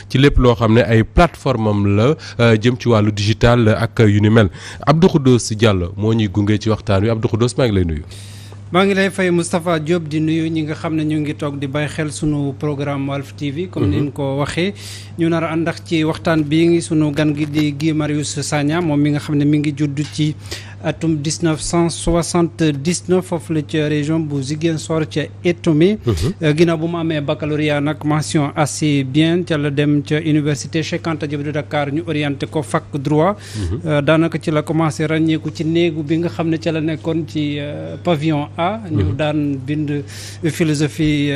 ci lépp loo xam ne ay plateforme am la jëm ci wàllu digital ak yu ni mel Abdou Khoudoss Diallo moo ñuy gunge ci waxtaan wi Abdou Khoudoss maa ngi lay nuyu. maa ngi lay fay Moustapha Diop di nuyu ñi nga xam ne ñu ngi toog di bàyyi xel sunu programme Walf TV. comme ni ñu ko waxee ñu nar a ànd ak ci waxtaan bii sunu gan gi di Guy Marius Sagna moom mi nga xam ne mi ngi judd ci atum 1979 foofu la ca région bu Ziguinchor ca Etomé. ginnaaw bu mu amee baccalauréat nag mention assez bien ca la dem ca université Cheikh Anta Diop de Dakar ñu orienté ko fac droit. daanaka ci la commencé ràññeeku ci néegu bi nga xam ne ca la nekkoon ci pavillon A. ñu daan bind philosophie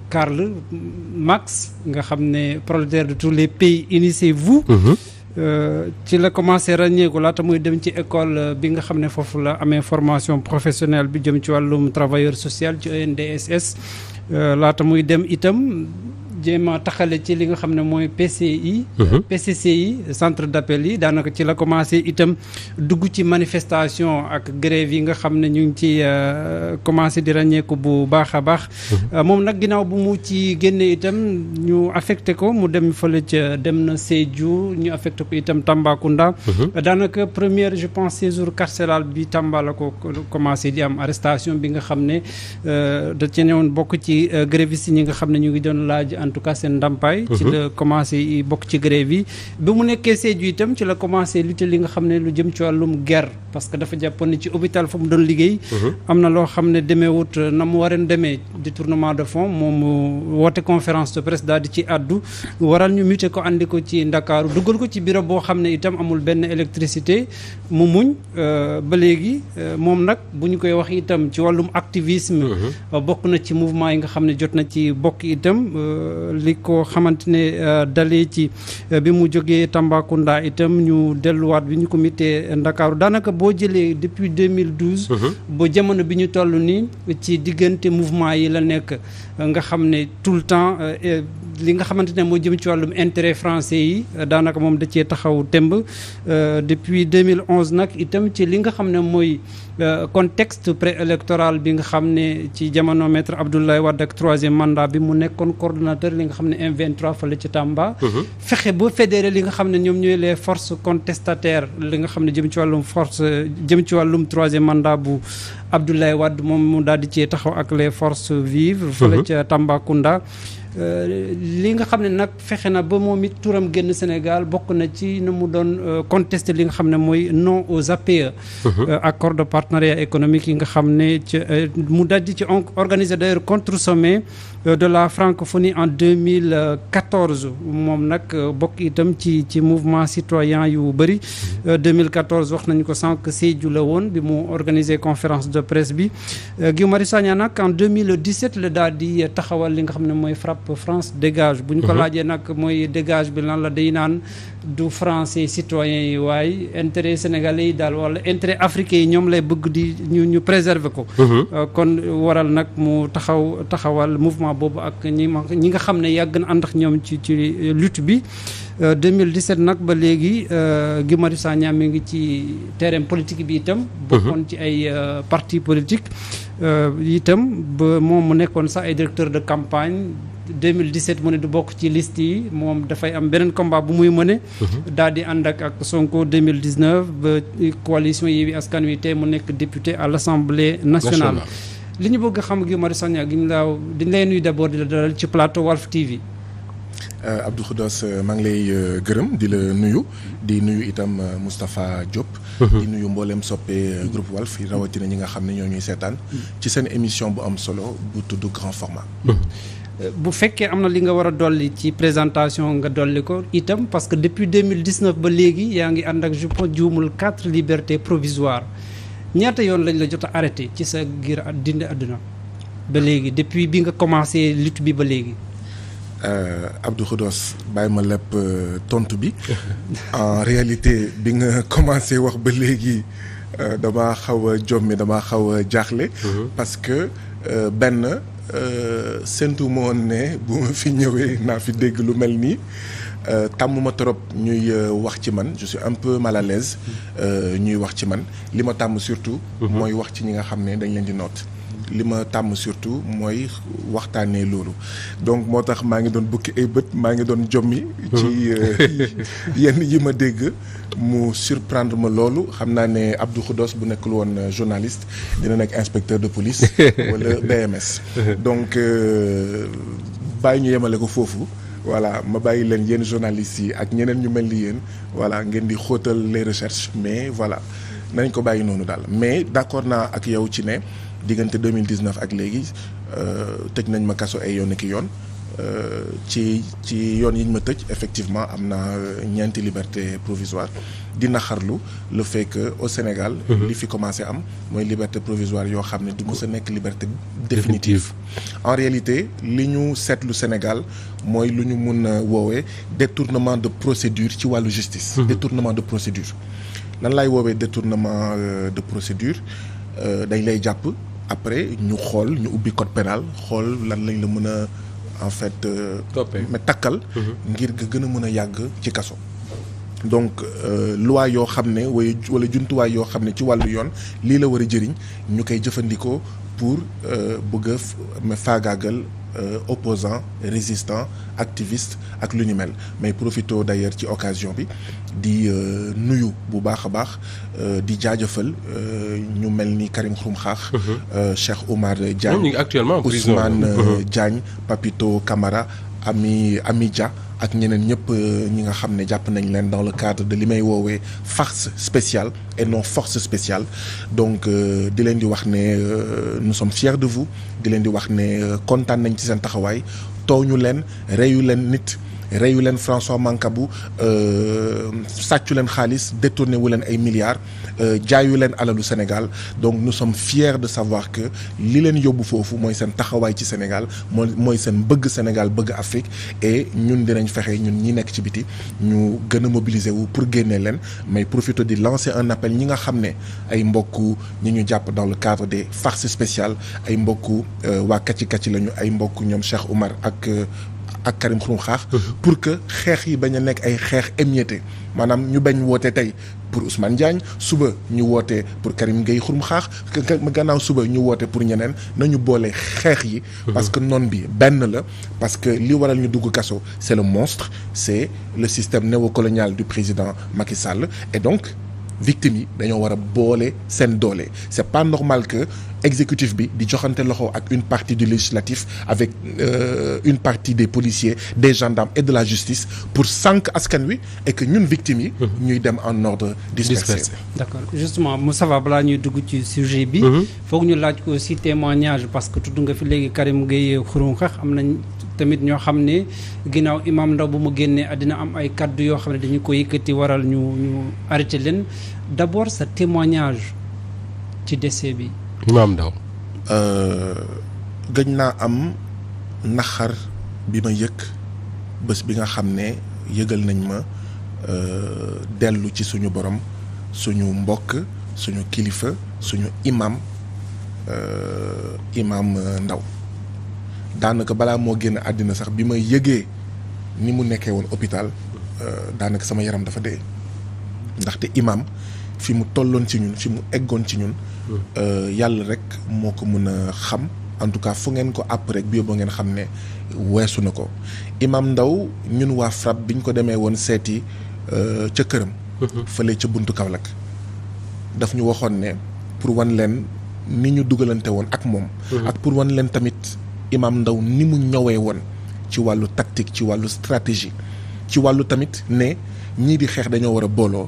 Karl Marx nga xam ne prolétaire de tous les pays unissez-vous. ci la commencé ràññeeku laata muy dem ci école bi nga xam ne foofu la amee formation professionnelle bi jëm ci wàllum travailleur social ci ENDSS laata muy dem itam jéem a taxale ci li nga xam ne mooy PCI. PCCI centre d'appel yi daanaka ci la commencé itam dugg ci manifestation ak grève yi nga xam ne ñu ngi ci commencé di ràññeeku bu baax a baax. moom nag ginnaaw bu mu ci génnee itam ñu affecté ko mu dem fële ca dem na Sédhiou ñu affecté ko itam Tambacounda. daanaka première je pense séjour carcéral bi Tamba la ko commencé di am arrestation bi nga xam ne da ci ñëwoon bokk ci grévistes ñi nga xam ne ñu ngi doon laaj. en tout cas seen ndàmpaay ci la commencé bokk ci grève yi bi mu nekkee Sédhiou itam ci la commencé lutter li nga xam ne lu jëm ci wàllum guerre parce que dafa jàppoon ne ci hôpital fa mu doon liggéey am na loo xam ne demeewut na mu wareen demee détournement de fonds moom woote conférence de presse daal di ci àddu waral ñu muté ko andi ko ci Ndakaaru dugal ko ci bureau boo xam ne itam amul benn électricité mu muñ ba léegi moom nag bu ñu koy wax itam ci wàllum activisme bokk na ci mouvement yi nga xam ne jot na ci bokk itam li ko xamante ne dalee ci bi mu jógee Tambacounda itam ñu delluwaat bi ñu ko mitee Ndakaaru daanaka boo jëlee depuis 2012 ba jamono bi ñu toll nii ci diggante mouvement yi la nekk nga xam ne tout le temps li nga xamante ne moo jëm ci wàllum intérêt français yi daanaka moom da cee taxaw temb depuis 2011 nag itam ci li nga xam ne mooy contexte préélectoral bi nga xam ne ci jamono maître Abdoulaye Wade ak troisième mandat bi mu nekkoon coordonnateur li nga xam ne M23 fële ci Tamba. fexe ba fédéré li nga xam ne ñoom ñooy les forces contestataires li nga xam ne jëm ci wàllum jëm ci wàllum troisième mandat bu Abdoulaye Wade moom mu daal di cee taxaw ak les forces vives. fële ca Tambacounda. li nga xam ne nag fexe na ba moom it turam génn Sénégal bokk na ci na mu doon contester li nga xam ne mooy non aux APE. accord de partenariat économique yi nga xam ne ci mu daldi ci organiser d'ailleurs contre-sommet de la francophonie en 2014 moom nag bokk itam ci mouvement citoyen yu bëri 2014 wax nañu ko sànq Sédhiou la woon bi mu organiser conférence de presse bi Guy Marius Sagna nag en 2017 la daal di taxawal li nga xam ne mooy FRAPP France dégage bu ñu ko laajee nag mooy dégage bi lan la day naan du français citoyens yi waaye intérêt sénégalais yi daal wala intérêt africain yi ñoom lay bëgg di ñu préserver ko kon waral nag mu taxawal mouvement boobu ak ñi nga xam ne yàgg na ànd ak ñoom ci lutte bi 2017 nag ba léegi Guy Marius Sagna mi ngi ci terrain politique bi itam bokkoon ci ay parti politique itam ba moom mu nekkoon sax ay directeur de campagne 2017 mu ne du bokk ci liste yi moom dafay am beneen combat bu muy mëne daal di ànd ak Sonko 2019 ba coalition Yewwi Askan Wi tey mu nekk député à l'Assemblée nationale li ñu bëgg a xam Guy Marius Sagna dañ lay nuyu d'abord di la dalal ci plateau Walf TV. Abdou Khoudoss maa ngi lay gërëm di la nuyu di nuyu itam Moustapha Diop. di nuyu mboolem soppe groupe Walf rawatina ñi nga xam ne ñoo ñuy seetaan ci seen émission bu am solo bu tudd grand format. bu fekkee am na li nga war a dolli ci présentation nga dolli ko itam parce que depuis 2019 ba léegi yaa ngi ànd ak juumul 4 libertés provisoires ñaata yoon lañ la jot a arrêté ci sa ngir dindi àdduna ba léegi depuis bi nga commencé lutte bi ba léegi. Abdou Khoudoss bàyyi ma lépp tontu bi en réalité bi nga commencé wax ba léegi damaa xaw a jommi damaa xaw a jaaxle. parce que benn séntu ma woon ne bu ma fi ñëwee naa fi dégg lu mel nii tàmmuma trop ñuy wax ci man je suis un peu mal à l'aise ñuy wax ci man li ma tàmm surtout. mooy wax ci ñi nga xam ne dañ leen di noot. li ma tàmm surtout mooy waxtaanee loolu donc moo tax maa ngi doon bukki ay bët maa ngi doon jommi ci yenn yi ma dégg mu surprendre ma loolu xam naa ne Abdou Khoudoss bu nekkul woon journaliste dina nekk inspecteur de police wala BMS donc bàyyi ñu yemale ko foofu voilà ma bàyyi leen yéen journalistes yi ak ñeneen ñu mel ni yéen voilà ngeen di xóotal les recherches mais voilà nañ ko bàyyi noonu daal mais d'accord naa ak yow ci ne diggante 2019 ak léegi tëj nañ ma kaso ay yoon ki yoon ci yoon yi ñu ma tëj effectivement am na ñeenti liberté provisoire di naxarlu le fait que au Sénégal li fi commencé am mooy liberté provisoire yoo xam ne du mës a nekk liberté définitive en réalité li ñu seetlu Sénégal mooy lu ñu mun a woowee détournement de procédure ci wàllu justice détournement de procédure lan laay woowee détournement de procédure dañ lay jàpp après ñu xool ñu ubbi code pénal xool lan lañ la mën a en fait mais takkal ngir nga gën a mën a yàgg ci kaso donc loi yoo xam ne wala jumtuwaay yoo xam ne ci wàllu yoon lii la war a jëriñ ñu koy jëfandikoo pour bëgg a faagaagal opposant résistant activiste ak lu ñu mel mais profito d'ailleurs ci occasion bi di nuyu bu baax a baax di jaajëfal ñu mel ni Karim Xurum Xaax Cheikh Oumar Diagne Ousmane Diagne Papito Camara Ami Dia ak ñeneen ñëpp ñi nga xam ne jàpp nañ leen dans le cadre de li may woowee farce spéciale et non force spéciale donc di leen di wax ne nous sommes fiers de vous di leen di wax ne kontaan nañ ci seen taxawaay tooñu leen reyu leen nit reyu leen François Mancabou sàccu leen xaalis détourné wu leen ay milliards jaayu leen alalu Sénégal donc nous sommes fiers de savoir que li leen yóbbu foofu mooy seen taxawaay ci Sénégal mooy seen bëgg Sénégal bëgg Afrique et ñun dinañ fexe ñun ñi nekk ci biti ñu gën a mobiliser wu pour génnee leen mais profito di lancer un appel ñi nga xam ne ay mbokku ñi ñu jàpp dans le cadre des farces spéciales ay mbokku waa kacci lañu ay mbokku ñoom Cheikh Oumar ak Karim Xurum Xaax pour que xeex yi bañ a nekk ay xeex émietté maanaam ñu bañ woote tey pour Ousmane Diagne suba ñu woote pour Karim Gueye Xurum Xaax gannaaw suba ñu woote pour ñeneen nañu boole xeex yi parce que noon bi benn la parce que li waral ñu dugg kaso c'est le monstre c'est le système néocolonial du président Macky Sall et donc victimes yi dañoo war a boole seen doole c'est pas normal que exécutif bi di joxante loxo ak une partie du législatif avec une partie des policiers des gendarmes et de la justice pour sànq askan wi et que ñun victimes yi ñuy dem en ordre dispersé. D'accord justement Moustapha balaa ñuy dugg ci sujet bi foog ñu laaj ko aussi témoignage parce que tudd nga fi léegi Karim Gueye Xurum Xaax am nañ tamit ñoo xam ne ginnaaw Imam Ndao bu mu génnee àddina am ay kaddu yoo xam ne dañu ko yëkkati waral ñu arrêté leen d'abord sa témoignage ci décès bi. Imam Ndao gëj naa am naxar bi ma yëg bés bi nga xam ne yëgal nañ ma dellu ci suñu borom suñu mbokk suñu kilifa suñu imam Ndao daanaka balaa moo génn àddina sax bi ma yëgee ni mu nekkee woon hôpital daanaka sama yaram dafa dee ndaxte imam fi mu tolloon ci ñun fi mu eggoon ci ñun yàlla rek moo ko mën a xam en tout cas fu ngeen ko àpp rek bi yóbbu ngeen xam ne weesu na ko Imam Ndao ñun waa FRAPP bi ñu ko demee woon seeti ca këram fële ca buntu Kaolack daf ñu waxoon ne pour wan leen ni ñu dugalante woon ak moom ak pour wan leen tamit Imam Ndao ni mu ñëwee woon ci wàllu tactique ci wàllu stratégie ci wàllu tamit ne ñii di xeex dañoo war a booloo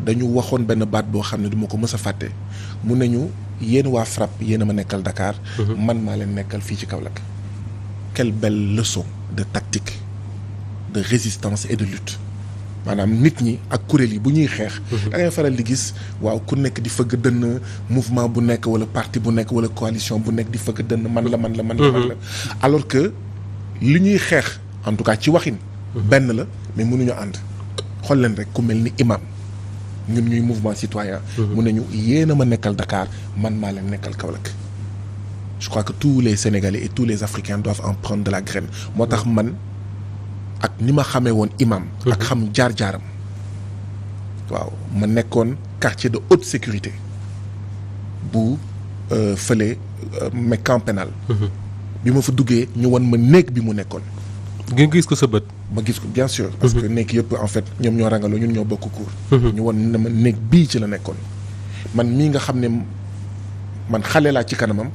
dañu waxoon benn baat boo xam ne du ma ko mës a fàtte mu ne ñu yéen waa FRAPP yéen a ma nekkal Dakar man maa leen nekkal fii ci Kaolack quelle belle leçon de tactique de résistance et de lutte maanaam nit ñi ak kuréel yi bu ñuy xeex da ngay faral di gis waaw ku nekk di fëgg dënn mouvement bu nekk wala parti bu nekk wala coalition bu nekk di fëgg dënn man la alors que li ñuy xeex en tout cas ci waxin benn la mais mënuñu ànd xool leen rek ku mel ni imam ñun ñuy mouvement citoyen mu ne ñu yéen a ma nekkal Dakar man maa leen nekkal Kaolack je crois que tous les Sénégalais et tous les Africains doivent en prendre de la graine moo tax man ak ni ma xamee woon imam ak xam jaar-jaaram waaw ma nekkoon quartier de haute sécurité bu fële mais camp pénal. bi ma fa duggee ñu wan ma néeg bi mu nekkoon. nga gis ko sa bët. ma gis ko bien sûr. parce que néeg yëpp en fait ñoom ñoo rangaloo ñun ñoo bokk cour. ñu wan ne ma néeg bii ci la nekkoon. man mii nga xam ne man xale laa ci kanamam.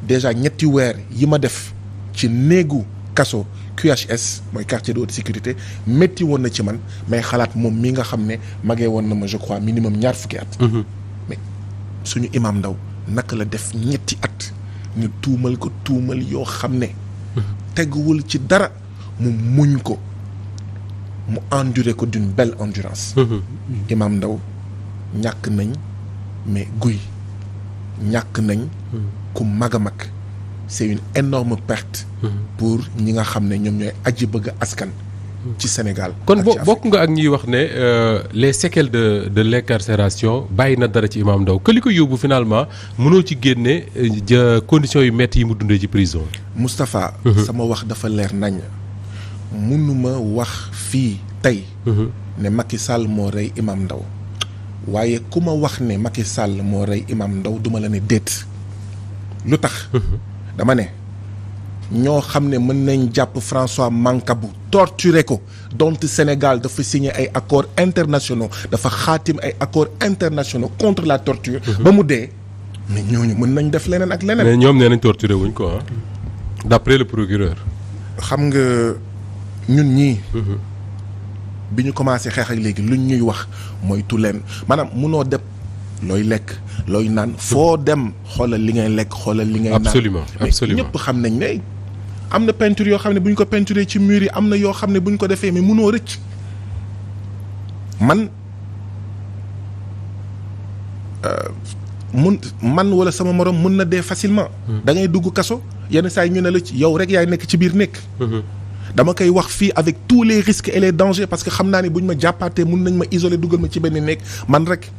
déjà ñetti weer yi ma def ci néegu kaso QHS mooy quartier de haute sécurité métti woon na ci man mais xalaat moom mii nga xam ne magee woon na ma je crois minimum 20 at. mais suñu imam Ndao naka la def ñetti at ñu tuumal ko tuumal yoo xam ne. teguwul ci dara mu muñ ko mu endurer ko d'une belle endurance. imam Ndao ñàkk nañ mais guy ñàkk nañ ku mag a mag c'est une énorme perte pour ñi nga xam ne ñoom ñooy aji bëgg askan ci Sénégal. kon bokk nga ak ñiy wax ne les séquelles de l'incarcération bàyyi na dara ci imam Ndao que li ko yóbbu finalement mënoo ci génne conditions yu métti yi mu dundee ci prison. Moustapha. sama wax dafa leer nañ mënuma wax fii tey. ne Macky Sall moo rey imam Ndao waaye ku ma wax ne Macky Sall moo rey imam Ndao duma la ne déet lu tax. dama ne ñoo xam ne mën nañ jàpp François Mancabou torturer ko donte Sénégal dafa signé ay accords internationaux dafa xaatim ay accords internationaux contre la torture. ba mu dee mais ñooñu mën nañ def leneen ak leneen. mais ñoom nee nañ torturer wuñ ko d'après le procureur. xam nga ñun ñii. bi ñu commencé xeex ak léegi luñ ñuy wax mooy tu leen maanaam munoo def looy lekk looy naan foo dem xoolal li ngay lekk xoolal li ngay naan. absolument absolument ñëpp xam nañ ne am na peinture yoo xam ne bu ñu ko peinturé ci mur yi am na yoo xam ne bu ñu ko defee mais munoo rëcc man wala sama morom mun na dee facilement. da ngay dugg kaso yenn saa yi ñu ne la ci yow rek yaay nekk ci biir nekk. dama koy wax fii avec tous les risques et les dangers parce que xam naa ne bu ñu ma jàppaatee mun nañ ma isoler dugal ma ci benn néeg man rek.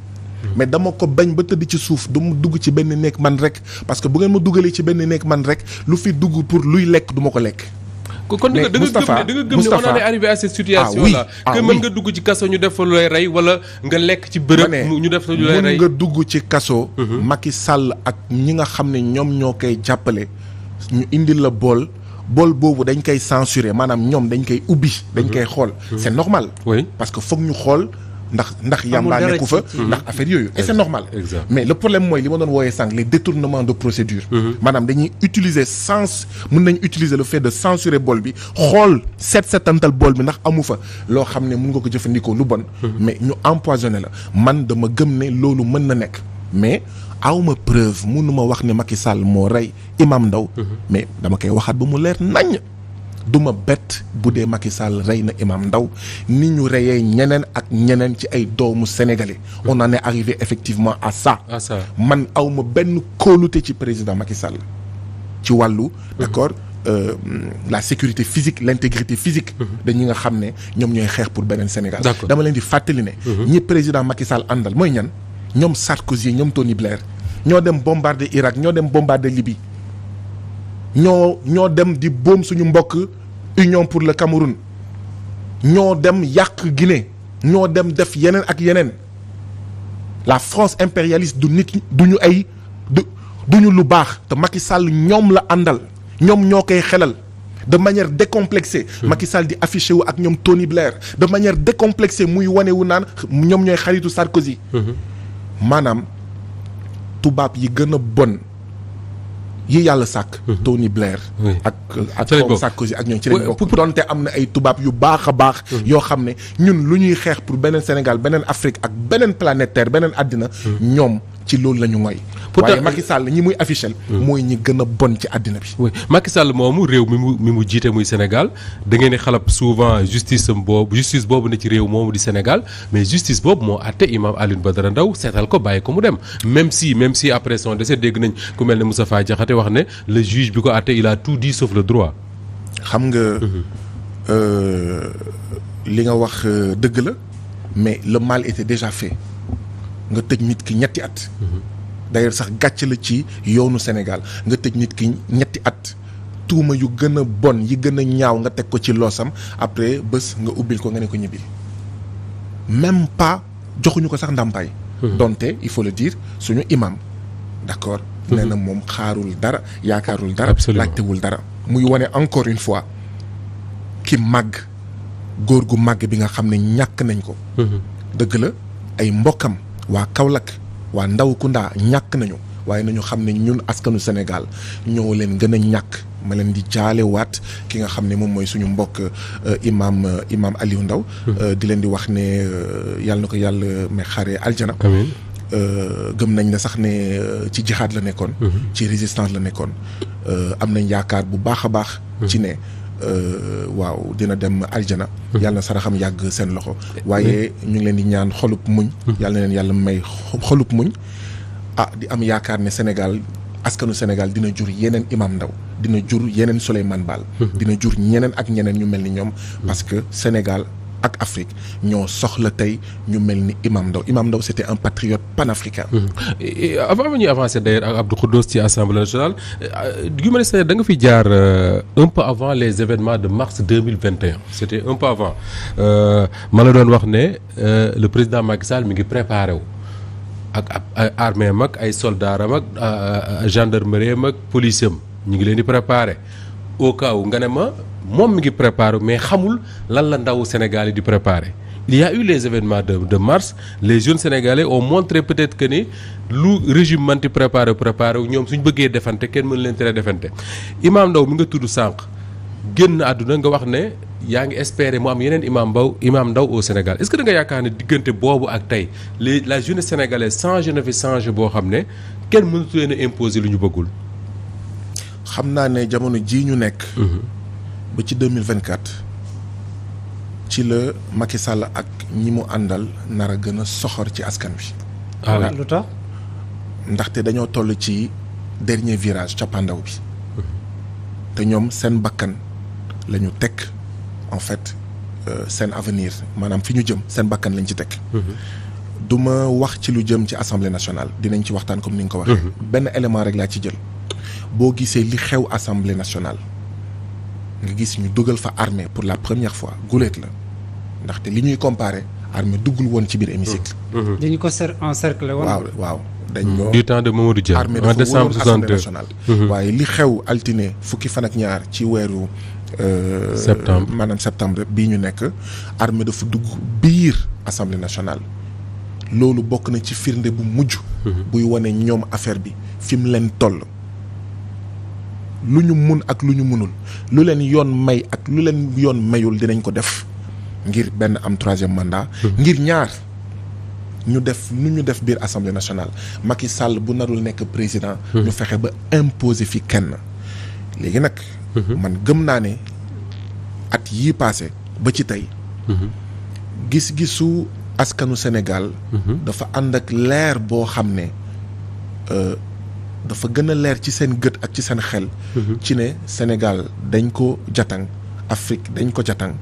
mais dama ko bañ ba tëdd ci suuf du mu dugg ci benn néeg man rek parce que bu ngeen ma dugalee ci benn néeg man rek lu fi dugg pour luy lekk du ma ko lekk. kon da nga gëm ne on en est arrivé à cette situation là. que mën nga dugg ci kaso ñu def lu lay rey wala nga lekk ci bërëb ñu def lu lay rey. mën nga dugg ci kaso. Macky Sall ak ñi nga xam ne ñoom ñoo koy jàppale ñu indil la bool boobu dañ koy censurer maanaam ñoom dañ koy ubbi. dañ koy xool c'est normal. oui parce que foog ñu xool ndax yàmbaa nekku fa ndax affaire yooyu et c'est normal. mais le problème mooy li ma doon wooyee sànq les détournements de procédure. maanaam dañuy utiliser mën nañ utiliser le fait de censurer bool bi xool setantal bool bi ndax amu fa loo xam ne mën nga ko jëfandikoo lu bon. mais ñu empoisonné la man dama gëm ne loolu mën na nekk mais awma preuve mënuma wax ne Macky Sall moo rey imam Ndao mais dama koy waxaat ba mu leer naññ. duma bett bu dee Macky Sall rey na imam Ndao ni ñu reyee ñeneen ak ñeneen ci ay doomu sénégalais. on en est arrivé effectivement à ça. man awma benn kóolute ci président Macky Sall ci wàllu. d'accord la sécurité physique l'intégrité physique. de ñi nga xam ne ñoom ñooy xeex pour beneen Sénégal. dama leen di fàttali ne. ñi président Macky Sall àndal mooy ñan ñoom Sarkozy ñoom Tony Blair ñoo dem bombarder Irak ñoo dem bombarder Libye. ñoo dem di boom suñu mbokk Union pour le Cameroun ñoo dem yàq Guinée ñoo dem def yeneen ak yeneen la France impérialiste duñu lu baax te Macky Sall ñoom la àndal ñoom ñoo koy xelal de manière décomplexée. Macky Sall di affiché wu ak ñoom Tony Blair de manière décomplexée muy wane wu naan ñoom ñooy xaritu Sarkozy. maanaam tubaab yi gën a bon. yi yàlla sàkk. Tony Blair. ak Sarkozy ak ñoom ci lañ bokk donte am na ay tubaab yu baax a baax. yoo xam ne ñun lu ñuy xeex pour beneen Sénégal beneen Afrique ak beneen planète Terre beneen àddina. ñoom ci loolu la ñu ngoy. waaye Macky Sall ñi muy affiché. mooy ñi gën a bon ci àddina bi. oui Macky Sall moomu réew mi mu jiite muy Sénégal da ngeen di xalab souvent justice boobu ne ci réew moomu di Sénégal mais justice boobu moo àtte imam Alioune Badara Ndao seetal ko bàyyi ko mu dem même si après son décès dégg nañ ku mel ne Moustapha Diakhaté wax ne le juge bi ko àtte il a tout dit sauf le droit. xam nga li nga wax dëgg la mais le mal était déjà fait nga tëj nit ki ñetti at. d'ailleurs sax gàcc la ci yoonu Sénégal nga tëj nit ki ñetti at tuuma yu gën a bon yi gën a ñaaw nga teg ko ci loosam après bés nga ubbil ko nga ne ko ñibbil même pas joxuñu ko sax ndàmpaay. donte il faut le dire suñu imam d'accord nee na moom xaarul dara yaakaarul dara. Absolument. laajtewul dara. muy wane encore une fois ki màgg góor gu màgg bi nga xam ne ñàkk nañ ko. dëgg la ay mbokkam waa Kaolack waa Ndawkunda ñàkk nañu waaye nañu xam ne ñun askanu Sénégal ñoo leen gën a ñàkk ma leen di jaalewaat ki nga xam ne moom mooy suñu mbokk imam Aliou Ndao di leen di wax ne yàlla na ko yàlla may xaaree aljana. amiin. gëm nañ ne sax ne ci jihaad la nekkoon. ci résistance la nekkoon. am nañ yaakaar bu baax a baax. ci ne waaw dina dem aljana. yàlla na saraxam yàgg seen loxo. waaye ñu ngi leen di ñaan xolub muñ. yàlla na leen yàlla may xolub muñ. di am yaakaar ne Sénégal askanu Sénégal dina jur yeneen Imam Ndao dina jur yeneen Souleymane Baal. dina jur ñeneen ak ñeneen ñu mel ni ñoom. parce que Sénégal ak Afrique ñoo soxla tey ñu mel ni Imam Ndao Imam Ndao c'était un patriote panafricain. avant ñuy avancer d'ailleurs ak Abdou Khoudoss ci assemblée nationale Guy Marius Sagna da nga fi jaar un peu avant les événements de mars 2021 c'était un peu avant ma la doon wax ne le président Macky Sall mi ngi préparé wu. ak armée mag ay soldats am ak gendarmerie mag police am ñu ngi leen di préparer au cas où nga ne ma moom mi ngi préparer mais xamul lan la ndaw Sénégal yi di préparer. Il y a eu les événements de mars les jeunes sénégalais ont montré peut-être que ni lu régime manti préparé wu ñoom suñ bëggee defante kenn mën leen tere defante Imam Ndao mi nga tudd sànq génn àdduna nga wax ne. yaa ngi espérer mu am yeneen Imam Ndao au Sénégal est-ce que da nga yaakaar ne diggante boobu ak tey la jeunesse sénégalaise changé na fi changé boo xam ne kenn mënatu leen a imposer lu ñu bëggul. xam naa ne jamono jii ñu nekk. ba ci 2024 ci la Macky Sall ak ñi mu àndal nar a gën a soxor ci askan wi. lu tax. ndaxte dañoo toll ci dernier virage cappaandaw bi. te ñoom seen bakkan la ñu teg. en fait seen avenir maanaam fi ñu jëm seen bakkan lañ ci teg. du ma wax ci lu jëm ci assemblée nationale dinañ ci waxtaan comme ni nga ko waxee. benn élément rek laa ci jël boo gisee li xew assemblée nationale nga gis ñu dugal fa armée pour la première fois guléet la ndaxte li ñuy comparer armée duggul woon ci biir hémicycle. dañu ko encercler woon. waaw dañ ko du temps de Mamadou Dia armée en décembre 62 nationale. waaye li xew altine fukki fan ak ñaar ci weeru. septembre bii ñu nekk armée dafa dugg biir assemblée nationale loolu bokk na ci firnde bu mujj. buy wane ñoom affaire bi fi mu leen toll. lu ñu mun ak lu ñu munul lu leen yoon may ak lu leen yoon mayul dinañ ko def ngir benn am troisième mandat. ngir ñaar ñu def lu ñu def biir assemblée nationale Macky Sall bu narul nekk président. ñu fexe ba imposer fi kenn léegi nag. man gëm naa ne at yii passé ba ci tey. gis-gisu askanu Sénégal. dafa ànd ak leer boo xam ne dafa gën a leer ci seen gët ak ci seen xel. ci ne Sénégal dañ ko jatang Afrique dañ ko jatang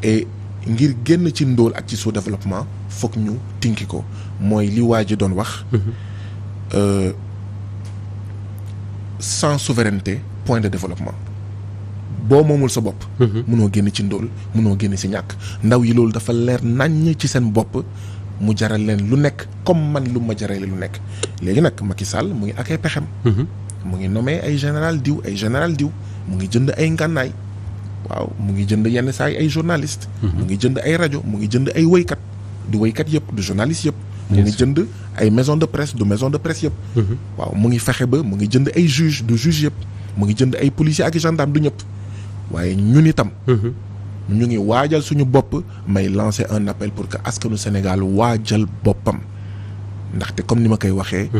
et ngir génn ci ndóol ak ci sous-développement foog ñu tinki ko mooy li waa ji doon wax. sans souveraineté point de développement. boo moomul sa bopp. mënoo génn ci ndóol mënoo génn ci ñàkk ndaw yi loolu dafa leer naññ ci seen bopp mu jaral leen lu nekk comme man lu ma jarale lu nekk léegi nag Macky Sall mu ngi ak ay pexem. mu ngi nommé ay général diw mu ngi jënd ay ngànnaay waaw mu ngi jënd yenn saa yi ay journaliste mu ngi jënd ay rajo mu ngi jënd ay woykat du woykat yëpp du journaliste yëpp. mu ngi jënd ay maison de presse du maison de presse yëpp. waaw mu ngi fexe ba mu ngi jënd ay juge du juge yëpp mu ngi jënd ay policier ak gendarme du ñëpp. waaye ñun itam. ñu ngi waajal suñu bopp may lancer un appel pour que askanu Sénégal waajal boppam ndaxte comme ni ma koy waxee.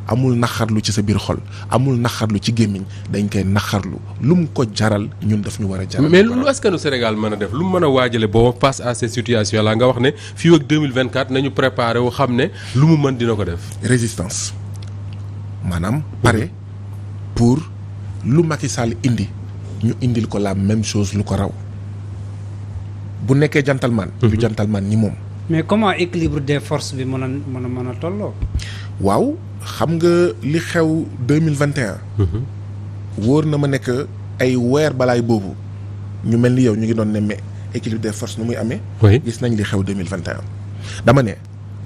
amul naxarlu ci sa biir xol amul naxarlu ci gémmiñ dañ koy naxarlu lu mu ko jaral ñun daf ñu war a jaral. mais lu askanu Sénégal mën a def lu mu mën a waajale boobu face à ces situations là nga wax ne fii ak 2024 nañu préparé wu xam ne lu mu mën dina ko def. résistance maanaam pare pour lu Macky Sall indi. ñu indil ko la même chose lu ko raw bu nekkee gentleman. ñu gentleman ni moom. mais comment équilibre des forces bi mën a tolloo. waaw xam nga li xew 2021. wóor na ma nekk ay weer balaay boobu ñu mel ni yow ñu ngi doon nemme équilibre des forces nu muy amee. gis nañ li xew 2021. dama ne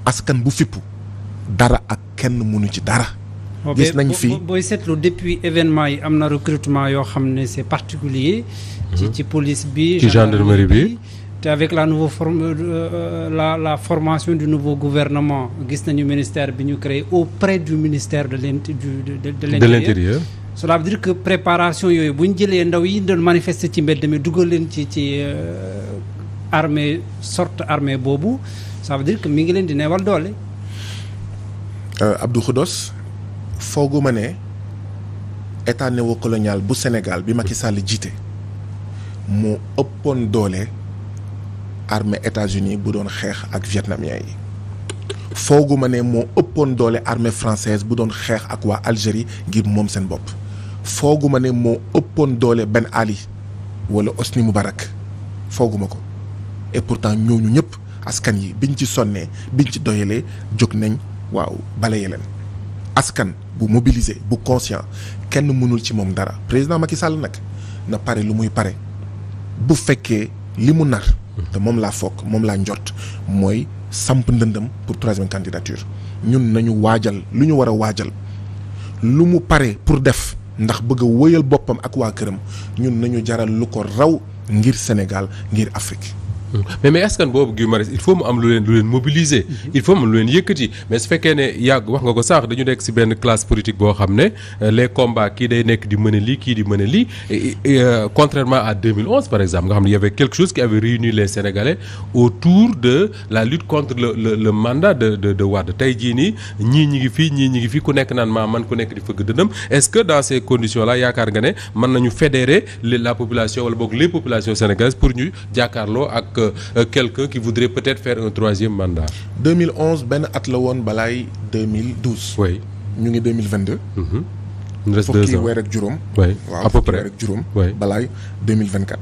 askan bu fippu dara ak kenn mënu ci dara. gis nañ fi booy seetlu depuis événement yi am na recrutement yoo xam ne c'est particulier ci police bi ci gendarmerie bi te avec la la formation du nouveau gouvernement gis nañu ministère bi ñu créé auprès du ministère de l'intérieur. Cela veut dire que préparation yooyu bu ñu jëlee ndaw yi doon manifester ci mbedd mi dugal leen ci armée sorte armée boobu ça veut dire que mi ngi leen di neewal doole. Abdou Khoudoss fooguma ne état néocolonial bu Sénégal bi Macky Sall jiite moo ëppoon doole armée États-Unis bu doon xeex ak vietnamiens yi fooguma ne moo ëppoon doole armée française bu doon xeex ak waa Algérie ngir moom seen bopp fooguma ne moo ëppoon doole Ben Ali wala Hosni Moubarak fooguma ko et pourtant ñooñu ñëpp askan yi biñ ci sonnee biñ ci doyalee jóg nañ waaw balaye leen askan bu mobilisé bu conscient kenn mënul ci moom dara président Macky Sall nag na pare lu muy pare bu fekkee li mu nar te moom laa foog moom laa njort mooy samp ndëndam pour troisième candidature ñun nañu waajal lu ñu war a waajal lu mu pare pour def ndax bëgg a wëyal boppam ak waa këram ñun nañu jaral lu ko raw ngir Sénégal ngir Afrique. mais askan boobu Guy Marius il faut mu am lu leen mobiliser il faut mu am lu leen yëkkati mais su fekkee ne yàgg wax nga ko sànq dañu nekk ci benn classe politique boo xam ne les combats kii day nekk di mën a lii kii di mën a lii contrairement à 2011 par exemple nga xam ne y avait quelque chose qui avait réuni les Sénégalais autour de la lutte contre le mandat de Wade tey jii nii ñii ñi ngi fii ku nekk naan man ku nekk di fëgg dënam est-ce que dans ces conditions là yaakaar nga ne mën nañu fédérer la population wala boog les populations sénégalaises pour ñu jàkkaarloo ak quelqu'un qui voudrait peut-être faire un troisième mandat. 2011 benn at la woon balaay 2012. oui ñu ngi 2022. il reste 2 ans fukki weer ak juróom. oui à peu près weer ak juróom. oui balaay 2024.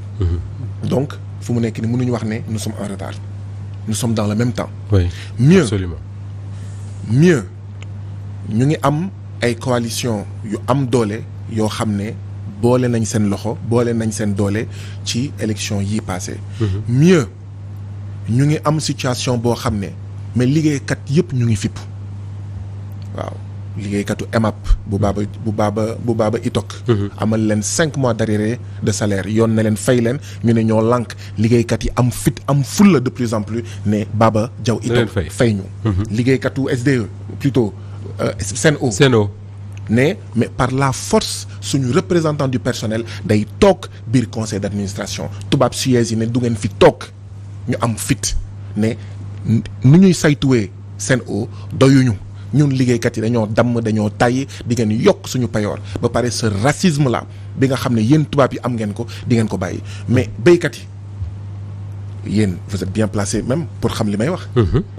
donc fu mu nekk ni mënuñu wax ne nous sommes en retard. nous sommes dans le même temps. oui mieux absolument. mieux ñu ngi am ay coalition yu am doole yoo xam ne. boole nañ seen loxo boole nañ seen doole ci élection yi passé mieux ñu ngi am situation boo xam ne mais liggéeykat yëpp ñu ngi fipp waaw liggéeykatu EMAP bu baaba itok amal leen 5 mois d'arriéré de salaire yoon na leen fay leen ñu ne ñoo lànk liggéeykat yi am fit am fulla de plus en plus ne Baba Diaw itok fay ñu liggéeykatu SDE plutôt Sen'Eau mais par la force suñu représentant du personnel day toog biir conseil d'administration tubaab Suez yi ne du ngeen fi toog ñu am fit ne nu ñuy saytuwee Sen'Eau doyuñu ñun liggéeykat yi dañoo damm dañoo tàyyi di ngeen yokk suñu payoor ba pare ce racisme là bi nga xam ne yéen tubaab yi am ngeen ko di ngeen ko bàyyi mais béykat yi yéen vous êtes bien placé même pour xam li may wax.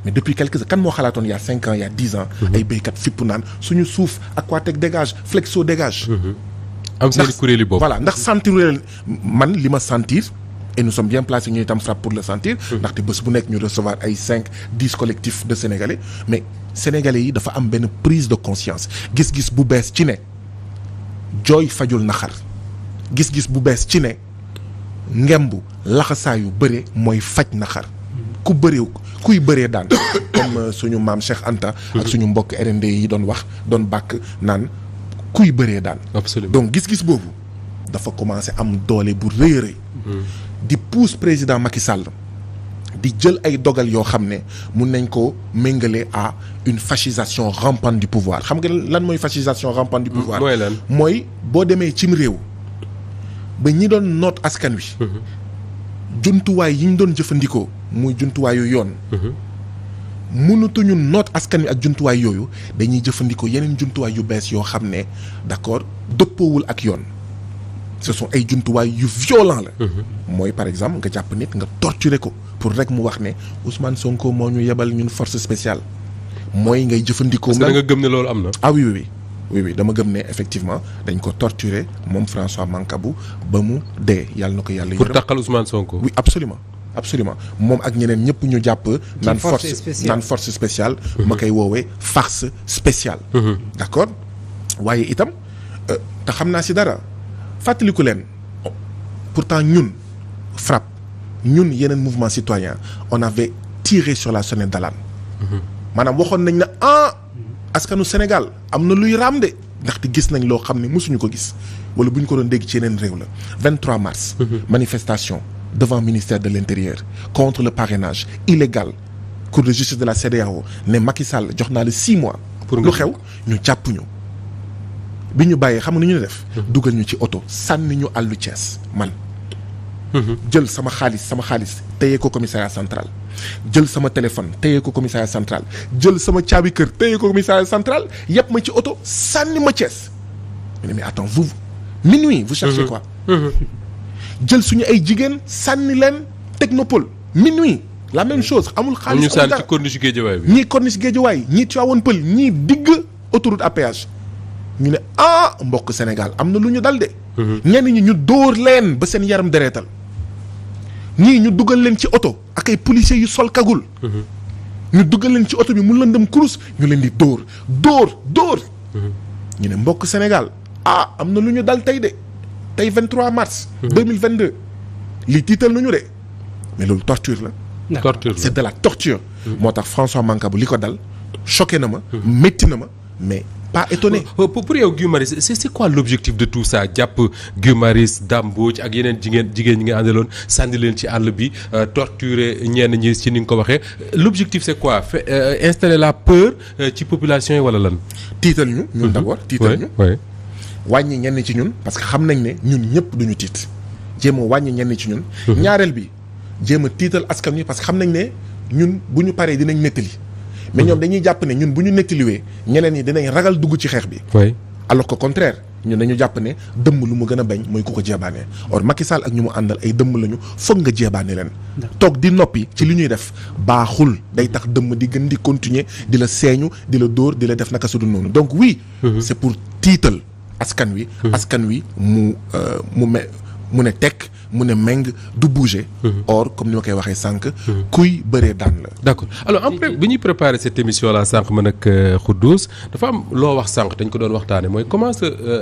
mais depuis quelques kan moo xalaatoon il y a 5 ans il y a 10 ans. ay béykat fipp naan suñu suuf Aquatech dégage Flexo dégage. am seen kuréel yi boobu voilà ndax sentir man li ma sentir et nous sommes bien placés ñu itam frappe pour le sentir. ndaxte bés bu nekk ñu recevoir ay 5-10 collectifs de sénégalais mais sénégalais yi dafa am benn prise de conscience gis-gis bu bees ci ne jooy fajul naxar gis-gis bu bees ci ne. ngembu laxasaayu bëre mooy faj naxar kuy bëree daan comme suñu maam Cheikh Anta ak suñu mbokk RND yi doon wax doon bàkk naan kuy bëree daan donc gis-gis boobu dafa commencé am doole bu rëy a rëy di pousse président Macky Sall di jël ay dogal yoo xam ne mun nañ ko méngale à une fascisation rampante du pouvoir xam nga lan mooy fascisation rampante du pouvoir mooy boo demee cim réew ba ñi doon noot askan wi jumtuwaay yi ñu doon jëfandikoo muy jumtuwaayu yoon mënatuñu noot askan wi ak jumtuwaay yooyu dañuy jëfandikoo yeneen jumtuwaay yu bees yoo xam ne d'accord dëppoowul ak yoon ce sont ay jumtuwaay yu violent la mooy par exemple nga jàpp nit nga torturer ko pour rek mu wax ne Ousmane Sonko moo ñu yebal ñun force spéciale mooy ngay jëfandikoo da nga gëm ne loolu am na ah oui dama gëm ne effectivement dañ ko torturer moom François Mancabou ba mu dee yàlla na ko yàlla yërëm pour taxal Ousmane Sonko oui absolument moom ak ñeneen ñëpp ñu jàpp naan force spéciale ma koy woowee farce spéciale d'accord waaye itam te xam naa si dara fàttaliku leen pourtant ñun FRAPP ñun yeneen mouvement citoyen on avait tiré sur la sonnette d'alarme maanaam waxoon nañ na askanu Sénégal am na luy raam de ndaxte gis nañ loo xam ne mosuñu ko gis wala bu ñu ko doon dégg ci yeneen réew la 23 mars. Manifestation devant ministère de l'Intérieur contre le parrainage illégal. Cour de justice de la CEDEAO ne Macky Sall jox naa la 6 mois. pour lu xew ñu jàpp ñu. bi ñu bàyyee xam nga nu ñu def. dugal ñu ci oto sànni ñu àllu Thiès man. jël sama xaalis téye ko commissariat central. jël sama téléphone téye ko commissariat central jël sama caabi kër téye ko commissariat central yëpp ma ci oto sànni ma Thiès. mais attends vous minuit vous cherchez quoi. jël suñu ay jigéen sànni leen technopole minuit. la même chose amul xaalis ñu sànni ci corniche Guédiawaye bi. ñii corniche Guédiawaye ñii Tivaouane Peulh ñii digg autoroute à péage ñu ne mbokk Sénégal am na lu ñu dal de. ñenn ñi ñu dóor leen ba seen yaram dereetal ñii ñu dugal leen ci oto ak ay policiers yu sol kagul. ñu dugal leen ci oto bi mu lëndëm kurus ñu leen di dóor. ñu ne mbokk Sénégal am na lu ñu dal tey de tey 23 mars. 2022 lii tiital nañu de mais loolu torture la. C'est de la torture. moo tax François Mancabou li ko dal choqué na ma. métti na ma mais pas étonné. pour yow Guy Marius c'est quoi l'objectif de tout ça jàpp Guy Marius Dame Mbodj ak yeneen jigéen ñi nga àndaloon sànni leen ci àll bi torturer ñenn ñi ci ni nga ko waxee l'objectif c'est quoi installer la peur ci population yi wala lan. tiital ñu ñun d'abord tiital ñu. wàññi ñenn ci ñun parce que xam nañ ne ñun ñëpp duñu tiit jéem a wàññi ñenn ci ñun. ñaareel bi. jéem a tiital askan wi parce que xam nañ ne ñun bu ñu paree dinañ nettali mais ñoom dañuy jàpp ne ñun bu ñu nettaliwee ñeneen ñi dinañ ragal dugg ci xeex bi. alors qu'au contraire ñun dañu jàpp ne dëmm lu mu gën a bañ mooy ku ko jeebaane or Macky Sall ak ñu mu àndal ay dëmm lañu foog nga jeebaane leen. toog di noppi ci li ñuy def baaxul day tax dëmm di gën di continuer di la seeñu di la dóor di la def naka su dul noonu donc oui. c'est pour tiital askan wi. askan wi mu ne tekk. mu ne meng du bouger. or comme ni ma koy waxee sànq. kuy bëree daan la. d'accord alors bi ñuy préparer cette émission là sànq man ak Khoudous dafa am loo wax sànq dañ ko doon waxtaane mooy comment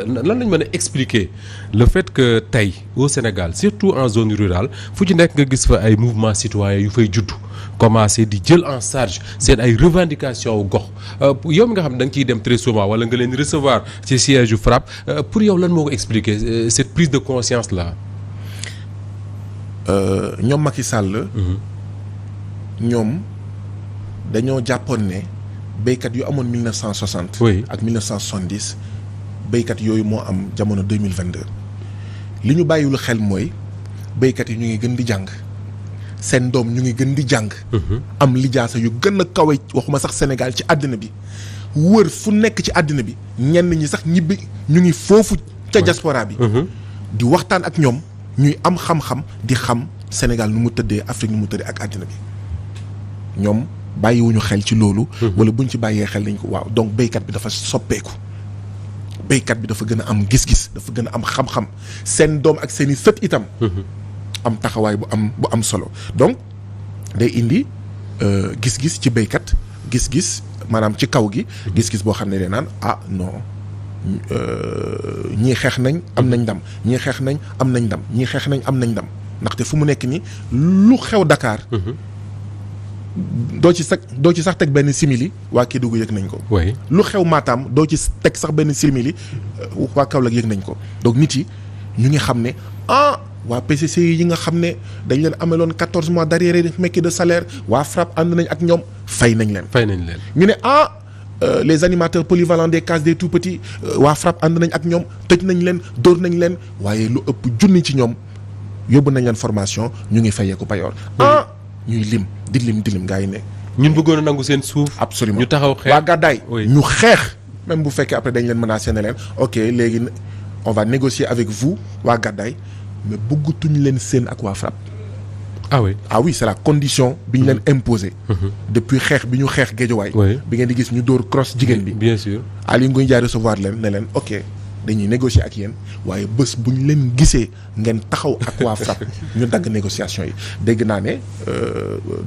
lan lañ mën a expliquer le fait que tey au Sénégal surtout en zone rurale fu ci nekk nga gis fa ay mouvements citoyens yu fay juddu commencer di jël en charge seen ay revendications wu gox yow mi nga xam ne da nga ciy dem très souvent wala nga leen recevoir ci siège yu FRAPP pour yow lan moo ko expliquer cette prise de conscience là. ñoom Macky Sall ñoom dañoo jàppoon ne béykat yu amoon 1960. ak 1970 béykat yooyu moo am jamono 2022 li ñu bàyyiwul xel mooy béykat yi ñu ngi gën di jàng seen doom ñu ngi gën di jàng. am lijaasa yu gën a kawe waxuma sax Sénégal ci àddina bi wër fu nekk ci àddina bi ñenn ñi sax ñibbi ñu ngi foofu ca diaspora bi. di waxtaan ak ñoom. ñuy am xam-xam di xam Sénégal nu mu tëddee Afrique nu mu tëddee ak àddina bi ñoom bàyyiwuñu xel ci loolu. wala buñ ci bàyyee xel nañ ko waaw donc béykat bi dafa soppeeku. béykat bi dafa gën a am gis-gis dafa gën a am xam-xam seen doom ak seen i sët itam. am taxawaay bu am solo donc day indi gis-gis ci béykat gis-gis maanaam ci kaw gi. gis-gis boo xam ne day naan non. ñii xeex nañ am nañ ndam ñii xeex nañ am nañ ndam ñii xeex nañ am nañ ndam ndaxte fu mu nekk nii lu xew Dakar. doo ci sax teg benn simili waa Kédougou yëg nañ ko. lu xew Matam doo ci teg sax benn simili waa Kaolack yëg nañ ko donc nit yi ñu ngi xam ne waa PCC yi nga xam ne dañ leen ameloon 14 mois d'arriérés mekki de salaire waa FRAPP ànd nañ ak ñoom fay nañ leen. ñu ne les animateurs polyvalents des cases des tout petits waa FRAPP ànd nañ ak ñoom tëj nañ leen dóor nañ leen waaye lu ëpp junni ci ñoom yóbbu nañ leen formation ñu ngi fayeeku payoor. ñuy lim di lim gaa yi ne. ñun bëggoon a nangu seen suuf. absolument ñu taxaw xeex waa gàddaay. ñu xeex même bu fekkee après dañ leen menacé ne leen ok léegi on va négocier avec vous waa gàddaay mais bëggatuñ leen seen ak waa FRAPP. ah oui c'est la condition bi ñu leen imposé. depuis xeex bi ñu xeex Guédiawaye. bi ngeen di gis ñu dóor cross jigéen bi. bien sûr Aly Ngouille Ndiaye recevoir leen ne leen ok dañuy négocier ak yéen waaye bés bu ñu leen gisee ngeen taxaw ak waa FRAPP ñu dagg négociation yi dégg naa ne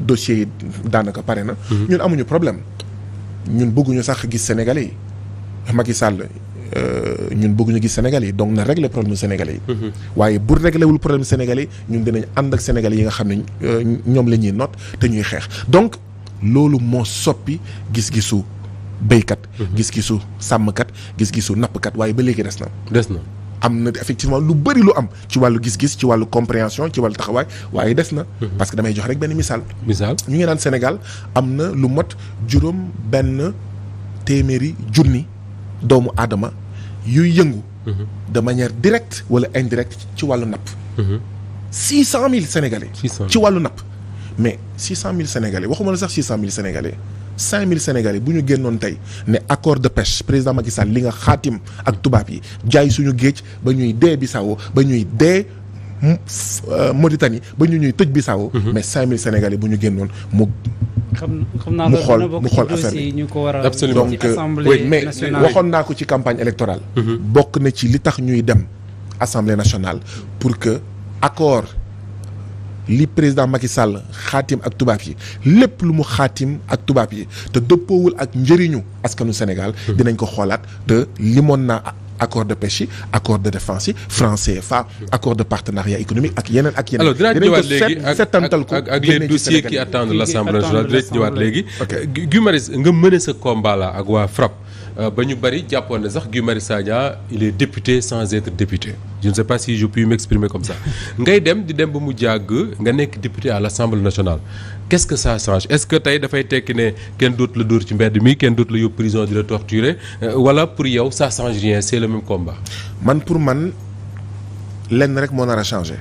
dossier yi daanaka pare na. ñun amuñu problème ñun bëgguñu sax gis Sénégalais yi Macky Sall ñun bëgguñu gis Sénégalais yi donc na régler problème Sénégalais yi. waaye bu réglé wul problème Sénégalais yi ñun dinañ ànd ak Sénégalais yi nga xam ne ñoom la ñuy noot te ñuy xeex donc loolu moo soppi gis-gisu béykat. gis-gisu sàmmkat gis-gisu nappkat waaye ba léegi des na. am na effectivement lu bëri lu am ci wàllu gis-gis ci wàllu compréhension ci wàllu taxawaay waaye des na. parce que damay jox rek benn misaal. ñu ngi naan Sénégal am na lu mot juróom benn téeméeri junni doomu aadama yuy yëngu. de manière directe wala indirecte ci wàllu napp. 600 000 Sénégalais. ci wàllu napp mais 600 000 Sénégalais waxuma la sax 600 000 Sénégalais 5 000 Sénégalais bu ñu génnoon tey ne accord de pêche président Macky Sall li nga xaatim ak tubaab yi jaay suñu géej ba ñuy dee Bissau ba ñuy dee Mauritanie ba ñuy tëj Bissau. mais 5 000 Sénégalais bu ñu génnoon mu. xam naa mu xool affaire bi ñu ko war a donc oui mais waxoon naa ko ci campagne électorale. bokk na ci li tax ñuy dem assemblée nationale pour que accord li président Macky Sall xaatim ak tubaab yi lépp lu mu xaatim ak tubaab yi te dëppoowul ak njëriñu askanu Sénégal. dinañ ko xoolaat te limoon naa accord de pêche yi accord de défense yi franc CFA accord de partenariat économique ak yeneen ak yeneen. alors dinaa ñëwaat léegi settantal ko ak les dossiers qui attendent l'Assemblée nationale dinañ ñëwaat léegi. Guy Marius nga mëne sa combat là ak waa FRAPP ba ñu bari jàppoon ne sax Guy Marius Sagna il est député sans être député je ne sais pas si je puis m'exprimer comme ça ngay dem ba mu jàgg nga nekk député à l'Assemblée nationale qu'est-ce que ça change est-ce que tey dafay tekki ne kenn dootu la dóor ci mbedd mi kenn dootu la yóbbu prison di la torturer wala pour yow ça change rien c'est le même combat. man pour man lenn rek moo nar a changer.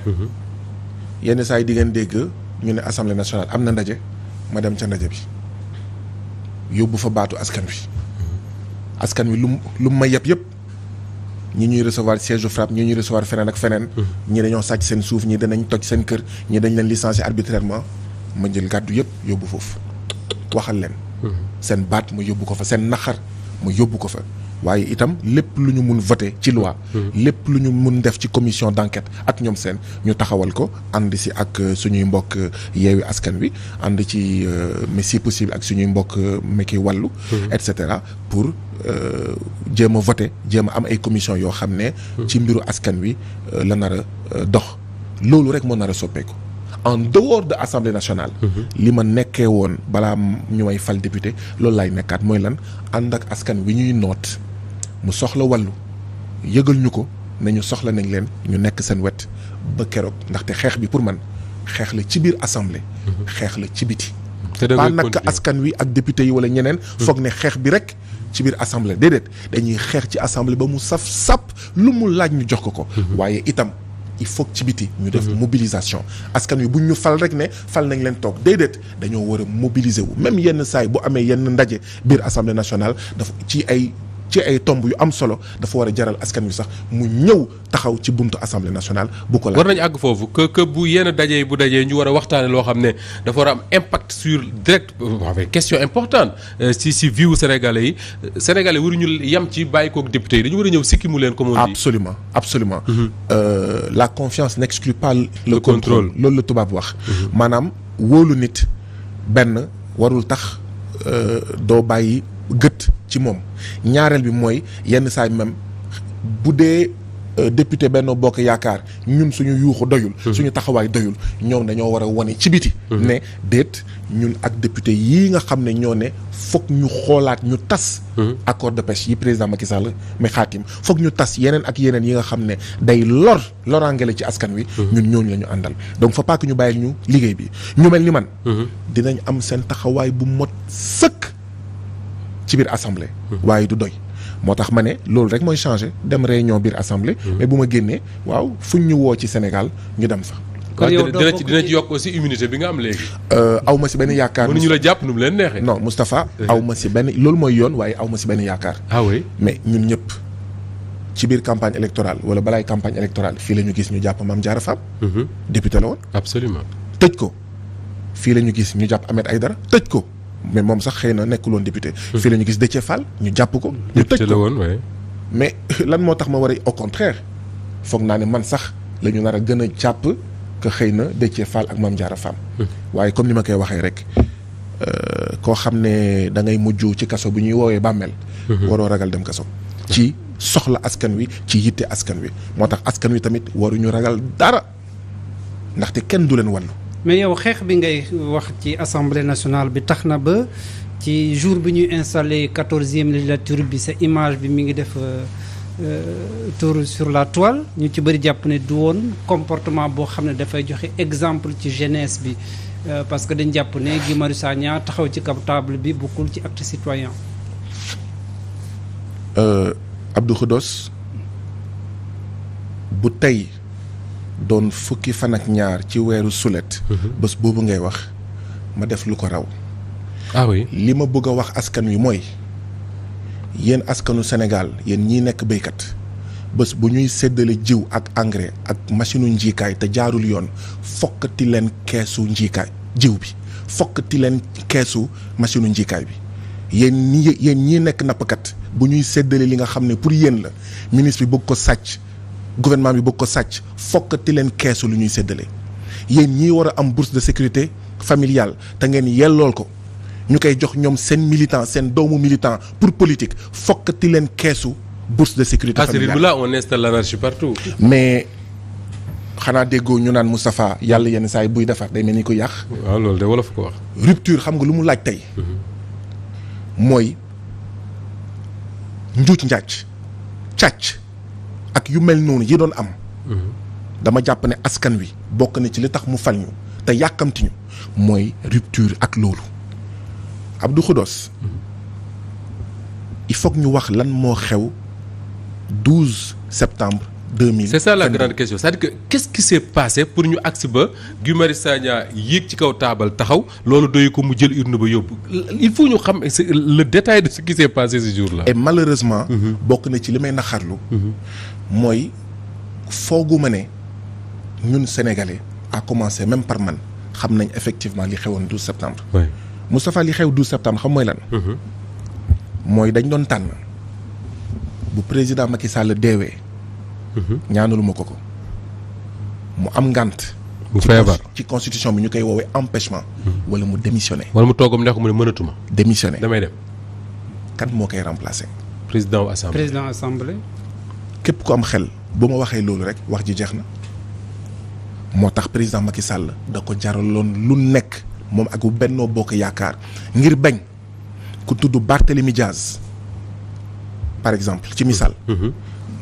yenn saa yi di ngeen dégg ñu ne Assemblée nationale am na ndaje ma dem ca ndaje bi yóbbu fa baatu askan wi. askan wi lu ma yëpp ñi ñuy recevoir siège FRAPP ñi ñuy recevoir feneen ak feneen. ñi dañoo sàcc seen suuf ñi danañ toj seen kër ñi dañ leen licencier arbitrairement ma jël gàddu yëpp yóbbu foofu waxal leen. seen baat ma yóbbu ko fa seen naqar ma yóbbu ko fa waaye itam lépp lu ñu mun voter ci loi. lépp lu ñu mun def ci commission d'enquête ak ñoom seen ñu taxawal ko ànd si ak suñuy mbokk yeewi askan wi ànd ci mais si possible ak suñuy mbokk mekki wàllu. et cetera pour jéem a voter jéem a am ay commission yoo xam ne. ci mbiru askan wi la nar a dox loolu rek moo nar a soppeeku. en dehors de Assemblée nationale. li ma nekkee woon balaa ñu may fal député loolu laay nekkaat mooy lan ànd ak askan wi ñuy noot mu soxla wàllu yëgal ñu ko ne ñu soxla nañ leen ñu nekk seen wet ba keroog ndaxte xeex bi pour man xeex la ci biir assemblée. xeex la ci biti. pas nag askan wi ak député yi wala ñeneen. foog ne xeex bi rek ci biir assemblée déedéet dañuy xeex ci assemblée ba mu saf sap lu mu laaj ñu jox ko. waaye itam. il faut ci biti ñu def mobilisation askan wi buñ ñu fal rek ne fal nañ leen toog déedéet dañoo war a mobiliser wu même yenn saay bu amee yenn ndaje biir assemblée nationale dafa ci ay tomb yu am solo dafa war a jaral askan wi sax mu ñëw taxaw ci buntu assemblée nationale bu ko la war nañu àgg foofu que bu yenn dajee bu dajee ñu war a waxtaane loo xam ne dafa war a am impact sur direct avec question importante si vie wu sénégalais waruñu yem ci bàyyi kook député yi dañu war a ñëw sikki mu leen comme on dit. absolument la confiance n'exclut pas le contrôle loolu la tubaab wax maanaam wóolu nit benn warul tax doo bàyyi gët ci moom ñaareel bi mooy yenn saa yi même bu dee député Benno Bokk Yaakaar ñun suñu yuuxu doyul suñu taxawaay doyul ñoom dañoo war a wane ci biti ne déet ñun ak député yii nga xam ne ñoo ne foog ñu xoolaat ñu tas accord de pêche yi président Macky Sall mi xaatim foog ñu tas yeneen ak yeneen yi nga xam ne day loraange la ci askan wi ñun ñooñu la ñu àndal donc faut pas que ñu bàyyil ñu liggéey bi ñu mel ni man dinañ am seen taxawaay bu mot sëkk ci biir assemblée waaye du doy moo tax ma ne loolu rek mooy changer dem réunion biir assemblée mais bu ma génnee waaw fuñ ñu woo ci Sénégal ñu dem fa dina ci yokk aussi immunité bi nga am léegi aw ma si benn yaakaar mënuñu la jàpp nu mu leen neexee non Moustapha aw ma si benn loolu mooy yoon waaye aw ma si benn yaakaar oui mais ñun ñëpp ci biir campagne électorale wala balaay campagne électorale fii la ñu gis ñu jàpp Mame Diarra Fam député la woon absolument tëj ko fii la ñu gis ñu jàpp Ahmed Aïdara tëj ko mais moom sax xëy na nekkuloon député fii la ñu gis Déthié Fall ñu jàpp ko ñu tëj ko mais lan moo tax ma war a au contraire foog naa ne man sax la ñu nar a gën a jàpp que xëy na Déthié Fall ak Mame Diarra Fam waaye comme ni ma koy waxee rek koo xam ne da ngay mujj ci kaso bu ñuy woowee bàmmeel waroo ragal dem kaso ci soxla askan wi ci yitte askan wi moo tax askan wi tamit waruñu ragal dara ndaxte kenn du leen wàllu mais yow xeex bi ngay wax ci assemblée nationale bi tax na ba ci jour bi ñuy installé 14e législature bi sa image bi mi ngi def tour sur la toile ñu ci bëri jàpp ne du woon comportement boo xam ne dafay joxe exemple ci jeunesse bi parce que dañ jàpp ne Guy Marius Sagna taxaw ci kaw table bi bokkul ci acte citoyen. Abdou Khoudoss bu tey doon fukki fan ak ñaar ci weeru sulet. bés boobu ngay wax ma def lu ko raw. ah oui li ma bëgg a wax askan wi mooy yéen askanu Sénégal yéen ñii nekk béykat bés bu ñuy séddale jiw ak engrais ak machine njiikaay te jaarul yoon fokkati leen keesu njiikaay jiw bi fokkati leen keesu machine njiikaay bi yéen ñii nekk nappkat bu ñuy séddale li nga xam ne pour yéen la ministre bi bëgg ko sàcc gouvernement bi bëgg ko sàcc fokkati leen keesu lu ñuy séddale yéen ñii war a am bourse de sécurité familiale te ngeen yellool ko ñu koy jox ñoom seen militant seen doomu militant pour politique fokkati leen keesu bourse de sécurité familiale. là on installe l'anarchie partout. mais xanaa déggoo ñu naan Moustapha yàlla yenn saa yi buy defar day mel ni ko yàq. waaw loolu de wolof ko wax. rupture xam nga lu mu laaj tey. mooy njuuj njaaj càcc ak yu mel noonu yi doon am. dama jàpp ne askan wi bokk na ci li tax mu fal ñu te yàkkamti ñu mooy rupture ak loolu. Abdou Khoudoss il faut que ñu wax lan moo xew 12 septembre 2000. c'est ça la grande question c'est-à-dire que qu'est-ce qui s'est passé pour ñu agsi ba Guy Marius Sagna yéeg ci kaw taabal taxaw loolu doy ko mu jël urne ba yóbbu il faut ñu xam le détail de ce qui s'est passé ce jour-là. et malheureusement. bokk na ci li may naxarlu. mooy fooguma ne ñun sénégalais à commencer même par man xam nañ effectivement li xewoon 12 septembre. oui. Moustapha li xew 12 septembre xam mooy lan. mooy dañ doon tànn bu président Macky Sall deewee. ñaanaluma ko mu am ngànt. mu feebar ci constitution bi ñu koy woowee empêchement. wala mu démissionné. wala mu toogam nekk mu ne mënatuma. démissionné damay dem. kan moo koy remplacer. président wu assemblée. président assemblée. képp ku am xel bu ma waxee loolu rek wax ji jeex na moo tax président Macky Sall da ko jaraloon lu nekk. moom ak Benno Bokk Yaakaar ngir bañ ku tudd Barthélémy Diaz par exemple ci misaal.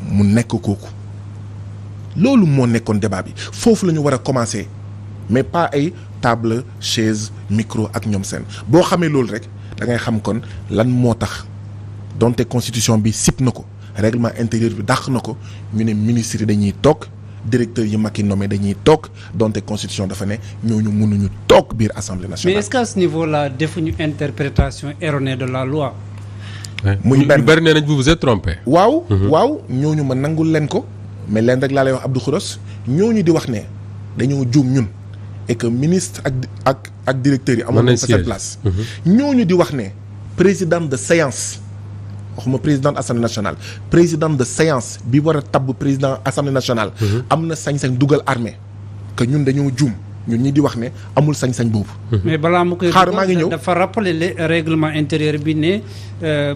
mu nekk kooku. loolu moo nekkoon débat bi foofu la ñu war a commencer mais pas ay table chaise micro ak ñoom seen boo xamee loolu rek da ngay xam kon lan moo tax donte constitution bi sip na ko règlement intérieur bi dàq na ko ñu ne ministre yi dañuy toog. directeur yi Macky nommé dañuy toog donte constitution dafa ne ñooñu mënuñu toog biir assemblée nationale. mais est-ce qu'à ce niveau-là defuñu interprétation erronée de la loi. muy benn bari nee nañ vous êtes trompé. waaw. waaw ñooñu ma nangul leen ko mais leen rek laa lay wax Abdou Khoudoss ñooñu di wax ne dañoo juum ñun et que ministre ak directeurs yi. amoon nañ fa cette place. ñooñu di wax ne président de séance. waxuma président assemblée nationale président de séance bi war a tabb président assemblée nationale. am na sañ-sañ dugal armée que ñun dañoo juum ñun ñi di wax ne amul sañ-sañ boobu. mais balaa mu koy maa ngi ñëw dafa rappeler le règlement intérieur bi ne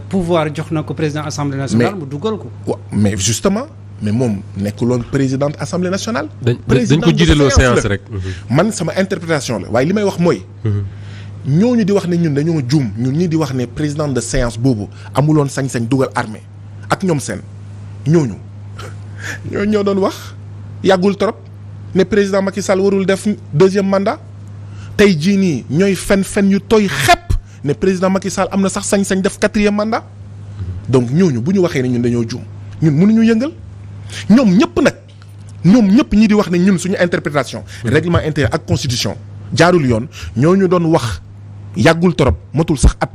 pouvoir jox na ko président assemblée nationale. mu dugal ko. mais justement mais moom nekkuloon président assemblée nationale. dañ ko jiiteloo séance rek. man sama interprétation la waaye li may wax mooy. ñooñu di wax ne ñun dañoo juum ñun ñii di wax ne président de séance boobu amuloon sañ-sañ dugal armée ak ñoom seen ñooñu ñoo doon wax yàggul trop ne président Macky Sall warul def deuxième mandat tey jii nii ñooy fen yu tooy xepp ne président Macky Sall am na sax sañ-sañ def quatrième mandat donc ñooñu bu ñu waxee ne ñun dañoo juum ñun mënuñu yëngal ñoom ñëpp ñi di wax ne ñun suñu interprétation règlement intérieur ak constitution jaarul yoon ñooñu doon wax yàggul trop motul sax at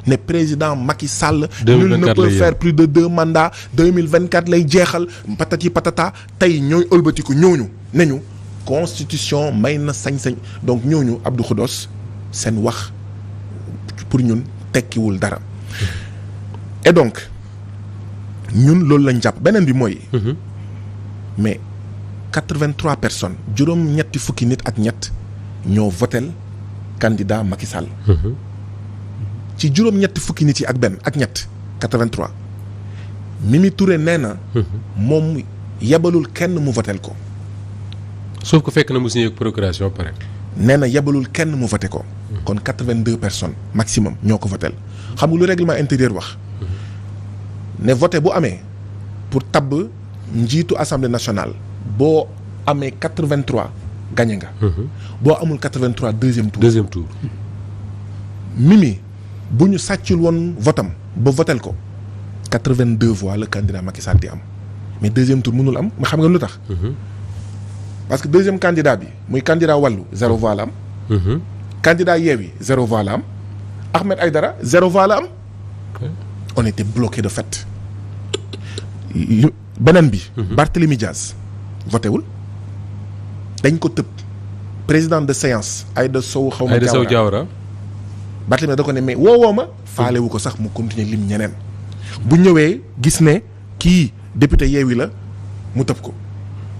ne président Macky Sall nul ne peut faire plus de 2 mandats 2024 lay jeexal patati patata tey ñooy ëlbatiku ñooñu ne ñu constitution may na sañ-sañ donc ñooñu Abdou Khoudoss seen wax pour ñun tekkiwul dara et donc ñun loolu lañ jàpp beneen bi mooy mais 83 personnes juróom-ñetti fukki nit ak ñett ñoo votel candidat Macky Sall. ci juróom-ñetti fukki nit yi ak benn ak ñett 83 Mimi Touré nee na. moom yebalul kenn mu votel ko. sauf que fekk na mu signé ak procuration pare. nee na yebalul kenn mu voté ko. kon 82 personnes maximum ñoo ko votel xam nga lu règlement intérieur wax. ne voté bu amee pour tabb njiitu assemblée nationale boo amee 83 gagné nga. boo amul 83 deuxième tour. Mimi bu ñu sàccul woon votam ba votel ko 82 voix le candidat Macky Sall di am mais deuxième tour mënul am mais xam nga lu tax. parce que deuxième candidat bi muy candidat wàllu 0 voix la am. candidat Yewwi 0 voix la am. Ahmed Aïdara 0 voix la am. on était bloqué de fait. beneen bi. Barthélémy Diaz voté wul dañ ko tëb président de séance Aïda Sow xaw ma Diawara Barthélémy da ko ne mais woowoo ma faale wu ko sax mu continuer lim ñeneen bu ñëwee gis ne kii député Yewwi la mu tëb ko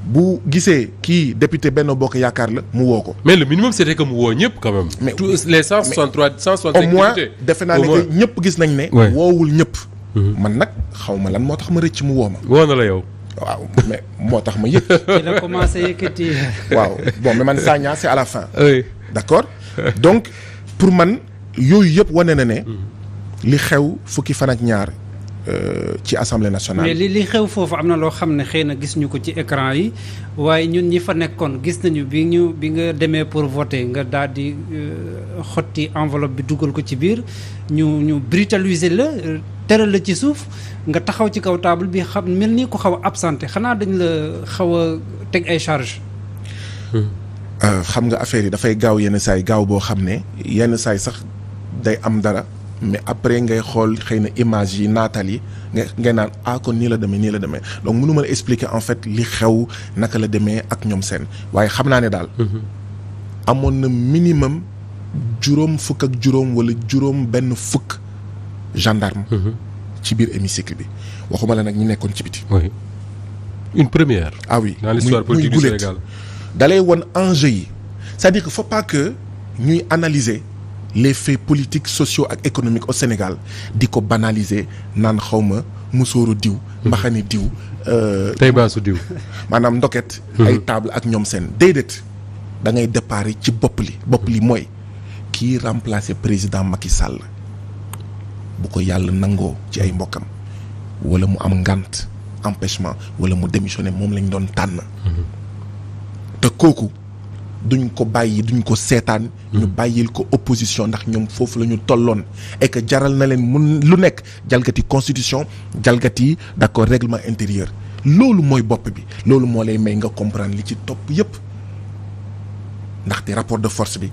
bu gisee kii député Benno Bokk Yaakaar la mu woo ko. mais le minimum c'était que mu woo ñëpp quand même. mais tous les 163 165 au moins députés. defe naa ne que ñëpp gis nañ ne. woowul ñëpp. man nag xaw ma lan moo tax ma rëcc mu woo ma. woo na la yow. waaw mais moo tax ma yëg. dina commencé yëkkati. waaw bon mais man Sagna c'est à la fin. oui d'accord donc pour man yooyu yëpp wane na ne. li xew fukki fan ak ñaar ci assemblée nationale. mais li xew foofu am na loo xam ne xëy na gis ñu ko ci écran yi waaye ñun ñi fa nekkoon gis nañu bi nga demee pour voter nga daal di xotti enveloppe bi dugal ko ci biir ñu brutaliser la teral la ci suuf nga taxaw ci kaw table bi xam mel ni ko xaw a absenté xanaa dañ la xaw a teg ay charge xam nga affaire yi dafay gaaw yenn saay gaaw boo xam ne yenn saay sax day am dara. mais après ngay xool xëy na image yi naatal yi ngay naan kon nii la demee donc mënu ma la expliquer en fait li xew naka la demee ak ñoom seen waaye xam naa ne daal. amoon na minimum juróom fukk ak juróom wala juróom benn fukk gendarme. ci biir hémicycle bi waxuma la nag ñi nekkoon ci biti. oui une première. ah oui dans l'histoire politique du Sénégal. dalay won enjeu yi c'est-à-dire que faut pas que ñuy analyser. les faits politiques sociaux ak économiques au Sénégal di ko banaliser naan xawma musóoru diw mbaxane diw tey baasu diw maanaam ndoket ay table ak ñoom seen déedéet da ngay départ ci bopp li mooy kii remplacer président Macky Sall bu ko yàlla nangoo ci ay mbokkam wala mu am ngant empêchement wala mu démissionner moom lañ doon tànn te kooku duñ ko bàyyi duñ ko seetaan ñu bàyyil ko opposition ndax ñoom foofu la ñu tolloon et que jaral na leen mun lu nekk jalgati constitution jalgati d'accord règlement intérieur loolu mooy bopp bi loolu moo lay may nga comprendre li ci topp yépp ndaxte rapport de force bi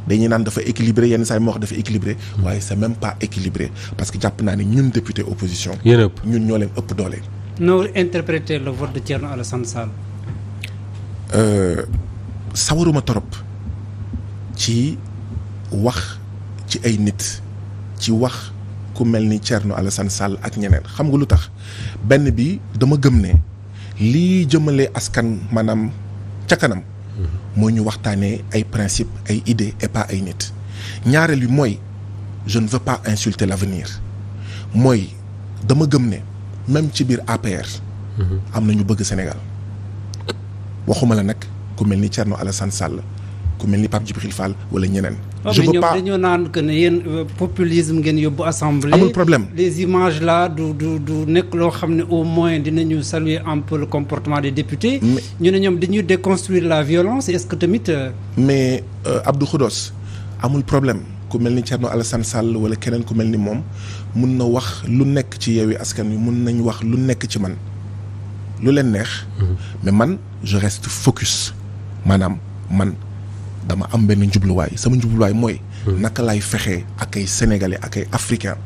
dañuy naan dafa équilibré yenn saa yi moo wax dafa équilibré waaye c'est même pas équilibré parce que jàpp naa ne ñun député opposition ñun ñoo leen ëpp doole. noo interpréter le vote de Thierno Alassane Sall. sawaruma torop ci wax ci ay nit ci wax ku mel ni Thierno Alassane Sall ak ñeneen xam nga lu tax benn bi dama gëm ne lii jëmale askan maanaam ca kanam moo ñu waxtaanee ay principe ay idées et pas ay nit ñaareel bi mooy je ne veux pas insulter l'avenir mooy dama gëm ne même ci biir APR am na ñu bëgg Sénégal waxuma la nag ku mel ni Thierno Alassane Sall ku mel ni Pape Djibril Fall wala ñeneen. je veux pas dañoo naan que ne yéen populisme ngeen yóbbu assemblée. amul problème les images là du nekk loo xam ne au moins dinañu saluer un peu le comportement des députés. ñu ne ñoom dañuy déconstruire la violence est-ce que tamit. mais Abdou Khoudoss amul problème ku mel ni Thierno Alassane Sall wala keneen ku mel ni moom mun na wax lu nekk ci Yewwi Askan Wi mun nañ wax lu nekk ci man lu leen neex. mais man je reste focus. maanaam man dama am benn njubluwaay sama njubluwaay mooy naka lay fexee ak ay sénégalais ak ay africains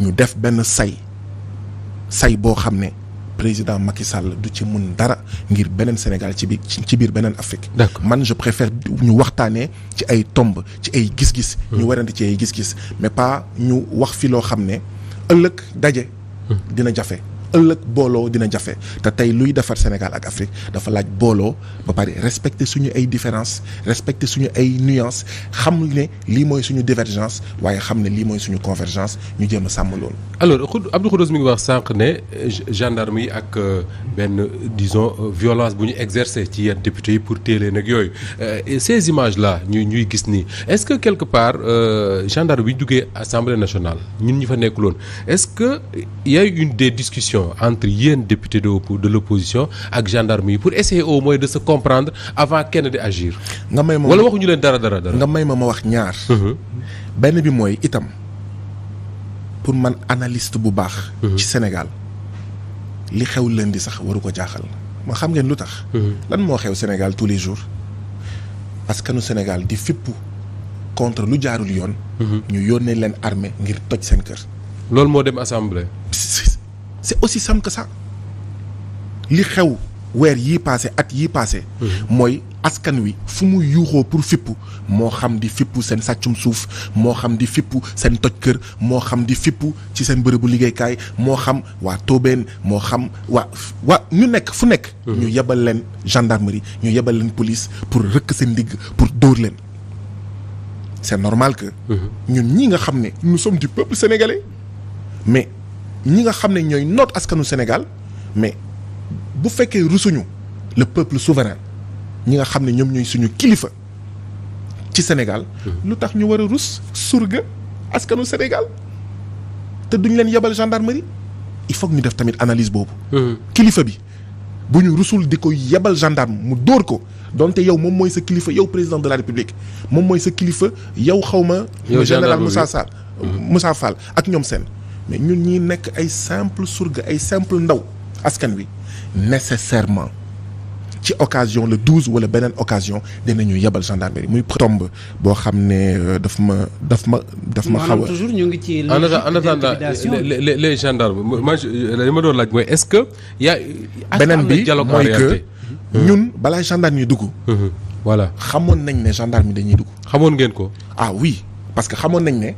ñu def benn say boo xam ne président Macky Sall du ci mun dara ngir beneen Sénégal ci biir beneen Afrique. man je préfère ñu waxtaanee ci ay tomb ci ay gis-gis. ñu werante ci ay gis-gis mais pas ñu wax fi loo xam ne ëllëg daje. dina jafe ëllëg booloo dina jafe te tey luy defar Sénégal ak Afrique dafa laaj booloo ba pare respecter suñu ay différences respecter suñu ay nuances xam ne lii mooy suñu divergence waaye xam ne lii mooy suñu convergence ñu jéem a sàmm loolu. alors Abdou Khoudoss mi ngi wax sànq ne gendarme yi ak benn disons violence bu ñu exercer ci yenn députés yi pour téelee nag yooyu ces images là ñuy gis nii est-ce que quelque part gendarme bi ñu duggee Assemblée nationale ñun ñi fa nekkuloon est-ce que y a eu une des discussions entre yéen députés de l'opposition ak gendarme yi pour essayer au moins de se comprendre avant kenn di agir. nga may ma wala waxuñu leen dara. nga may ma wax ñaar. benn bi mooy itam pour man analyste bu baax. ci Sénégal li xew lundi sax waru ko jaaxal. ma xam ngeen lu tax. lan moo xew Sénégal tous les jours askanu Sénégal di fippu contre lu jaarul yoon. ñu yónnee leen armée ngir toj seen kër. loolu moo dem assemblée. c'est aussi simple que ça li xew weer yii passé at yii passé mooy askan wi fu mu yuuxoo pour fippu moo xam di fippu seen sàccum suuf moo xam di fippu seen toj kër moo xam di fippu ci seen bërëbu liggéeykaay moo xam waa Tobène moo xam waa ñu nekk fu nekk ñu yebal leen gendarmerie ñu yebal leen police pour rëkk seen ndigg pour dóor leen c'est normal que ñun ñi nga xam ne nous sommes du peuple sénégalais mais ñi nga xam ne ñooy noot askanu Sénégal mais bu fekkee rusuñu le peuple souverain ñi nga xam ne ñoom ñooy suñu kilifa ci Sénégal lu tax ñu war a rus surga askanu Sénégal te duñ leen yebal gendarmerie il faut que ñu def tamit analyse boobu kilifa bi bu ñu rusul di ko yebal gendarme mu dóor ko donte yow moom mooy sa kilifa yow président de la République moom mooy sa kilifa yow xawma général Moussa Fall ak ñoom seen mais ñun ñi nekk ay simple surga ay simple ndaw askan wi nécessairement ci occasion le 12 wala beneen occasion dinañu yebal gendarmerie muy tombe boo xam ne daf ma xaw a toujours ñu ngi ci en attendant les gendarmes moi li ma doon laaj mooy est-ce que y a beneen bi mooy que ñun balaa gendarme yi dugg voilà xamoon nañ ne gendarme yi dañuy dugg xamoon ngeen ko ah oui parce que xamoon nañ ne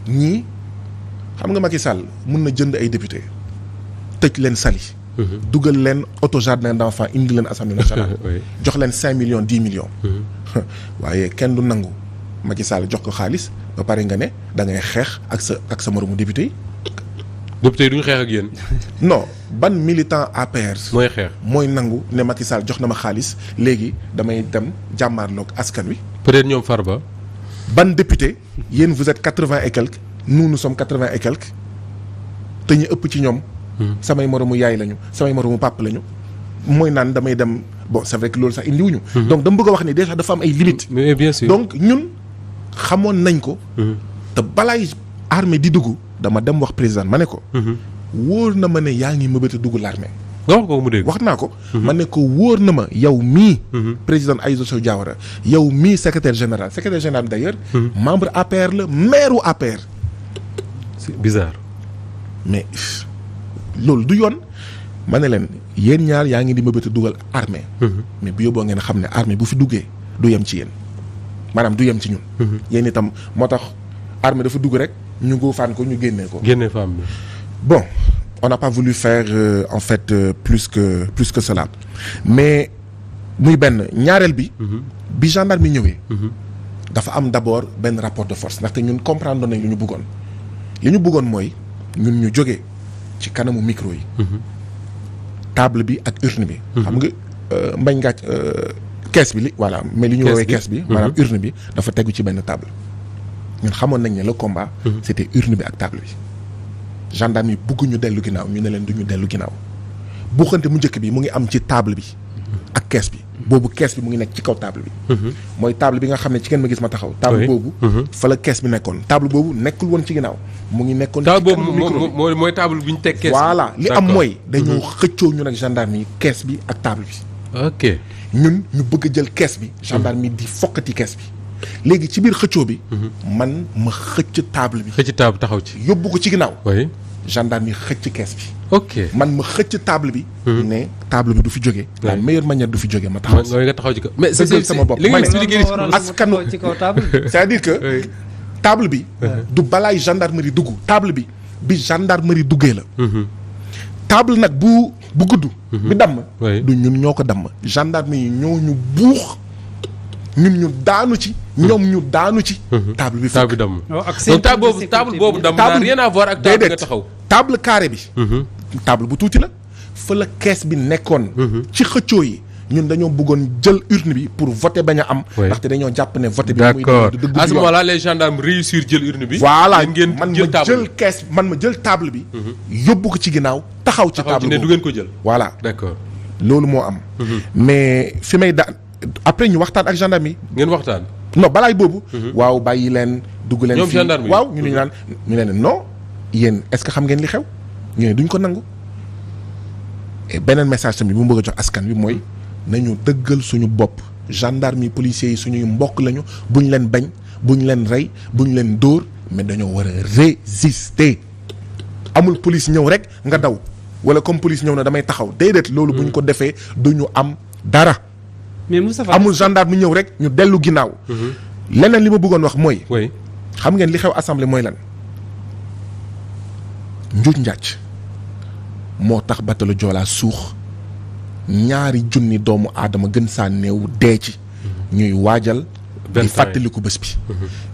ñii xam nga Macky Sall mun na jënd ay député tëj leen sali dugal leen auto jardin d'enfants indi leen assemblée nationale jox leen 5 millions 10 millions waaye kenn du nangu Macky Sall jox ko xaalis ba pare nga ne da ngay xeex ak sa moromu député yi duñu xeex ak yéen non ban militant APR mooy xeex mooy nangu ne Macky Sall jox na ma xaalis léegi damay dem jàmmaarloog askan wi peut-être ñoom Farba ban député yéen vous êtes 80 et quelques nous sommes 80 et quelques te ñu ëpp ci ñoom samay moromu yaay lañu samay moromu papa lañu mooy naan damay dem bon c'est vrai que loolu sax indiwuñu donc dama bëgg a wax ni déjà dafa am ay limites mais bien sûr donc ñun xamoon nañ ko te balaay armée di dugg dama dem wax président ma ne ko wóor na ma ne yaa ngi mëbët a dugg l'armée nga wax ko mu dégg wax naa ko ma ne ko wóor na ma yow mii président Aïssata Sow Diawara yow mii secrétaire général d'ailleurs membre APR la maire u APR c'est bizarre mais loolu du yoon ma ne leen yéen ñaar yaa ngi di mëbët a dugal armée mais bu yóbboo ngeen xam ne armée bu fi duggee du yem ci yéen maanaam du yem ci ñun yéen itam moo tax armée dafa dugg rek ñu góofaan ko ñu génnee ko génne femme bi bon on n'a pas voulu faire en fait plus que cela mais muy benn ñaareel bi bi gendarme yi ñëwee dafa am d'abord benn rapport de force ndaxte ñun comprendre nañ lu ñu bëggoon li ñu bëggoon mooy ñun ñu jógee ci kanamu micro yi table bi ak urne bi xam nga mbañ ngàcc kees bi li voilà mais li ñu woowee kees bi maanaam urne bi dafa tegu ci benn table ñun xamoon nañ ne le combat c'était urne bi ak table bi gendarme yi bugg ñu dellu ginnaaw ñu ne leen du ñu dellu ginnaaw buuxante mu njëkk bi mu ngi am ci table bi ak kees bi boobu kees bi mu ngi nekk ci kaw table bi mooy table bi nga xam ne ci kenn ma gis ma taxaw table boobu fa la kees bi nekkoon table boobu nekkul woon ci ginnaaw mu ngi nekkoon ci kanamu micro bi mooy table bi ñu teg kees voilà li am mooy dañoo xëccoo ñun ak gendarme yi kees bi ak table bi ok ñun ñu bëgg a jël kees bi gendarme yi di fokkati kees bi léegi ci biir xëccoo bi man ma xëcc table bi xëcc table taxaw ci yóbbu ko ci ginnaaw oui gendarme yi xëcc kees bi ok man ma xëcc table bi ne table bi du fi jógee la meilleure manière du fi jógee ma taxaw nga taxaw ci ko mais c'est sama bopp li nga expliqué askanu c'est-à-dire que table bi du balaay gendarmerie dugg table bi gendarmerie duggee la table nag bu gudd. bi damm. Oui. du ñun ñoo ko damm gendarme yi ñoo ñu buux ñun ñu daanu ci. ñoom ñu daanu ci. table bi table bi damm. ak donc table boobu damm naa rien à voir ak table bi nga taxaw. table carré bi. table bu tuuti la. fa la kees bi nekkoon. ci xëccoo yi ñun dañoo bëggoon jël urne bi pour voter bañ a am. ndaxte dañoo jàpp ne voter bi. d'accord à ce moment-là les gendarmes réussir jël urne bi. voilà ngeen man jël ma table jël kees man ma jël table bi. yóbbu ko ci ginnaaw taxaw ci table ne boobu du ngeen ko jël. voilà d'accord. loolu moo am. mais fi may daan après ñu waxtaan ak gendarme yi. ngeen waxtaan. non balaay boobu. waaw bàyyi leen dugg leen. ñoom fii gendarme yi waaw ñu ne ñu naan ñu leen non yéen est-ce que xam ngeen li xew ñu ne duñ ko nangu. et beneen message tamit bu mu bëgg a jox askan wi mooy nañu dëggal suñu bopp gendarme yi policiers yi suñuy mbokk lañu buñ leen bañ buñ leen rey buñ leen dóor mais dañoo war a résister. amul police ñëw rek nga daw wala comme police ñëw na damay taxaw déedéet loolu buñ ko defee duñu am dara. mais Moustapha amul gendarme mu ñëw rek ñu dellu ginnaaw. leneen li ma bëggoon wax mooy. oui. xam ngeen li xew assemblée mooy lan. njuuj njàcc moo tax batalu Joola suux 2,000 doomu aadama gën saa néew dee ci. ñuy waajal. di fàttaliku bés bi.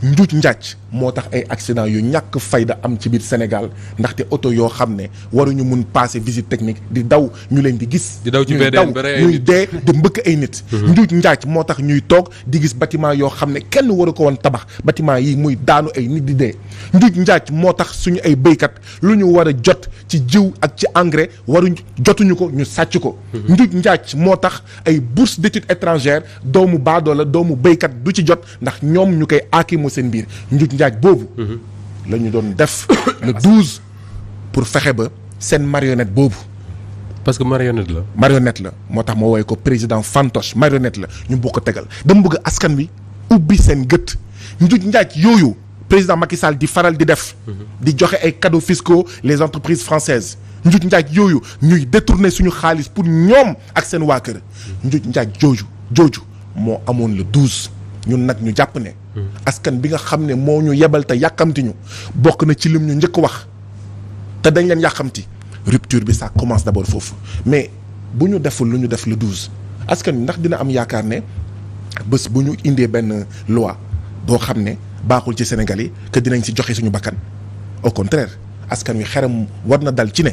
njuuj njàcc moo tax ay accident yu ñàkk fayda am ci biir Sénégal ndaxte oto yoo xam ne waruñu mun passer visite technique di daw ñu leen di gis. di daw ci ñuy VDN ba rey ay ñuy nit. dee di mbëkk ay nit. njuuj njàcc moo tax ñuy toog di gis bâtiment yoo xam ne kenn waru ko woon tabax bâtiment yi muy daanu ay nit di dee. njuuj njàcc moo tax suñu ay béykat lu ñu war a jot ci jiw ak ci engrais waruñ jotuñu ko ñu sàcc ko. njuuj njàcc moo tax ay bourse d'études étrangères doomu baadoola doomu béykat du ci jot ndax ñoom ñu koy aakimoo seen biir njuuj njaaj boobu la ñu doon def le 12 pour fexe ba seen marionnette boobu parce que marionnette la. marionnette la moo tax ma woowee ko président fantoche marionnette la ñu bëgg ko tegal dama bëgg askan wi ubbi seen gët njuuj njaaj yooyu président Macky Sall di faral di def di joxe ay cadeaux fiscaux les entreprises françaises njuuj njaaj yooyu ñuy détourner suñu xaalis pour ñoom ak seen waa kër njuuj njaaj jooju moo amoon le 12 ñun nag ñu jàpp ne askan bi nga xam ne moo ñu yebal te yàkkamti ñu bokk na ci lim ñu njëkk wax te dañ leen yàkkamti rupture bi ça commence d'abord foofu mais bu ñu deful lu ñu def le 12 askan bi ndax dina am yaakaar ne bés bu ñu indee benn loi boo xam ne baaxul ci Sénégal yi que dinañ si joxe suñu bakkan au contraire askan wi xeram war na dal ci ne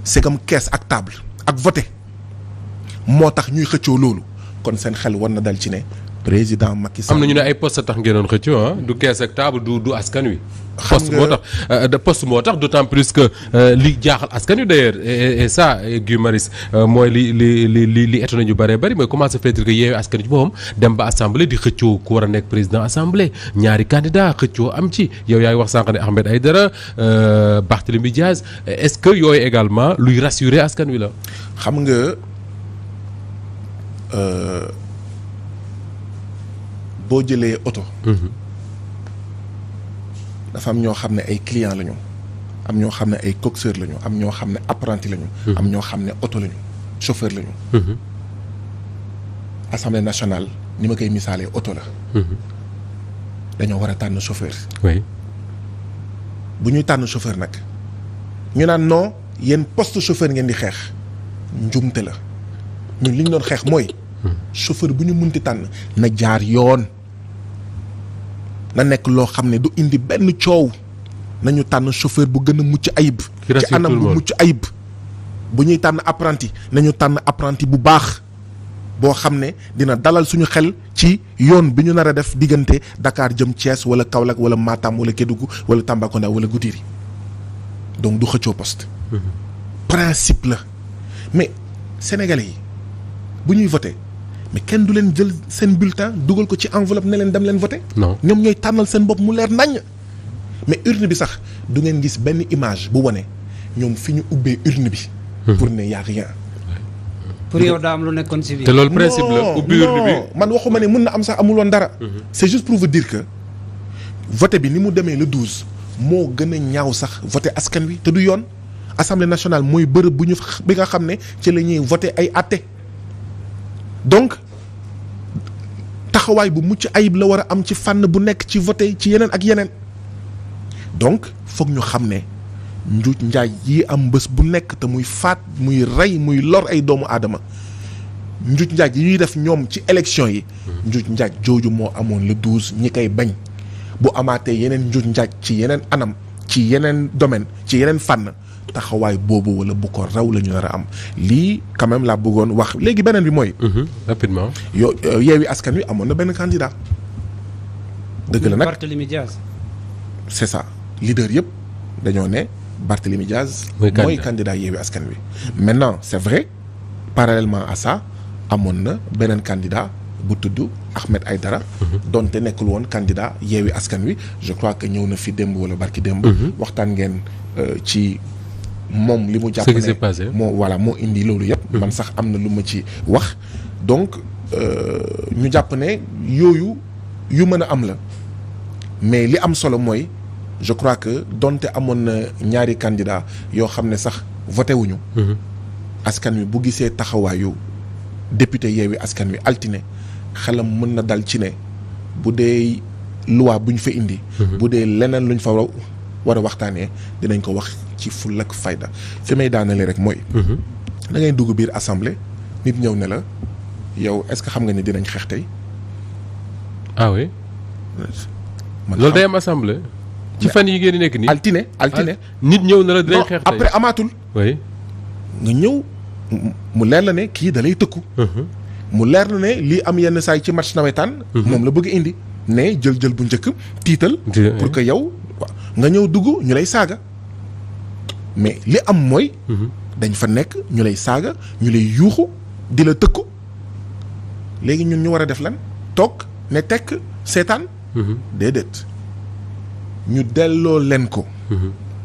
c'est comme caisse ak table ak voté moo tax ñuy xëccoo loolu kon seen xel war na dal ci ne président Macky Sall am na ñu ne ay poste tax ngeen doon xëccoo ah du kees ak table du askan wi. Xam poste nga- moo tax poste moo tax d'autant plus que li jaaxal askan wi d'ailleurs et ça Guy Marius mooy li étonné ñu bëree bëri mooy comment se fait-il que Yewwi Askan Wi ci boppam dem ba assemblée di xëccoo ku war a nekk président assemblée ñaari candidat xëccoo am ci yow yaay wax sànq ne Ahmed Aïdara Barthélémy Diaz est-ce que yooyu également luy rassurer askan wi la. xam nga boo jëlee oto dafa am ñoo xam ne ay clients lañu am ñoo xam ne ay coxeur lañu am ñoo xam ne apprenti lañu am ñoo xam ne oto lañu chauffeur lañu Assemblée nationale ni ma koy misaalee oto la dañoo war a tànn chauffeur oui. bu ñuy tànn chauffeur nag ñu naan non yéen poste chauffeur ngeen di xeex njumte la ñun li ñu doon xeex mooy chauffeur bu ñu munti tànn na jaar yoon na nekk loo xam ne du indi benn coow nañu tànn chauffeur bu gën a mucc ayib Qui rassure ci anam tout le bu monde. mucc ayib bu ñuy tànn apprenti nañu tànn apprenti bu baax boo xam ne dina dalal suñu xel ci yoon bi ñu nar a def diggante Dakar jëm Thiès wala Kaolack wala Matam wala Kédougou wala Tambacounda wala Goudiri donc du xëccoo poste principe la mais sénégalais yi bu ñuy voté mais kenn du leen jël seen bulletin dugal ko ci enveloppe ne leen dem leen voté non ñoom ñooy tànnal seen bopp mu leer naññ mais urne bi sax du ngeen gis benn image bu wane ñoom fi ñu ubbee urne bi pour ne y a rien pour yow daa am lu nekkoon ci biir. te loolu principe la ubbi urne bi. man waxuma ne mun na am sax amul woon dara c'est juste pour vous dire que voté bi ni mu demee le 12 moo gën a ñaaw sax voté askan wi te du yoon assemblée nationale mooy bërëb bu ñu bi nga xam ne ci la ñuy voté ay atte donc taxawaay bu mucc ayib la war a am ci fànn bu nekk ci voté ci yeneen ak yeneen donc foog ñu xam ne njuuj njaaj yi am bés bu nekk te muy faat muy rey muy lor ay doomu aadama njuuj njaaj yi ñuy def ñoom ci élection yi njuuj njaaj jooju moo amoon le 12 ñi koy bañ bu amaatee yeneen njuuj njaaj ci yeneen anam ci yeneen domaine ci yeneen fànn taxawaay boobu wala bu ko raw la ñu nar a am lii quand même laa bëggoon wax léegi beneen bi mooy rapidement Yewwi Askan Wi amoon na benn candidat dëgg la nag Barthélémy Diaz c'est ça leader yëpp dañoo ne Barthélémy Diaz mooy candidat Yewwi Askan Wi maintenant c'est vrai parallèlement à ça amoon na beneen candidat bu tudd Ahmed Aïdara donte nekkul woon candidat Yewwi Askan Wi je crois que ñëw na fi démb wala barki démb waxtaan ngeen ci moom li mu jàpp ne moo indi loolu yëpp man sax am na lu ma ci wax donc ñu jàpp ne yooyu yu mën a am la mais li am solo mooy je crois que donte amoon na ñaari candidat yoo xam ne sax voté wuñu askan wi bu gisee taxawaayu député Yewwi Askan Wi altine xelam mën na dal ci ne bu dee loi bu ñu fa indi bu dee leneen luñ fa war a waxtaanee dinañ ko wax ci fulla ak fayda fi may daanale rek mooy da ngay dugg biir assemblée nit ñëw ne la yow est-ce que xam nga ni dinañ xeex tey ah oui loolu day am assemblée ci fan yi ngeen di nekk nii altine nit ñëw na la dinañ xeex tey après amaatul oui nga ñëw mu leer la ne kii da lay tëkku mu leer na ne lii am yenn saay ci match nawetaan moom la bëgg indi ne jël bu njëkk tiital pour que yow nga ñëw dugg ñu lay saaga mais li am mooy dañ fa nekk ñu lay saaga ñu lay yuuxu di la tëkku léegi ñun ñu war a def lan toog ne tekk seetaan déedéet ñu delloo leen ko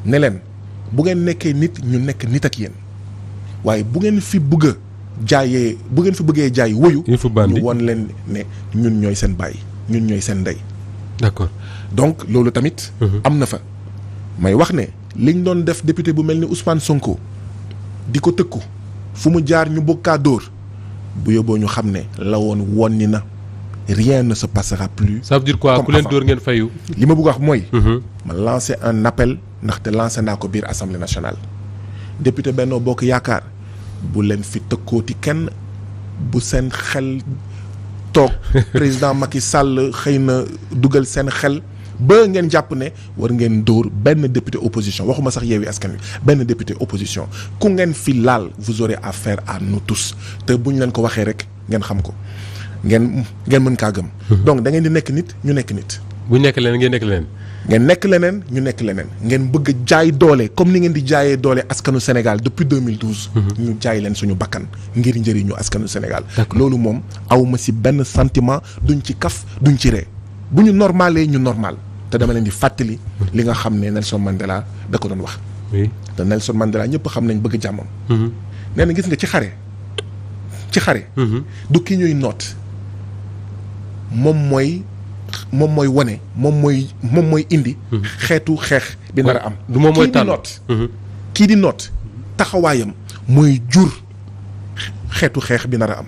ne leen bu ngeen nekkee nit ñu nekk nit ak yéen waaye bu ngeen fi bëgg bu ngeen fi bëggee jaay woyu ñu won leen ne ñun ñooy seen baay ñun ñooy seen ndey d'accord donc loolu tamit am na fa may wax ne liñ doon def député bu mel ni Ousmane Sonko di ko tëkku fu mu jaar ñu bëgg kaa dóor bu yóbboo ñu xam ne la woon wonni na rien ne se passera plus. ça veut dire quoi ku leen dóor ngeen fayu. li ma bëgg wax mooy. ma lancer un appel ndaxte lancer naa ko biir assemblée nationale. député Benno Bokk Yaakaar bu leen fi tëkkooti kenn bu seen xel toog président Macky Sall xëy na dugal seen xel ba ngeen jàpp ne war ngeen dóor benn député opposition waxuma sax Yewwi Askan Wi benn député opposition ku ngeen fi laal vous aurez affaire à nous tous te bu ñu leen ko waxee rek ngeen xam ko. ngeen mën kaa gëm. donc da ngeen di nekk nit ñu nekk nit. bu nekk leneen ngeen nekk leneen. ngeen nekk leneen ñu nekk leneen. ngeen bëgg a jaay doole comme ni ngeen di jaayee doole askanu Sénégal depuis 2012. ñu jaay leen suñu bakkan ngir njëriñu askanu Sénégal. loolu moom awma ci benn sentiment duñ ci kaf duñ ci ree bu ñu normalee ñu normal te dama leen di fàttali. li nga xam ne Nelson Mandela da ko doon wax. oui te Nelson Mandela ñëpp xam nañ bëgg jàmmam. nee na gis nga ci xare. du ki ñuy noot. moom mooy wane moom mooy indi. xeetu xeex bi nar a am. du moom mooy tànn kii di noot taxawaayam mooy jur xeetu xeex bi nar a am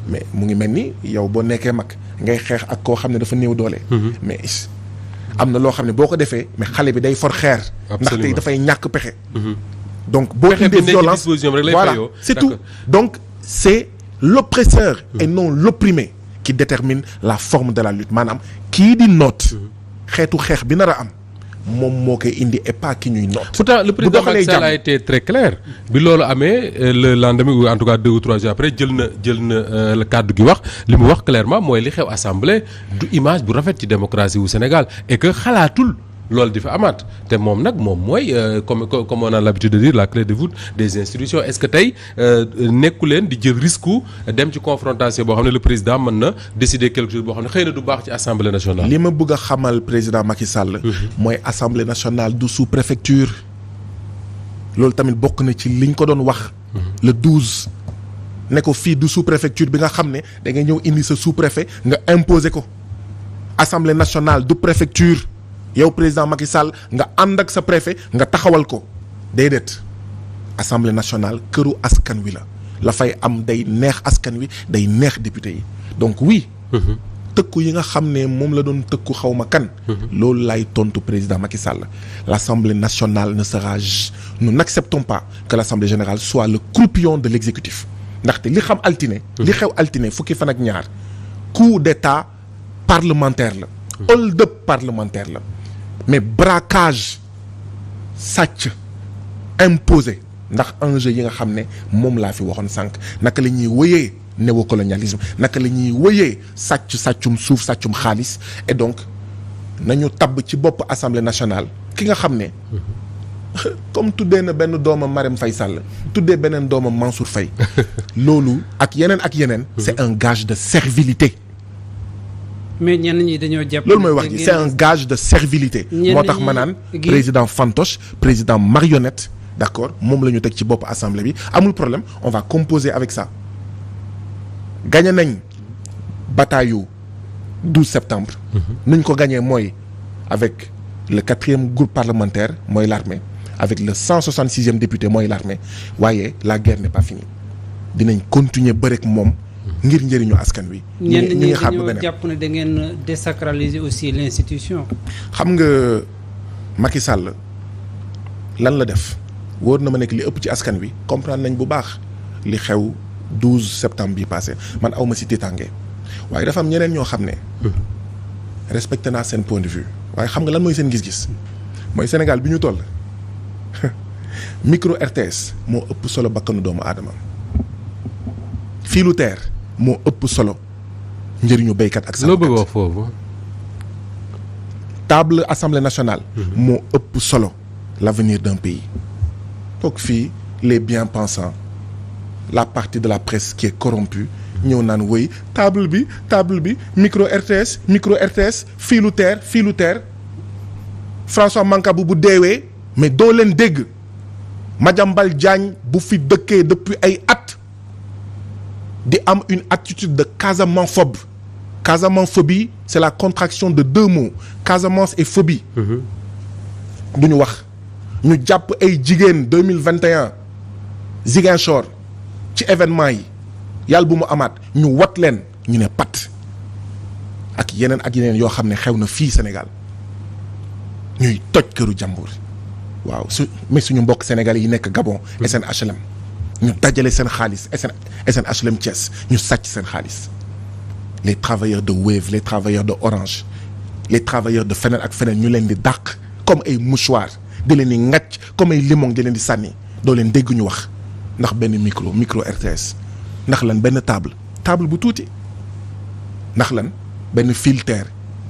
mais mu ngi mel ni yow boo nekkee mag ngay xeex ak koo xam ne dafa néew doole. mais am na loo xam ne boo ko defee mais xale bi day for xeer. ndaxte dafay ñàkk pexe. donc boo indee violence voilà c'est tout donc c'est l'oppresseur et non l'opprimé qui détermine la forme de la lutte maanaam kii di noot xeetu xeex bi nar a am moom moo koy indi et pas ki ñuy noot. pourtant le président Macky Sall a été très clair bi loolu amee le lendemain ou en tout cas 2 ou 3 jours après jël na le cadre gi wax li mu wax clairement mooy li xew assemblée du image bu rafet ci démocratie wu Sénégal et que xalaatul loolu di fa amaat te moom nag moom mooy comme on a l'habitude de dire la clé de voûte des institutions est-ce que tey nekku leen di jël risque dem ci confrontation boo xam ne le président mën na décider quelque chose boo xam ne xëy na du baax ci assemblée nationale. li ma bëgg a xamal président Macky Sall. mooy assemblée nationale du sous-préfecture. loolu tamit bokk na ci liñ ko doon wax. le 12. ne ko fii du sous-préfecture bi nga xam ne da nga ñëw indi sa sous-préfet nga imposer ko. assemblée nationale du préfecture. yow président Macky Sall nga ànd ak sa préfet nga taxawal ko déedéet assemblée nationale këru askan wi la fay am day neex askan wi day neex député yi donc oui. tëkku yi nga xam ne moom la doon tëkku xaw ma kan. loolu lay tontu président Macky Sall. l'Assemblée nationale ne sera nous n'acceptons pas que l'Assemblée générale soit le croupion de l'exécutif ndaxte li xam altine. li xew altine fukki fan ak ñaar coup d'état parlementaire la. hold-up parlementaire la mais braquage sàcc imposé ndax enjeu yi nga xam ne moom laa fi waxoon sànq naka la ñuy wëyee néocolonialisme naka la ñuy wëyee sàccum suuf sàccum xaalis et donc nañu tabb ci bopp assemblée nationale ki nga xam ne comme tuddee na benn doomam Marème Faye Sall tuddee beneen doomam Mansour Faye loolu ak yeneen c'est un gage de servilité. mais ñenn ñi dañoo jàpp loolu mooy wax ji c'est un gage de servilité. moo tax ma naan président fantoche président marionnette d'accord moom la ñu teg ci bopp assemblée bi amul problème on va composer avec ça. gagné nañ bataille 12 septembre. nuñ ko gagné mooy avec le 4e groupe parlementaire mooy l'armée avec le 166e député mooy l'armée waaye la guerre n'est pas finie dinañ continuer bërek moom. ngir njëriñu askan wi. ñenn ñi dañoo jàpp ne da ngeen désacraliser aussi l'institution. xam nga Macky Sall lan la def wóor na ma nekk li ëpp ci askan wi comprendre nañ bu baax li xew 12 septembre bi passé man aw ma si tiitaange waaye dafa am ñeneen ñoo xam ne. respecté naa seen point de vue waaye xam nga lan mooy seen gis-gis mooy Sénégal bi ñu toll micro RTS moo ëpp solo bakkanu doomu aadama filu terre moo ëpp solo njëriñu béykat ak sàmmkat. loo bëgg wax foofu. table assemblée nationale. moo ëpp solo l'avenir d'un pays. toog fii les bien-pensants la partie de la presse qui est corrompue ñëw naan woy table bi micro RTS filu terre François Mancabou bu deewee mais doo leen dégg Madiambal Diagne bu fi dëkkee depuis ay at. di am une attitude de casamance-phobe. Casamance-phobie c'est la contraction de 2 mots Casamance et phobie. du ñu wax ñu jàpp ay jigéen 2021 Ziguinchor ci événement yi yàlla bu mu amaat ñu wat leen ñu ne pat ak yeneen yoo xam ne xew na fii Sénégal ñuy toj këru jàmbur waaw mais suñu mbokk sénégalais yi nekk Gabon SNHLM ñu dajale seen xaalis SNHLM Thiès ñu sàcc seen xaalis les travailleurs de Wave les travailleurs de Orange les travailleurs de feneen ak feneen ñu leen di dàq comme ay mouchoir di leen di ŋàcc comme ay limon di leen di sànni doo leen dégg ñu wax ndax benn micro RTS ndax lan benn table bu tuuti ndax lan benn filtre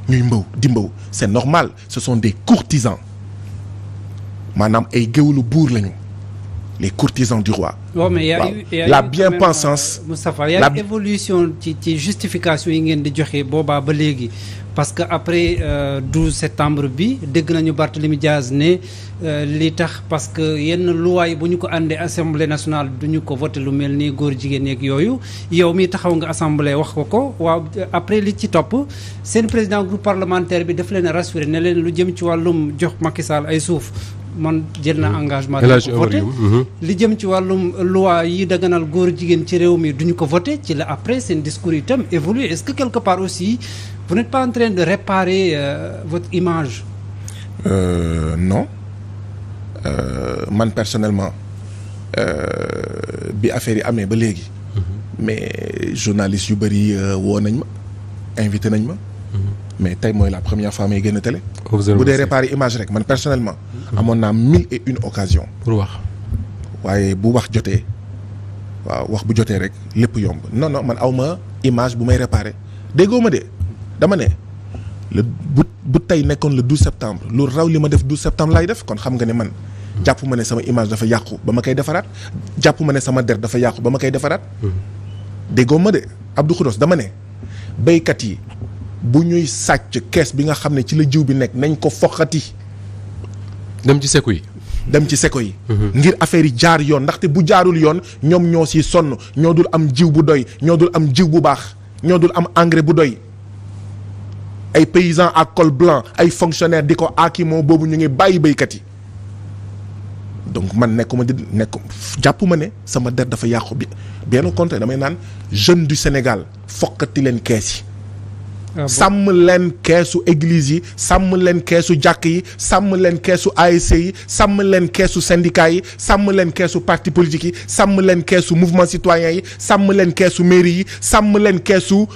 ñuy mbaw c'est normal ce sont des courtisans maanaam ay géwlu buur lañu les courtisans du roi. waaw mais y a la bien-pensance. Moustapha y a évolution ci justification yi ngeen di joxe boobaa ba léegi parce que après 12 septembre bi dégg nañu Barthélémy Diaz ne li tax parce que yenn loi yi bu ñu ko àndee assemblée nationale du ñu ko voté lu mel ni góor jigéen yeeg yooyu yow mi taxaw nga assemblée wax ko waaw après li ci topp seen président groupe parlementaire bi daf leen a rassuré ne leen lu jëm ci wàllum jox Macky Sall ay suuf. man jël na engagement dañu ko voté li jëm ci wàllum loi yi daganal góor jigéen ci réew mi duñu ko voté ci la après seen discours itam évolué est-ce que quelque part aussi vous n'êtes pas en train de réparer votre image. Non man personnellement bi affaire yi amee ba léegi mais journalistes yu bëri woo nañ ma invité nañ ma mais tey mooy la première fois may génn télé. bu dee réparer image rek man personnellement. amoon naa 1001 occasions. pour wax. waaye bu wax jotee waaw wax bu jotee rek lépp yomb non man aw ma image bu may réparer déggoo ma de dama ne bu tey nekkoon le 12 septembre lu raw li ma def 12 septembre laay def kon xam nga ne man. jàpp ma ne sama image dafa yàqu ba ma koy defaraat jàpp ma ne sama der dafa yàqu ba ma koy defaraat. déggoo ma de Abdou Khoudoss dama ne béykat yi. bu ñuy sàcc kees bi nga xam ne ci la jiw bi nekk nañ ko foqati. dem ci seko yi. ngir affaire yi jaar yoon ndaxte bu jaarul yoon ñoom ñoo si sonn ñoo dul am jiw bu doy ñoo dul am jiw bu baax ñoo dul am engrais bu doy ay paysans à col blanc ay fonctionnaires di ko aakimoo boobu ñu ngi bàyyi béykat yi donc man jàpp ma ne sama der dafa yàqu bi bien au contraire damay naan jeune du Sénégal foqati leen kees yi. sàmm leen keesu église yi sàmm leen keesu jàkk yi sàmm leen keesu ASC yi sàmm leen keesu syndicat yi sàmm leen keesu parti politique yi sàmm leen keesu mouvement citoyen yi sàmm leen keesu mairie yi sàmm leen keesu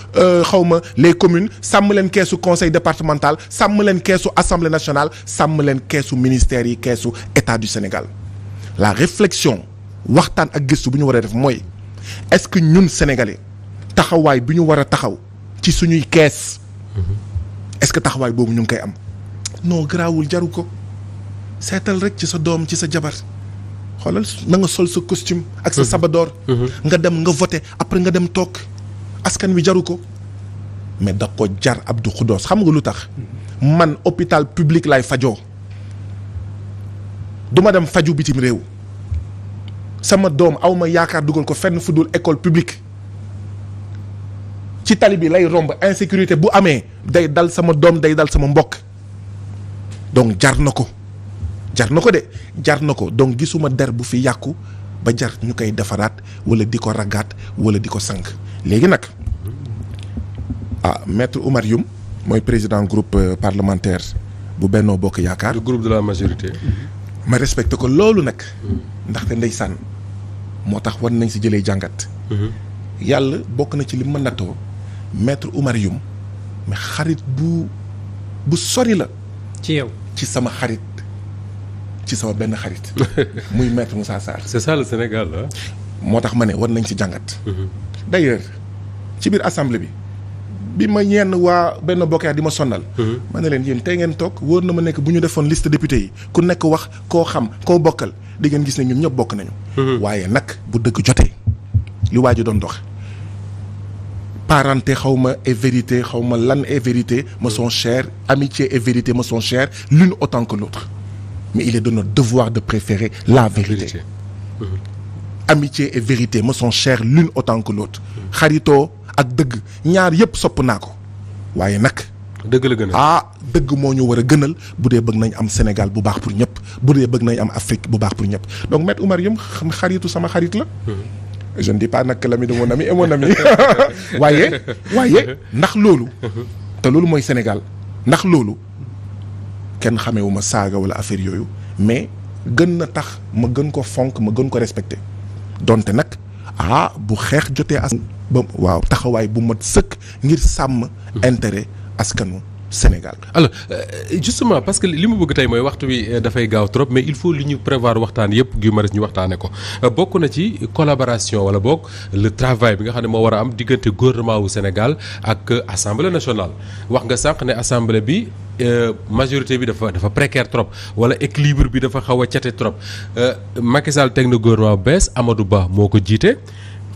xawma les communes sàmm leen keesu conseil départemental sàmm leen keesu assemblée nationale sàmm leen keesu ministères yi keesu état du Sénégal. La réflexion waxtaan ak gëstu bu ñu war a def mooy est-ce que ñun sénégalais taxawaay bi ñu war a taxaw ci suñuy kees est-ce que taxawaay boobu ñu ngi koy am non garaawul jaru ko seetal rek ci sa doom ci sa jabar xoolal na nga sol sa costume ak sa sabadoor nga dem nga voter après nga dem toog askan wi jaru ko mais da ko jar Abdou Khoudoss xam nga lu tax man hôpital public laay fajoo duma dem faju bitim réew sama doom awma yaakaar dugal ko fenn fu dul école publique ci tali bi lay romb insécurité bu amee day dal sama doom day dal sama mbokk donc jar na ko de jar na ko donc gisuma der bu fi yàqu ba jar ñu koy defaraat wala di ko ragaat wala di ko sànq léegi nag maître Oumar Youm mooy président groupe parlementaire bu Benno Bokk Yaakaar. le groupe de la majorité. ma respecté ko loolu nag ndaxte ndeysaan moo tax war nañ si jëlee jàngat. yàlla bokk na ci li ma nattoo maître Oumar Youm mais xarit bu sori la. ci yow ci sama xarit ci sama benn xarit. muy maître Moussa Sarr. c'est ça le Sénégal ah. moo tax ma ne war nañ ci jàngat. d'ailleurs ci biir assemblée bi ma ñenn waa benn bokk di ma sonnal. ma ne leen yéen tey ngeen toog wóor na ma nekk bu ñu defoon liste député yi ku nekk wax koo xam koo bokkal di ngeen gis ne ñun ñëpp bokk nañu. waaye nag bu dëgg jotee li waa ji doon dox parenté xaw ma et vérité xaw ma lan et vérité me sont chères amitié et vérité me sont chères l'une autant que l'autre mais il est de notre devoir de préférer la vérité. Amitié et vérité me sont chères l'une autant que l'autre xaritoo ak dëgg ñaar yëpp sopp naa ko waaye nag. dëgg la gënal dëgg moo ñu war a gënal bu dee bëgg nañ am Sénégal bu baax pour ñëpp bu dee bëgg nañ am Afrique bu baax pour ñëpp donc maître Oumar Youm xaritu sama xarit la. je ne dis pas nag que l'ami de mon ami est mon ami waaye ndax loolu. te loolu mooy Sénégal ndax loolu kenn xamewu ma saaga wala affaire yooyu mais gën na tax ma gën ko fonk ma gën ko respecté donte nag bu xeex jotee ba waaw taxawaay bu mat sëkk ngir sàmm intérêt askanu Sénégal. alors justement parce que li mu bëgg tey mooy waxtu wi dafay gaaw trop mais il faut li ñu prévoir waxtaan yëpp Guy Marius ñu waxtaane ko bokk na ci collaboration wala boog le travail bi nga xam ne moo war a am diggante gouvernement wu Sénégal ak assemblée nationale wax nga sànq ne assemblée bi majorité bi dafa précaire trop wala équilibre bi dafa xaw a cate trop Macky Sall teg na gouvernement bu bees Amadou Ba moo ko jiite.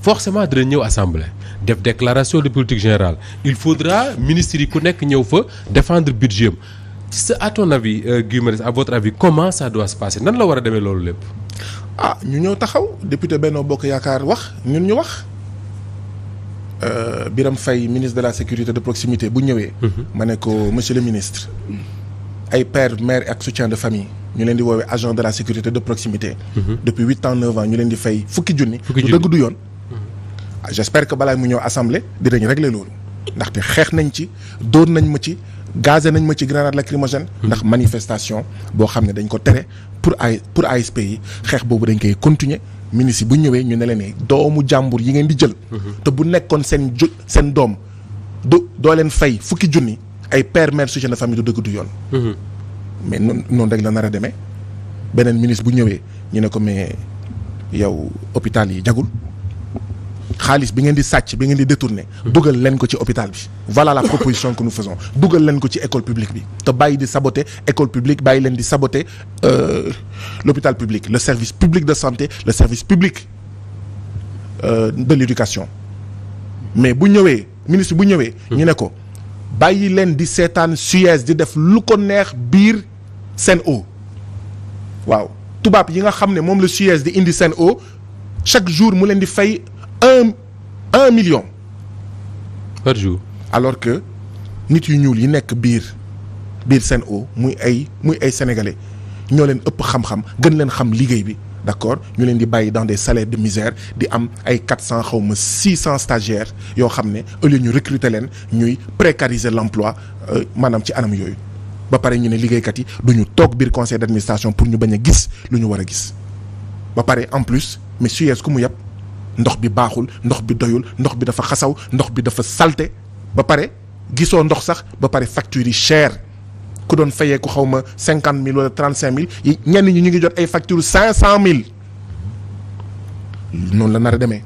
forcément dina ñëw assemblée def déclaration de politique générale il faudra ministres yi ku nekk ñëw fa défendre budget am c'est à ton avis Guy Marius à votre avis comment ça doit se passer nan la war a demee loolu lépp. ñu ñëw taxaw député Benno Bokk Yaakaar wax ñun ñu wax Birame Faye ministre de la sécurité de proximité bu ñëwee. ma ne ko monsieur le ministre ay père mère ak soutien de famille ñu leen di woowee agent de la sécurité de proximité. depuis 8 ans 9 ans ñu leen di fay fukki junni. du dëgg du yoon. j'espère que balaa mu ñëw assemblée dinañ régler loolu ndaxte xeex nañ ci dóor nañ ma ci gazé nañ ma ci grenade lacrymogène ndax manifestation boo xam ne dañ ko tere pour ASP yi xeex boobu dañ koy continuer ministre yi bu ñëwee ñu ne leen ne doomu jàmbur yi ngeen di jël te bu nekkoon seen doom doo leen fay fukki junni ay père mère soutien de famille du dëgg du yoon mais noonu rek la nar a demee beneen ministre bu ñëwee ñu ne ko mais yow hôpital yi jagul xaalis bi ngeen di sàcc bi ngeen di détourner dugal leen ko ci hôpital bi voilà la proposition que nous faisons dugal leen ko ci école publique bi te bàyyi di saboter école publique bàyyi leen di saboter l'hôpital public le service public de santé le service public de l'éducation mais bu ñëwee ministre bu ñëwee ñu ne ko bàyyi leen di seetaan Suez di def lu ko neex biir Sen'Eau waaw tubaab yi nga xam ne moom la Suez di indi Sen'Eau chaque jour mu leen di fay un million par jour alors que nit yu ñuul yi nekk biir Sen'Eau muy ay sénégalais ñoo leen ëpp xam-xam gën leen xam liggéey bi d'accord ñu leen di bàyyi dans des salaires de misère di am ay 400 xaw ma 600 stagiaires yoo xam ne au lieu ñu recruter leen ñuy précariser l'emploi maanaam ci anam yooyu ba pare ñu ne liggéeykat yi du ñu toog biir conseil d'administration pour ñu bañ a gis lu ñu war a gis ba pare en plus mais Suez ku mu yàpp ndox bi baaxul ndox bi doyul ndox bi dafa xasaw ndox bi dafa salte ba pare gisoo ndox sax ba pare factures yi cher ku doon fayee ku xaw ma 50 000 wala 35 000 yi ñenn ñi ñu ngi jot ay factures 500 000 noonu la nar a demee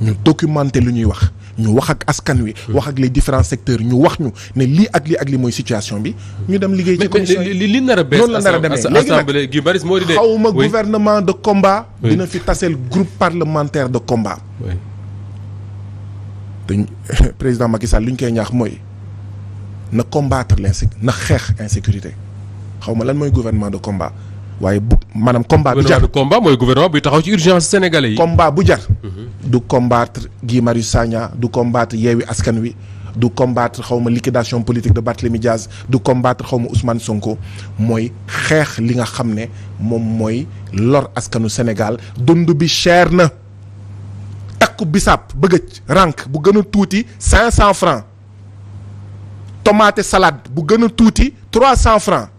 ñu documenter lu ñuy wax ñu wax ak askan wi. wax ak les différents secteurs ñu wax ñu ne lii ak lii mooy situation bi ñu dem liggéey ci commission yi li nar a bees noonu la nar a demee léegi assemblée Guy Marius moo di de xawma gouvernement de combat dina fi taseel groupe parlementaire de combat dañ président Macky Sall li ñu koy ñaax mooy na combattre na xeex insécurité xaw ma lan mooy gouvernement de combat waaye bu maanaam combat bi jar combat mooy gouvernement bi taxaw ci urgence sénégalais yi. combat bu jar. du combattre Guy Marius Sagna du combattre Yewwi Askan Wi du combattre xaw ma liquidation politique de Barthélémy Diaz du combattre xaw ma Ousmane Sonko mooy xeex li nga xam ne moom mooy lor askanu Sénégal dund bi cher na takku bisaab bëgg rank bu gën a tuuti 500 francs tomate salade bu gën a tuuti 300 francs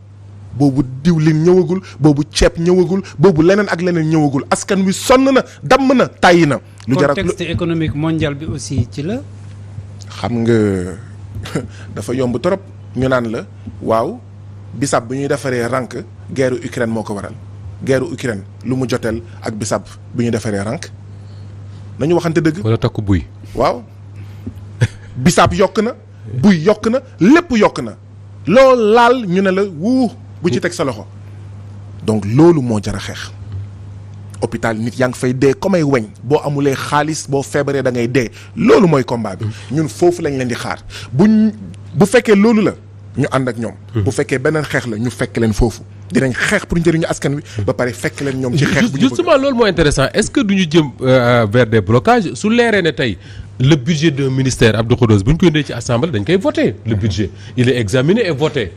boobu diwlin ñëwagul boobu ceeb ñëwagul boobu leneen ak leneen ñëwagul askan wi sonn na damm na tàyyi na. lu jar contexte économique mondial bi aussi ci la. xam nga dafa yomb trop ñu naan la waaw bisaab bu ñuy defaree rank guerre Ukraine moo ko waral guerre Ukraine lu mu joteel ak bisaab bu ñuy defaree rank nañu waxante dëgg. wala takku buy. waaw bisaab yokk na. buy yokk na lépp yokk na. loolu laal ñu ne la wuu bu ci teg sa loxo donc loolu moo jar a xeex hôpital nit yaa ngi fay dee comme ay weñ boo amulee xaalis boo feebaree da ngay dee loolu mooy combat bi ñun foofu lañ leen di xaar bu fekkee loolu la ñu ànd ak ñoom. bu fekkee beneen xeex la ñu fekk leen foofu dinañ xeex pour njëriñu askan wi. ba pare fekk leen ñoom ci xeex bu ñu justement loolu moo intéressant est-ce que du ñu jëm vers des blocages su leeree ne tey le budget d'un ministère Abdou Khoudoss bu ñu koy indee ci assemblée dañ koy voter le budget il est examiné et voté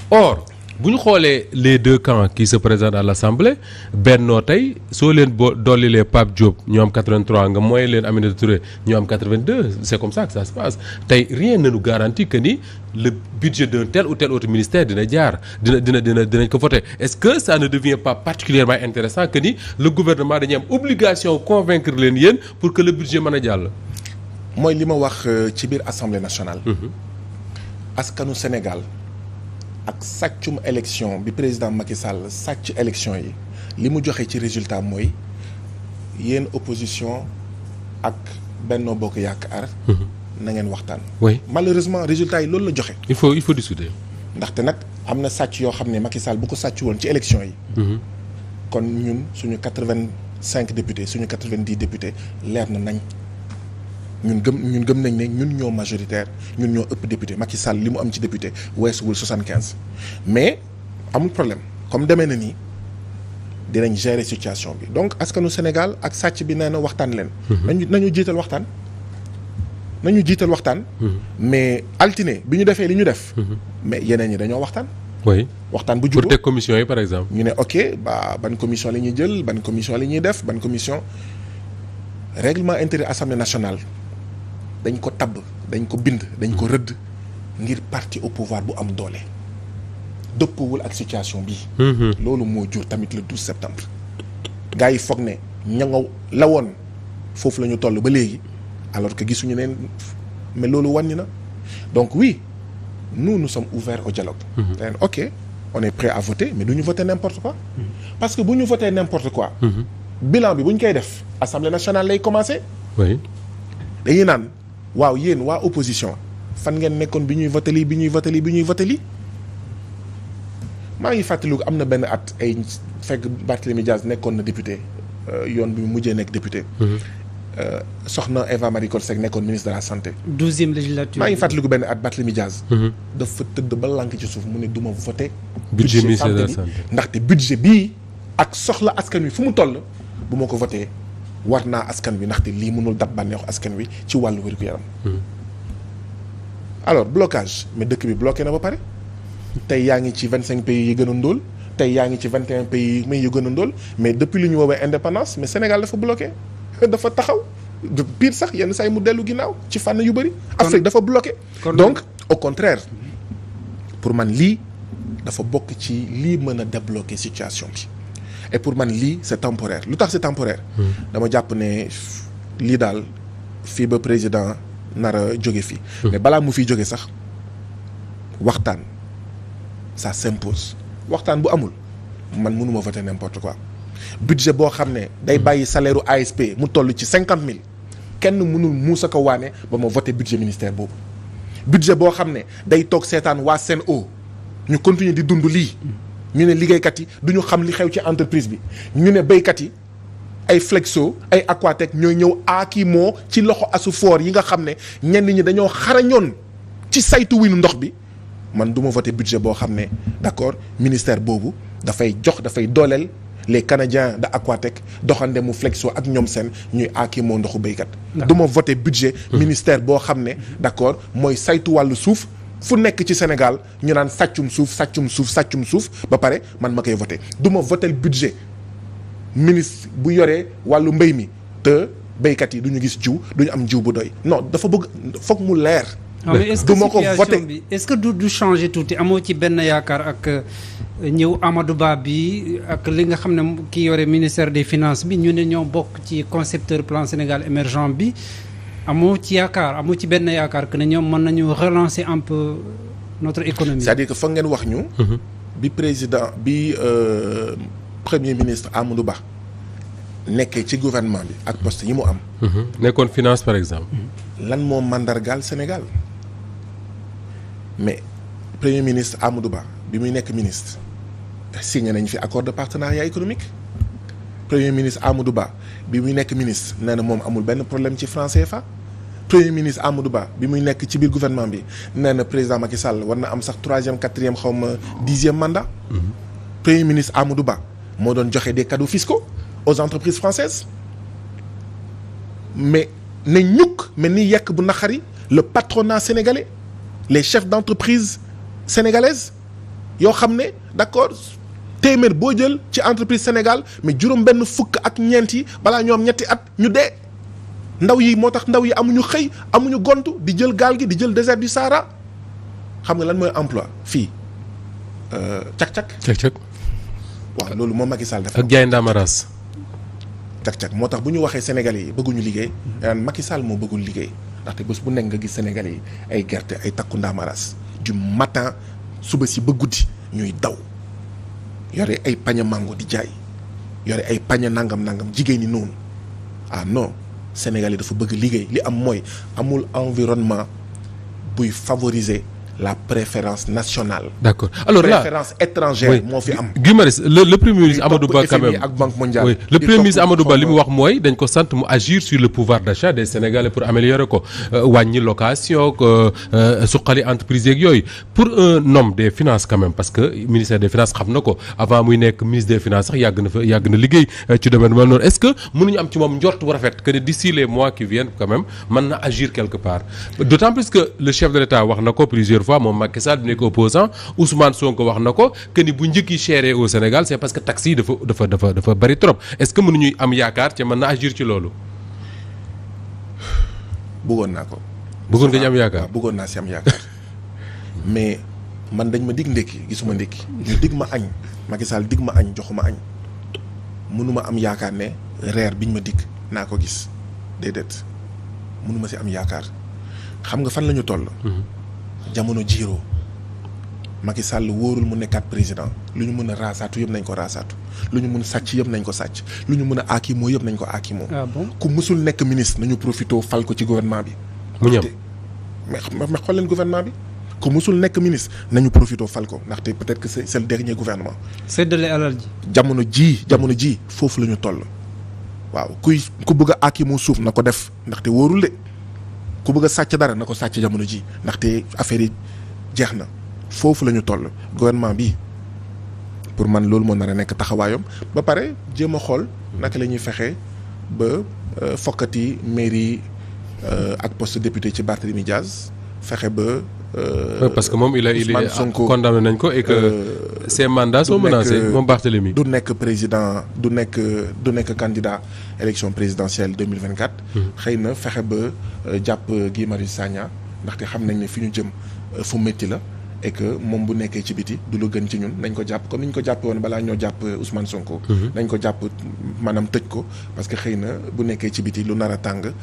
or bu ñu xoolee les deux camps qui se présentent à l'assemblée bennoo tey soo leen dollilee Pape Diop ñu am 83 nga mooy leen Aminata Touré ñu am 82 c'est comme ça que ça se passe tey rien ne nous garantit que ni le budget d'un tel ou tel autre ministère dinañ ko voter est-ce que ça ne devient pas particulièrement intéressant que ni le gouvernement dañuy am obligation convaincre leen yéen pour que le budget mën a jàll. mooy li ma wax ci biir assemblée nationale. askanu Sénégal. ak sàccum élection bi président Macky Sall sàcc élection yi li mu joxe ci résultat mooy yéen opposition ak Benno Bokk Yaakaar. na ngeen waxtaan. oui malheureusement résultat yi loolu la joxe. il faut discuter. ndaxte nag am na sàcc yoo xam ne Macky Sall bu ko sàcc woon ci élection yi. kon ñun suñu 85 députés suñu 90 députés leer na nañ. ñun gëm nañ ne ñun ñoo majoritaire ñun ñoo ëpp député Macky Sall li mu am ci député weesuwul 75 mais amul problème comme demee na nii dinañ gérer situation bi donc askanu Sénégal ak sàcc bi nee na waxtaan leen. nañu jiital waxtaan. mais altine bi ñu defee li ñu def. mais yeneen ñi dañoo waxtaan. oui waxtaan bu jubóo pour teg commission yi par exemple. ñu ne ok ban commission la ñuy jël ban commission la ñuy def ban commission règlement intérieur assemblée nationale. dañ ko tabb dañ ko bind dañ ko rëdd ngir parti au pouvoir bu am doole dëppwul ak situation bii. loolu moo jur tamit le 12 septembre. gars yi foog ne ña nga la woon foofu la ñu toll ba léegi alors que gisuñu neen mais loolu wàññi na donc oui nous sommes ouverts au dialogue. leen ok on est prêt à voter mais du ñu voter n'importe quoi. parce que bu ñu voter n'importe quoi. bilan bi bu ñu koy def assemblée nationale lay commencer. oui dañuy naan. waaw yéen waa opposition fan ngeen nekkoon bi ñuy voté lii maa ngi fàttaliku am na benn at ay fekk Barthélémy Diaz nekkoon na député yoon bi mu mujjee nekk député. soxna Eva Marie Coll Seck nekkoon ministre de la santé. 12e législature maa ngi fàttaliku benn at Barthélémy Diaz. dafa tëdd ba lànk ci suuf mu ne du ma voté. budget ministère de la santé ndaxte budget bii ak soxla askan wi fu mu toll bu ma ko voté. war naa askan wi ndaxte lii mënul dab bànneexu askan wi ci wàllu wér-gu-yaram. alors blocage mais dëkk bi bloqué na ba pare tey yaa ngi ci 25 pays yi gën a ndóol tey yaa ngi ci 21 pays yu gën a ndóol mais depuis lu ñu woowee indépendance mais Sénégal dafa bloqué dafa taxaw pire sax yenn saa yi mu dellu ginnaaw ci fànn yu bëri. Afrique dafa bloqué. donc au contraire pour man lii dafa bokk ci lii mën a débloquer situation bi et pour man lii c'est temporaire lu tax c'est temporaire. dama jàpp ne lii daal fii ba président nar a jóge fii. mais balaa mu fiy jóge sax waxtaan ça s'impose. waxtaan bu amul man mënuma voter n'importe quoi budget boo xam ne day bàyyi salaire u ASP mu toll ci 50 000 kenn mënul muusa ko waane ba ma voter budget ministère boobu budget boo xam ne day toog seetaan waa Sen'Eau ñu continuer di dund lii ñu ne liggéeykat yi du ñu xam li xew ci entreprise bi ñu ne béykat yi ay Flexo ay Aquatech ñooy ñëw aakimoo ci loxo Asufor yi nga xam ne ñenn ñi dañoo xarañoon ci saytu winu ndox bi man du ma voter budget boo xam ne d'accord ministère boobu dafay dooleel les Canadiens de Aquatech doxande mu Flexo ak ñoom seen ñuy aakimoo ndoxu béykat. du ma voter budget ministère boo xam ne d'accord mooy saytu wàllu suuf fu nekk ci Sénégal ñu naan sàccum suuf ba pare man ma koy voter du ma voter budget ministre bu yoree wàllu mbéy mi te béykat yi du ñu gis jiw du ñu am jiw bu doy non dafa bëgg foog mu leer. mais est-ce que situation bi est-ce que du changer tuuti amoo ci benn yaakaar ak ñëw Amadou Ba bi ak li nga xam ne ki yore ministère des finances bi ñu ne ñoo bokk ci concepteur plan Sénégal émergent bi amoo ci benn yaakaar que ne ñoom mën nañu relancer un peu notre économie. c'est-à-dire que foog ngeen wax ñu. bi premier ministre Amadou Ba nekkee ci gouvernement bi ak poste yi mu am. nekkoon finance par exemple. lan moo mandargaal Sénégal mais premier ministre Amadou Ba bi muy nekk ministre signé nañ fi accord de partenariat économique premier ministre Amadou Ba bi muy nekk ministre nee na moom amul benn problème ci franc CFA premier ministre Amadou Ba bi muy nekk ci biir gouvernement bi nee na président Macky Sall war na am sax 3e 4e xaw ma 10e mandat. premier ministre Amadou Ba moo doon joxe des cadeaux fiscaux aux entreprises françaises mais ne ñukk mais ni yekk bu naqari le patronat sénégalais les chefs d'entreprise sénégalaises yoo xam ne d'accord téeméer boo jël ci entreprise Sénégal mais juróom benn fukk ak ñeent yi balaa ñoom ñetti at ñu dee ndaw yi moo tax ndaw yi amuñu xëy amuñu gontu di jël gaal gi di jël désert du Sahara xam nga lan mooy emploi fii cak-cak waaw loolu moom Macky Sall def ak jaay ndaamaras cak-cak moo tax bu ñu waxee Sénégalais yi bëgguñu liggéey daan Macky Sall moo bëggul liggéey ndaxte bés bu nekk nga gis Sénégalais yi ay gerte ay takku ndaamaras du matin suba si ba guddi ñuy daw yore ay pañe mango di jaay yore ay pañe nangam jigéen ñi noonu non Sénégalais dafa bëgg liggéey li am mooy amul environnement buy favoriser la préférence nationale. D'accord. Alors là, préférence étrangère moo fi am. Guy Marius le premier ministre Amadou Ba quand même ak Banque mondiale. Oui. Le premier ministre Amadou Ba li mu wax mooy dañ ko sant mu agir sur le pouvoir d'achat des Sénégalais pour améliorer ko wàññi location suqali entreprise yeeg yooyu pour un homme des finances quand même parce que ministère des finances xam na ko avant muy nekk ministre des finances sax yàgg na liggéey ci domaine mel noonu est-ce que mënuñu am ci moom njort bu rafet que ne d'ici les mois qui viennent quand même mën na agir quelque part d'autant plus que le chef de l'État wax na ko plusieurs fois moom Macky Sall bi nekk opposant Ousmane Sonko wax na ko que ni bu njëkk yi chéré au Sénégal c'est parce que taxes yi dafa bari trop est-ce que mënuñuy am yaakaar te mën na agir ci loolu. bëggoon naa ko. bëggoon nga ñu am yaakaar waaw bëggoon naa si am yaakaar mais man dañ ma dig ndékki gisuma ndékki ñu dig ma añ Macky Sall dig ma añ joxuma añ mënuma am yaakaar ne reer biñ ma dig naa ko gis déedéet mënuma si am yaakaar xam nga fan la ñu toll. jamono jiiroo Macky Sall wóorul mu nekkaat président lu ñu mën a raasaatu yëpp nañ ko raasaatu lu ñu mën a sàcc yëpp nañ ko sàcc lu ñu mën a aakimoo yëpp nañ ko aakimoo. Ah bon? ku mësul nekk ministre nañu profité fal ko ci gouvernement bi. mu ñëw mais xool leen gouvernement bi ku mësul nekk ministre nañu profité fal ko ndaxte peut-être que c'est le dernier gouvernement. séddale alal ji. jamono ji foofu la ñu toll waaw ku bëgg a aakimoo suuf na ko def ndaxte wóorul de. ku bëgg a sàcc dara na ko sàcc jamono ji ndaxte affaire yi jeex na foofu la ñu toll gouvernement bi pour man loolu moo nar a nekk taxawaayam ba pare jéem a xool naka la ñuy fexe ba fokkati mairie ak poste député ci Barthélémy Diaz fexe ba. parce que moom il est Sonko condamné nañ ko et que ses mandats sont menacés moom Barthélémy. du nekk président du nekk candidat élection présidentielle 2024. xëy na fexe ba jàpp Guy Marius Sagna ndaxte xam nañ ne fi ñu jëm fu métti la. et que moom bu nekkee ci biti du lu gën ci ñun nañ ko jàpp comme ni ñu ko jàppee woon balaa ñoo jàpp Ousmane Sonko. nañ ko jàpp maanaam tëj ko parce que xëy na bu nekkee ci biti lu nar a tàng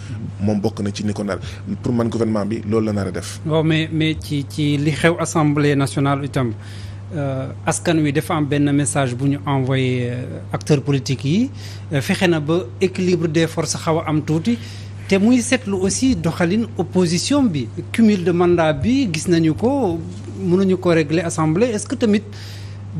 moom bokk na ci ni ko nar pour man gouvernement bi loolu la nar a def. waaw mais ci li xew assemblée nationale itam askan wi dafa am benn message bu ñu envoyé acteurs politiques yi fexe na ba équilibre des forces xaw a am tuuti. te muy seetlu aussi doxalin opposition bi cumul de mandat bi gis nañu ko mënuñu ko régler assemblée est-ce que tamit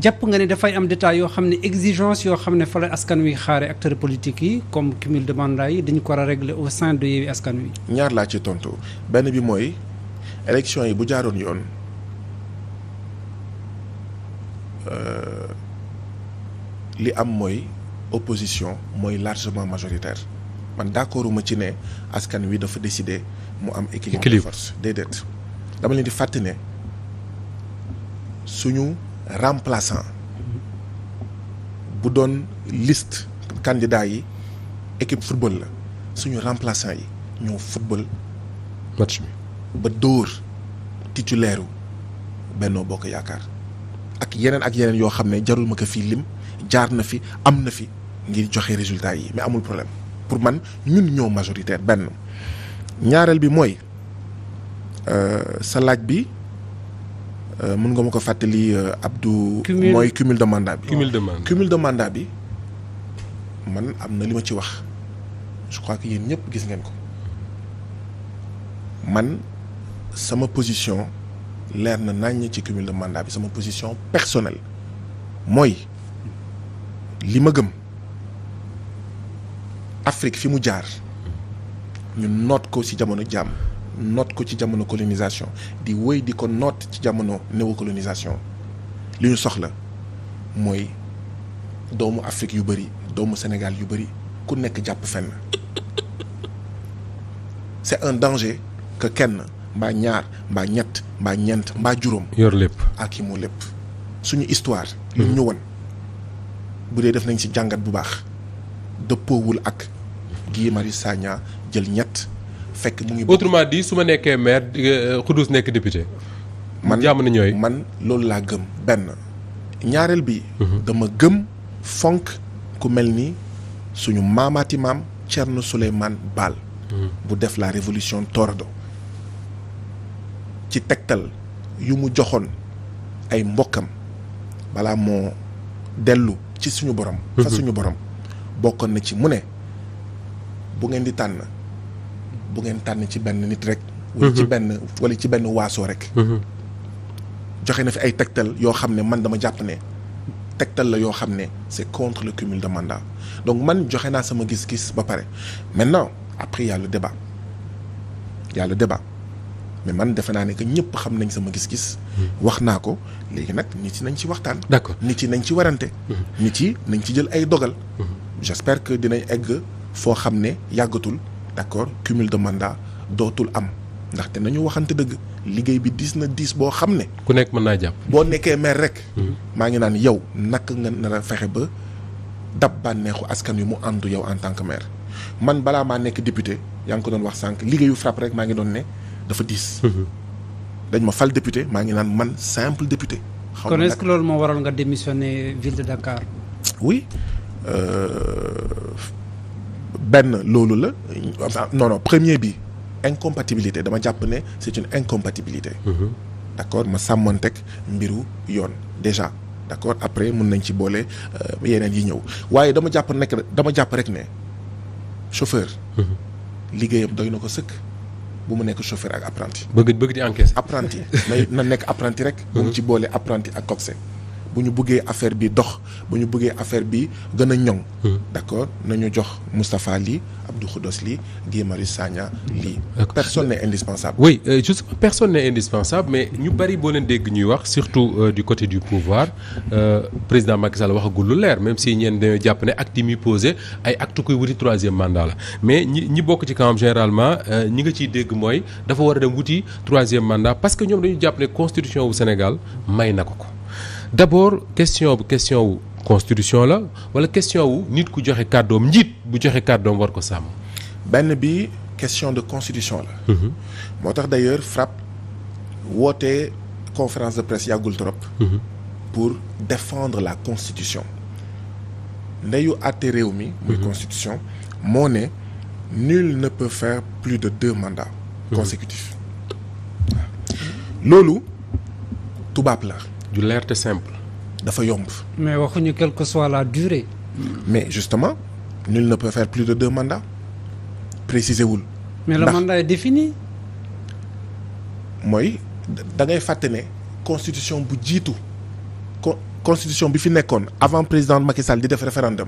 jàpp nga ne dafay am détail yoo xam ne exigence yoo xam ne fa la askan wi xaare acteurs politiques yi comme cumul de mandat yi dañu ko war a régler au sein de Yewwi Askan Wi. ñaar laa ci tontu benn bi mooy élection yi bu jaaroon yoon li am mooy opposition mooy largement majoritaire. man d'accorduma ci ne askan wi dafa décider mu am équilibre de force déedéet dama leen di fàttali ne suñu remplaçant bu doon liste candidat yi équipe football la suñu remplaçant yi ñoo football match bi ba dóor titulaire Benno Bokk Yaakaar ak yeneen yoo xam ne jarul ma ko fii lim jaar na fi am na fi ngir joxe résultat yi mais amul problème pour man ñun ñoo majoritaire benn ñaareel bi mooy sa laaj bi mën nga ma ko fàttali Abdou. mooy cumul de mandat bi. cumul de mandat bi man am na li ma ci wax je crois que yéen ñëpp gis ngeen ko man sama position leer na naññ ci cumul de mandat bi sama position personnelle mooy li ma gëm. Afrique fi mu jaar ñu noot ko ci jamono jàmm noot ko ci jamono colonisation di wéy di ko noot ci jamono néocolonisation li ñu soxla mooy doomu Afrique yu bëri doomu Sénégal yu bëri ku nekk jàpp fenn c'est un danger que kenn mbaa ñaar mbaa ñett mbaa ñeent mbaa juróom yor lépp ak yi mu lépp suñu histoire lu ñu won bu dee def nañ ci jàngat bu baax dëppoowul ak Guy Marius Sagna jël ñett fekk mu ngi. autrement dit su ma nekkee maire Khoudous nekk député. man jàmm na ñooy man loolu laa gëm benn. ñaareel bi. dama gëm fonk ku mel ni suñu maamaati maam Thierno Souleymane Baal. bu def la révolution Torodo ci tegtal yu mu joxoon ay mbokkam balaa moo dellu ci suñu borom. fa suñu borom. bokkoon na ci mu ne bu ngeen di tànn bu ngeen tànn ci benn nit rek. wala ci benn waaso rek. joxe na fi ay tegtal yoo xam ne man dama jàpp ne tegtal la yoo xam ne c'est contre le cumul de mandat donc man joxe naa sama gis-gis ba pare maintenant après y a le débat mais man defe naa ne que ñëpp xam nañ sama gis-gis. wax naa ko léegi nag nit yi nañ ci waxtaan. d'accord nit yi nañ ci warante. nit yi nañ ci jël ay dogal. j'espère que dinañ egg foo xam ne yàggatul d'accord cumul de mandat dootul am ndaxte nañu waxante dëgg liggéey bi diis na diis boo xam ne. ku nekk mën naa jàpp. boo nekkee maire rek. maa ngi naan yow naka nga nar a fexe ba dab bànneexu askan wi mu àndu yow en tant que maire man balaa maa nekk député yaa ngi ko doon wax sànq liggéeyu FRAPP rek maa ngi doon ne dafa diis. dañ ma fal député maa ngi naan man simple député. xaw kon est-ce que loolu moo waral nga démissionner ville de Dakar. oui. benn loolu la non premier bi incompatibilité dama jàpp ne c'est une incompatibilité. d'accord ma sàmmoon teg mbiru yoon déjà d'accord après mun nañ ci boole yeneen yi ñëw waaye dama jàpp rek ne chauffeur. liggéeyam doy na ko sëkk bu mu nekk chauffeur ak apprenti. bëgg di encaisser. apprenti na nekk apprenti rek. bu mu ci boole apprenti ak coxé bu ñu bëggee affaire bi dox bu ñu bëggee affaire bi gën a ñoŋ. d'accord nañu jox Moustapha lii Abdou Khoudoss lii Guy Marius Sagna lii. personne n'est indispensable. oui justement personne n'est indispensable mais ñu bari boo leen dégg ñuy wax surtout du côté du pouvoir président Macky Sall waxagul lu leer même si ñeen dañoo jàpp ne acte yi muy posé ay acte koy wuti 3e mandat la mais ñi bokk ci kawam généralement ñi nga ciy dégg mooy dafa war a dem wuti 3e mandat parce que ñoom dañu jàpp ne constitution wu Sénégal may na ko ko d'abord question wu constitution la wala question wu nit ku joxe kàddoom njiit bu joxe kàddoom war ko sàmm. benn bi question de constitution la. moo tax d'ailleurs FRAPP woote conférence de presse yàggul trop. pour défendre la constitution. ndeyu àtte réew mi. muy constitution moo ne nul ne peut faire plus de 2 mandats consécutifs. loolu tubaab la. du leer te simple. dafa yomb. mais waxuñu quelle que soit la durée. mais justement nul ne peut faire plus de 2 mandats précisé wul. mais le mandat est défini. mooy da ngay fàtte ne constitution bu jiitu constitution bi fi nekkoon avant président Macky Sall di def référendum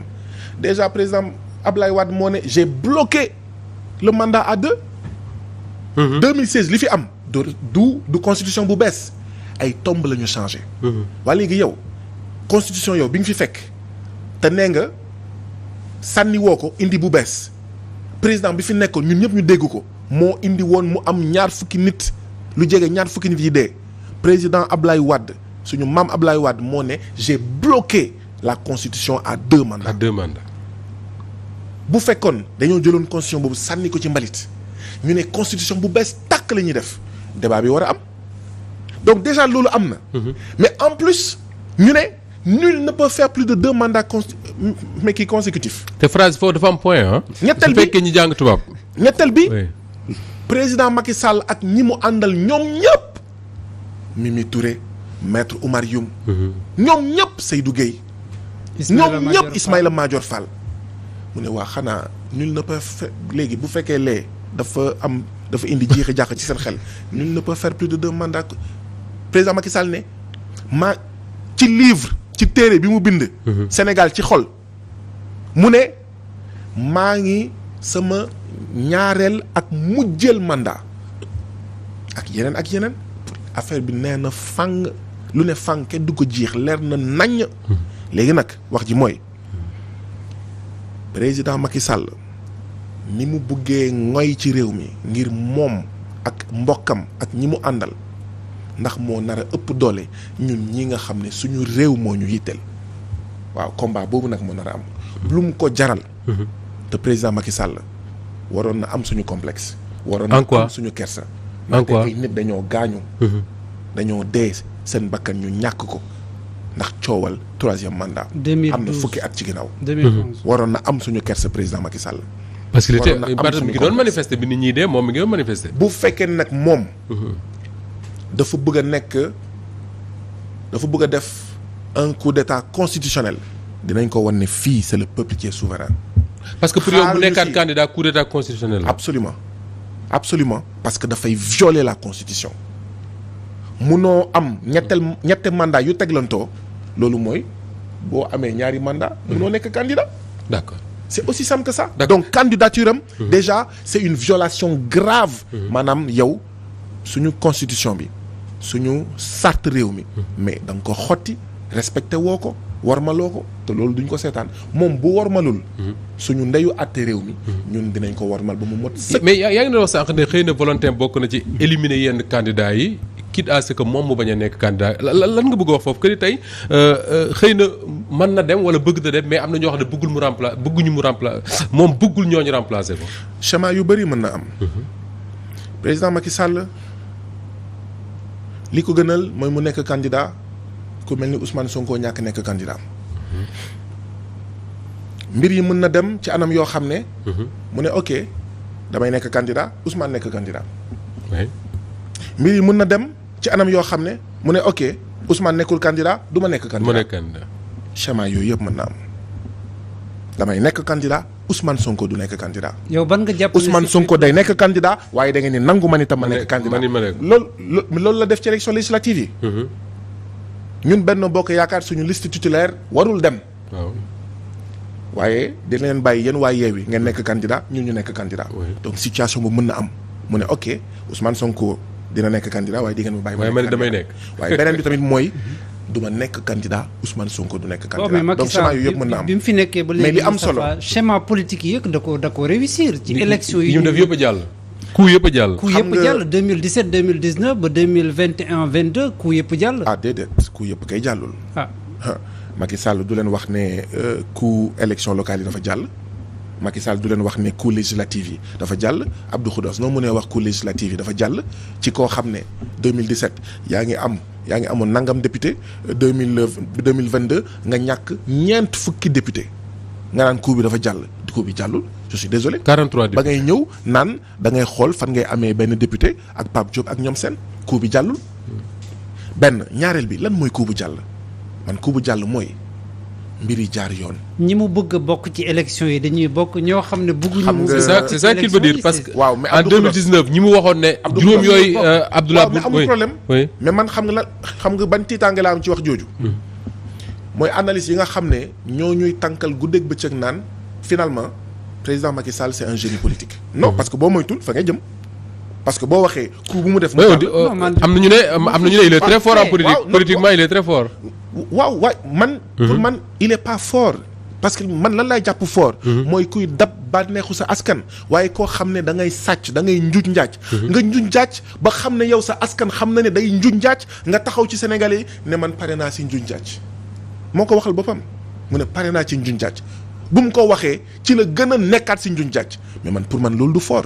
déjà président Ablaye Wade moo ne j'ai bloqué le mandat à 2. 2016 li fi am du constitution bu bees ay tomb la ñu changé. waa léegi yow constitution yow bi nga fi fekk te nee nga sànni woo ko indi bu bees président bi fi nekkoon ñun ñëpp ñu dégg ko moo indi woon mu am 20 nit lu jege 20 nit yi dee président Ablaye Wade suñu maam Ablaye Wade moo ne j'ai bloqué la constitution à 2 mandats. à 2 mandats. bu fekkoon dañoo jëloon constitution boobu sànni ko ci mbalit ñu ne constitution bu bees tàkk la ñuy def débat bi war a am donc déjà loolu am na. mais en plus ñu ne nul ne peut faire plus de 2 mandats mais qui consécutifs. te phrase foofu dafa am point ah. ñetteel bi su fekkee ñu jàng tubaab. ñetteel bi président Macky Sall ak ñi mu àndal ñoom ñëpp Mimi Touré maître Oumar Youm. ñoom ñëpp Seydou Gueye. ñoom ñëpp Ismaïla Madior Fall. mu ne waa xanaa nul ne peut faire léegi bu fekkee lee dafa indi jiixi jàq ci seen xel nul ne peut faire plus de 2 mandats président Macky Sall ne ci livre ci téere bi mu bind. Sénégal ci xol mu ne maa ngi sama ñaareel ak mujjeel mandat ak yeneen affaire bi nee na fang lu ne fang kenn du ko jiix leer na naññ. léegi nag wax ji mooy président Macky Sall ni mu buggee ngoy ci réew mi ngir moom ak mbokkam ak ñi mu àndal ndax moo nar a ëpp doole ñun ñi nga xam ne suñu réew moo ñu yitteel waaw combat boobu nag moo nar a am. lu mu ko jaral. te président Macky Sall waroon na am suñu complexe. waroon na am suñu kersa. en quoi ay nit dañoo gaañu. dañoo dee seen bakkan ñu ñàkk ko ndax coowal 3e mandat. 2012 am na fukki at ci ginnaaw. 2011 waroon na am suñu kersa président Macky Sall. parce que mi ngi doon manifester bi nit ñi dee moom mi ngi doon manifester. bu fekkee nag moom. dafa bëgg a def un coup d'état constitutionnel dinañ ko wan ne fii c'est le peuple qui est souverain. parce que pour yow bu nekkaat candidat coup d'état constitutionnel la. absolument parce que dafay violer la constitution. munoo am ñette mandat yu teglantoo loolu mooy boo amee ñaari mandat munoo nekk candidat. d'accord c'est aussi simple que ça. donc candidature am. déjà c'est une violation grave. maanaam yow suñu constitution bi suñu sart réew mi. mais da nga ko xotti respecté woo ko warmaloo ko te loolu duñ ko seetaan moom bu warmalul. suñu ndeyu àtte réew mi. ñun dinañ ko warmal ba mu mot. mais yaa ngi doon wax sànq ne xëy na volonté bokk na ci éliminer yenn candidats yi. quitte à ce que moom mu bañ a nekk candidat lan nga bëgg a wax foofu que ni tey xëy na mën na dem wala bëgg na dem mais am na ñoo xam ne bëgguñu mu remplacer moom bëggul ñooñu remplacer ko. schéma yu bëri mën na am. président Macky Sall li ko gënal mooy mu nekk candidat ku mel ni Ousmane Sonko ñàkk nekk candidat. mbir yi mën na dem ci anam yoo xam ne. mu ne ok damay nekk candidat Ousmane nekk candidat. mbir yi mën na dem ci anam yoo xam ne mu ne ok Ousmane nekkul candidat du ma nekk candidat. schéma yooyu yëpp mën na am damay nekk candidat Ousmane Sonko du nekk candidat. yow ban nga jàpp Ousmane Sonko day nekk candidat waaye da ngeen ni nangu man itam ma nekk candidat loolu la def ci élection législative yi. ñun Benno Bokk Yaakaar suñu liste titulaire warul dem. waaw. waaye dina leen bàyyi yéen waa Yewwi ngeen nekk candidat ñun ñu nekk candidat. donc situation bu mën na am mu ne ok Ousmane Sonko dina nekk candidat waaye di ngeen ma bàyyi. waaye man damay nekk. waaye beneen bi tamit mooy du ma nekk candidat Ousmane Sonko du nekk candidat. donc schéma yu yëpp mën na am bi mu fi nekkee ba léegi mais li am solo schéma politique yi yëpp da ko réussir. ci élection yi ñu def yëpp a jàll. coup yëpp a jàll. coup yëpp jàll 2017 2019 ba 2021 22 coup yëpp jàll. ah déedéet coup yëpp kay jàllul. Macky Sall du leen wax ne coup élection locale yi dafa jàll. Macky Sall du leen wax ne coup législative yi dafa jàll. Abdou Khoudoss noo mënee wax coup législative yi dafa jàll ci koo xam ne 2017 yaa ngi amoon nangam député 2022 nga ñàkk ñeent fukki député nga naan coup bi dafa jàll coup bi jàllul je suis désolé. 43 députés ba ngay ñëw naan da ngay xool fan ngay amee benn député ak Pape Diop ak ñoom seen coup bi jàllul. benn ñaareel bi lan mooy coup bu jàll man coup bu jàll mooy mbir yi jaar yoon. ñi mu bëgg a bokk ci élection yi dañuy bokk ñoo xam ne bëgguñu. xam nga c'est ça qu'il veut dire parce que. waaw mais en 2019 ñi mu waxoon ne. juróom yooyu Abdoulaye mais amul problème. mais man xam nga ban tiitaange laa am ci wax jooju. mooy analyse yi nga xam ne ñoo ñuy tànkal guddeeg bëccëg naan finalement président Macky Sall c'est un génie politique. non parce que boo moytul fa ngay jëm. parce que boo waxee coup bu mu def. am na ñu ne il est très fort en politique. politiquement il est très fort. waaw waay man. pour man il est pas fort. parce que man lan laay jàpp fort. mooy kuy dab bànneexu sa askan. waaye koo xam ne da ngay sàcc da ngay njuuj njaaj. nga njuuj njaaj ba xam ne yow sa askan xam na ne day njuuj njaaj nga taxaw ci Sénégalais yi ne man pare naa si njuuj njaaj. moo ko waxal boppam mu ne pare naa ci njuuj njaaj bu mu ko waxee ci la gën a nekkaat si njuuj njaaj mais man pour man loolu du fort.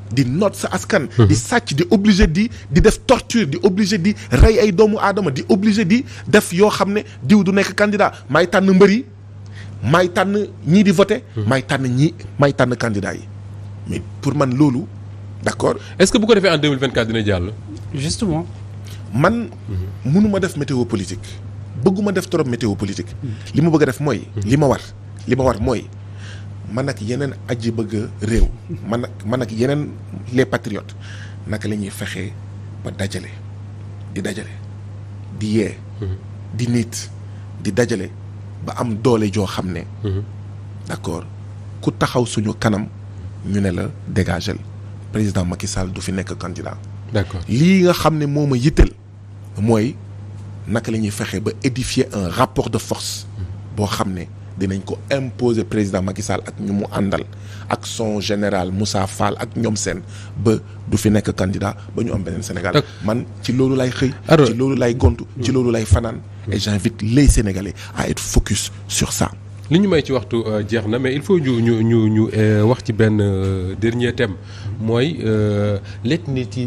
di noot sa askan. di sàcc di obligé di def torture di obligé di rey ay doomu aadama di obligé di def yoo xam ne diw du nekk candidat maay tànn mbër yi maay tànn ñii di voté. maay tànn candidat yi mais pour man loolu d'accord. est-ce que bu ko defee en 2024 dina jàll. justement. man mënuma def météo politique bëgguma def trop météo politique. li ma bëgg a def mooy. li ma war mooy. man ak yeneen aji bëgg réew man ak yeneen les patriotes naka la ñuy fexee ba dajale di yee di nit di dajale ba am doole joo xam ne d'accord ku taxaw suñu kanam ñu ne la dégagel président Macky Sall du fi nekk candidat. d'accord lii nga xam ne moo ma yitteel mooy naka la ñuy fexee ba édifier un rapport de force boo xam ne dinañ ko imposer président Macky Sall ak ñu mu àndal ak son général Moussa Fall ak ñoom seen ba du fi nekk candidat ba ñu am beneen Sénégal. man ci loolu lay xëy. ci loolu lay gontu. ci loolu lay fanaan. et j'invite les Sénégalais à être focus sur ça. li ñu may ci waxtu jeex na mais il faut ñu wax ci benn dernier thème mooy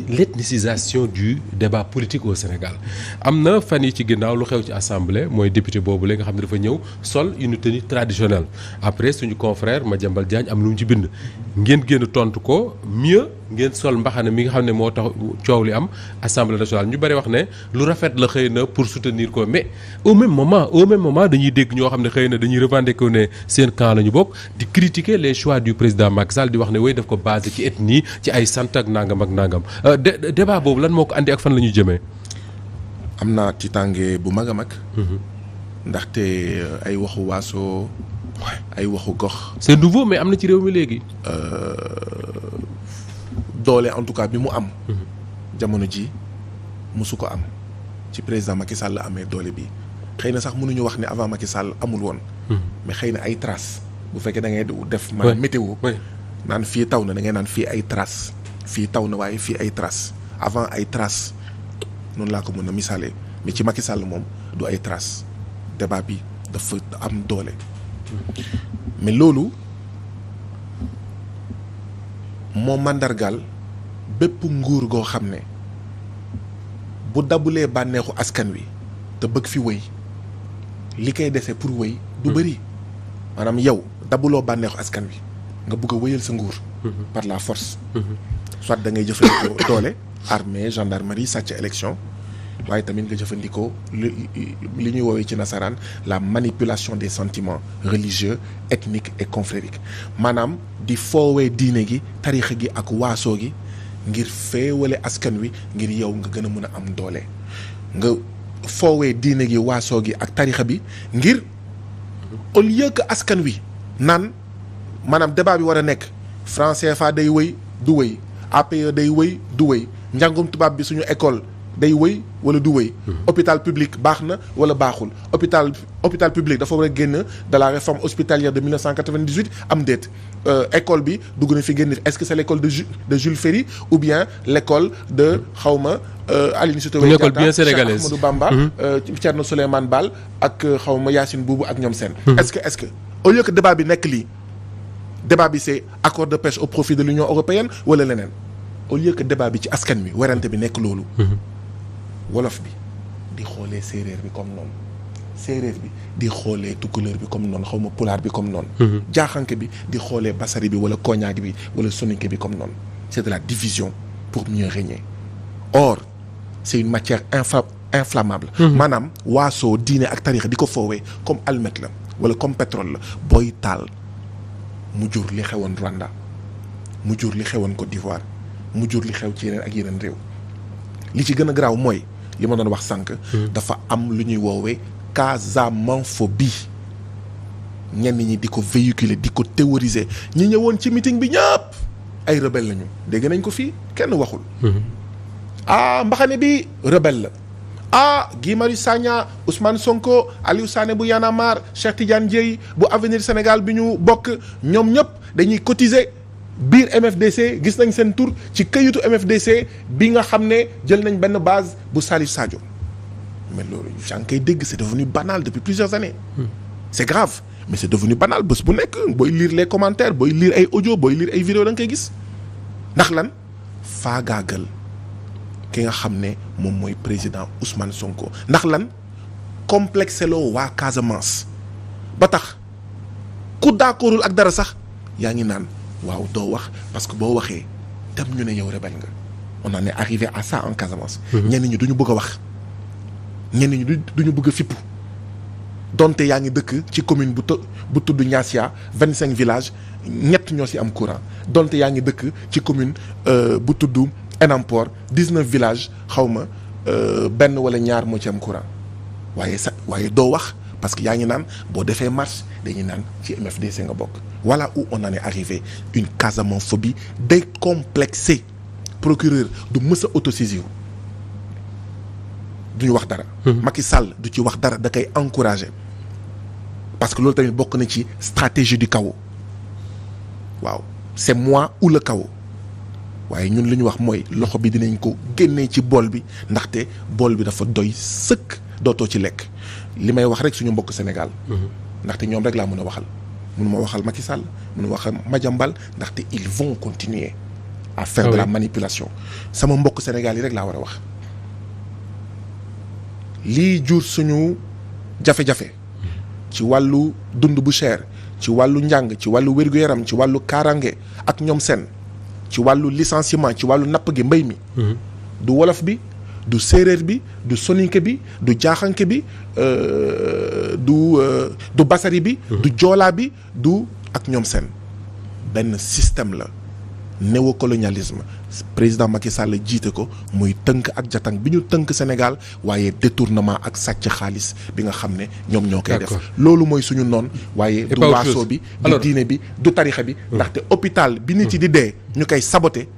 l'ethnicisation du débat politique au Sénégal am na fan yi ci ginnaaw lu xew ci assemblée mooy député boobu la nga xam ne dafa ñëw sol une tenue traditionnelle après suñu confrère Madiambal Diagne am lu mu ci bind ngeen génn tontu ko mieux ngeen sol mbaxana mi nga xam ne moo tax coow li am assemblée nationale ñu bari wax ne lu rafet la xëy na pour soutenir ko mais au même moment dañuy dégg ñoo xam ne xëy na dañuy revendiquer ne seen camp la ñu bokk di critiquer les choix du président Macky Sall di wax ne way daf ko basé ci ethnie ci ay sant ak nangam débat boobu lan moo ko andi ak fan la ñuy jëmee. am naa tiitaange bu mag a mag. ndaxte ay waxu waaso ay waxu gox. c'est nouveau mais am na ci réew mi léegi. doole en tout cas bi mu am. jamono ji musu ko am ci président Macky Sall la amee doole bi xëy na sax mënuñu wax ne avant Macky Sall amul woon. mais xëy na ay traces bu fekkee da ngay def. maanaam météo. naan fii taw na da ngay naan fii ay traces. fii taw na waaye fii ay traces avant ay traces noonu laa ko mën a misaalee mais ci Macky Sall moom du ay traces débat bi dafa am doole. mais loolu moo màndargaal bépp nguur goo xam ne bu dabulee bànneexu askan wi te bëgg fi wëy li koy dese pour wëy du bëri maanaam yow dabuloo bànneexu askan wi nga bëgg a wëyal sa nguur par la force soit da ngay jëfandikoo doole armée gendarmerie sàcc élection waaye tamit nga jëfandikoo li ñuy woowee ci nasaraan la manipulation des sentiments religieux ethniques et confrériques maanaam di foowee diine gi tarixa gi ak waasoo gi ngir féewale askan wi ngir yow nga gën a mën a am doole nga foowee diine gi waasoo gi ak tarixa bi ngir au lieu que askan wi naan maanaam débat bi war a nekk franc CFA day wëy du wëy APE day wëy du wëy njàngum tubaab bi suñu école day wëy wala du wëy hôpital public baax na wala baaxul hôpital public dafa war a génn de la réforme hospitalière de 1998 am déet école bi dugg na fi génn est-ce que c'est l'école de Jules Ferry ou bien l'école de xawma Aline Sitoé Diatta, école bien sénégalaise, Cheikh Ahmadou Bamba Thierno Souleymane Baal ak xawma Yacine Boubou ak ñoom seen est-ce que au lieu que débat bi nekk lii débat bi c'est accord de pêche au profit de l'Union européenne wala leneen au lieu que débat bi ci askan wi werante bi nekk loolu wolof bi di xoolee séeréer bi comme noonu séeréer bi di xoolee tukulóor bi comme noonu xawma pulaar bi comme noonu jaaxanke bi di xoolee basari bi wala koñaag bi wala soninke bi comme noonu c'est de la division pour mieux régner or c'est une matière inflammable maanaam waasoo diine ak tarixa di ko foowee comme almet la wala comme pétrole la booy taal mu jur li xewoon Rwanda mu jur li xewoon Côte d'Ivoire mu jur li xew ci yeneen ak yeneen réew li ci gën a garaaw mooy li ma doon wax sànq dafa am lu ñuy woowee casamanphobie ñenn ñi di ko véhiculer di ko théoriser ñi ñëwoon ci meeting bi ñëpp ay rebelle lañu dégg nañ ko fii kenn waxul mbaxane bi rebelle la Guy Marius Sagna Ousmane Sonko Aliou Sané bu Y'en a marre Cheikh Tidiane Dièye bu Avenir Sénégal bi ñu bokk ñoom ñëpp dañuy cotiser biir MFDC gis nañ seen tur ci këyitu MFDC bi nga xam ne jël nañ benn base bu Salif Sadio mais loolu yaa ngi koy dégg c'est devenu banal depuis plusieurs années c'est grave mais c'est devenu banal bés bu nekk booy lire les commentaires booy lire ay audio booy lire ay vidéo da nga koy gis ndax lan faagaagal ki nga xam ne moom mooy président Ousmane Sonko ndax lan complexe loo waa Casamance ba tax ku d'accordul ak dara sax yaa ngi naan waaw doo wax parce que boo waxee dem ñu ne yow rebelle nga on en est arrivé à ça en Casamance ñenn ñi duñu bëgg a wax ñenn ñi duñu bëgg a fippu donte yaa ngi dëkk ci commune bu tudd Niassia 25 villages ñett ñoo ci am courant donte yaa ngi dëkk ci commune bu tudd Enampor 19 villages xawma benn wala ñaar moo ci am courant waaye doo wax parce que yaa ngi naan boo defee marche dañuy naan ci MFDC nga bokk voilà où on en est arrivé une casamanphobie décomplexée procureur du mës a autosaisir duñu wax dara Macky Sall du ci wax dara da koy encourager parce que loolu tamit bokk na ci stratégie du chaos waaw c'est moi ou le chaos waaye ñun li ñu wax mooy loxo bi dinañ ko génnee ci bool bi ndaxte bool bi dafa doy sëkk dootoo ci lekk li may wax rek suñu mbokk Sénégal ndaxte ñoom rek laa mën a waxal mënuma waxal Macky Sall mënuma waxal Madiambal ndaxte ils vont continuer à faire de la manipulation sama mbokk Sénégal yi rek laa war a wax lii jur suñu jafe-jafe ci wàllu dund bu cher ci wàllu njàng ci wàllu wér-gu-yaram ci wàllu kaaraange ak ñoom seen ci wàllu licenciement ci wàllu napp gi mbéy mi du wolof bi du séeréer bi du soninke bi du jaaxanke bi du basari bi du joolaa bi du ak ñoom seen benn système la néocolonialisme président Macky Sall jiite ko muy tënk ak jatang bi ñu tënk Sénégal waaye détournement ak sàcc xaalis bi nga xam ne ñoom ñoo koy def loolu mooy suñu noon waaye du waaso bi du diine bi du tarixa bi ndaxte hôpital bi nit yi di dee ñu koy saboté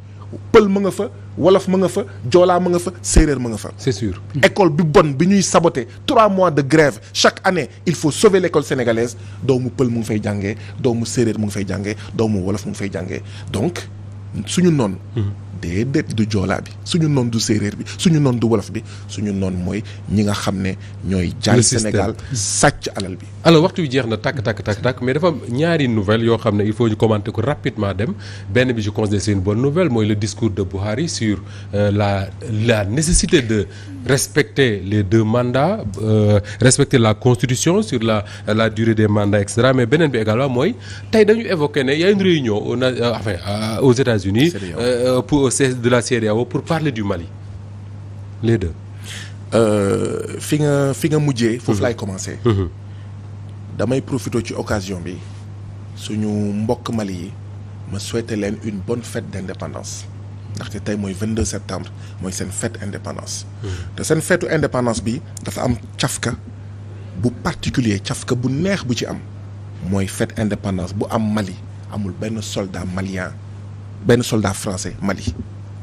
pël ma nga fa wolof ma nga fa joolaa ma nga fa séeréer ma nga fa c'est sûr école bi bon bi ñuy saboté 3 mois de grève chaque année il faut sauver l'école sénégalaise doomu pël mu ngi fay jàngee doomu séeréer mu ngi fay jàngee doomu wolof mu ngi fay jàngee donc suñu noon déedéet du joolaa bi suñu noon du séeréer bi suñu noon du wolof bi suñu noon mooy ñi nga xam ne ñooy jaay Sénégal sàcc alal bi alors waxtu bi jeex na tàkk mais dafa am ñaari nouvelle yoo xam ne il faut ñu commenter ko rapidement dem benn bi je considère c'est une bonne nouvelle mooy le discours de Buhari sur la nécessité de respecter les 2 mandats respecter la constitution sur la durée des mandats et cetera mais beneen bi également mooy tey dañu évoquer ne y a une réunion aux États-Unis pour de la CEDEAO pour parler du Mali les deux fi nga mujjee foofu laay commencer damay profiter ci occasion bi suñu mbokk Mali yi ma souhaiter leen une bonne fête d'indépendance ndaxte tey mooy 22 septembre mooy seen fête indépendance. te seen fêtu indépendance bi dafa am cafka bu particulier cafka bu neex bu ci am mooy fête indépendance bu am Mali amul benn soldat malien benn soldat français Mali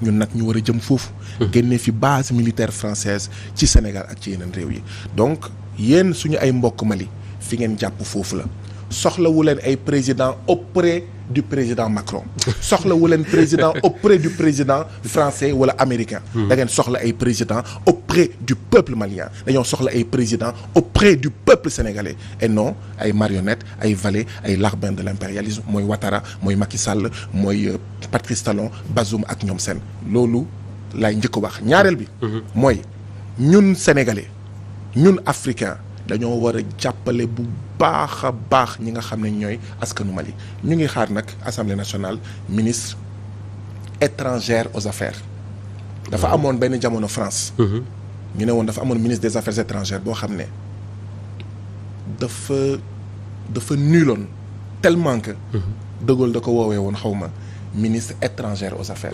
ñun nag ñu war a jëm foofu. génne fi base militaire française ci Sénégal ak ci yeneen réew yi donc yéen suñu ay mbokk Mali fi ngeen jàpp foofu la soxlawu leen ay président auprès du président Macron soxlawu leen président auprès du président français wala américain da ngeen soxla ay président auprès du peuple malien dañoo soxla ay président auprès du peuple sénégalais et non ay marionnettes ay valets ay larbins de l'impérialisme mooy Ouattara mooy Macky Sall mooy Patrice Talon Bazoum ak ñoom seen loolu laay njëkk a wax ñaareel bi mooy ñun sénégalais ñun africain dañoo war a jàppale bu baax a baax ñi nga xam ne ñooy askanu Mali ñu ngi xaar nag assemblée nationale ministre étrangère aux affaires dafa amoon benn jamono France ñu ne woon dafa amoon ministre des affaires étrangères boo xam ne dafa nuloon tellement que De Gaulle da ko woowee woon xaw ma ministre étrangère aux affaires.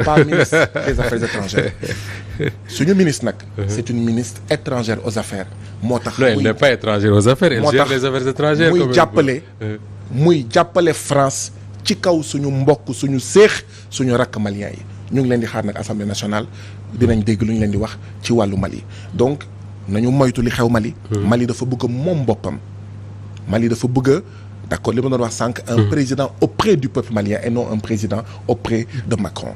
Pas ministre des affaires étrangères. suñu ministre nag. c'est une ministre étrangère aux affaires. moo tax non elle n'est pas étrangère aux affaires. elle gère les affaires étrangères. muy jàppale France ci kaw suñu mbokk suñu séex suñu rakk malien yi ñu ngi leen di xaar nag assemblée nationale dinañ dégg lu ñu leen di wax ci wàllu Mali donc nañu moytu li xew Mali. Mali dafa bëgg moom boppam. Mali dafa bëgg d'accord li ma doon wax sànq un président auprès du peuple malien et non un président auprès de Macron.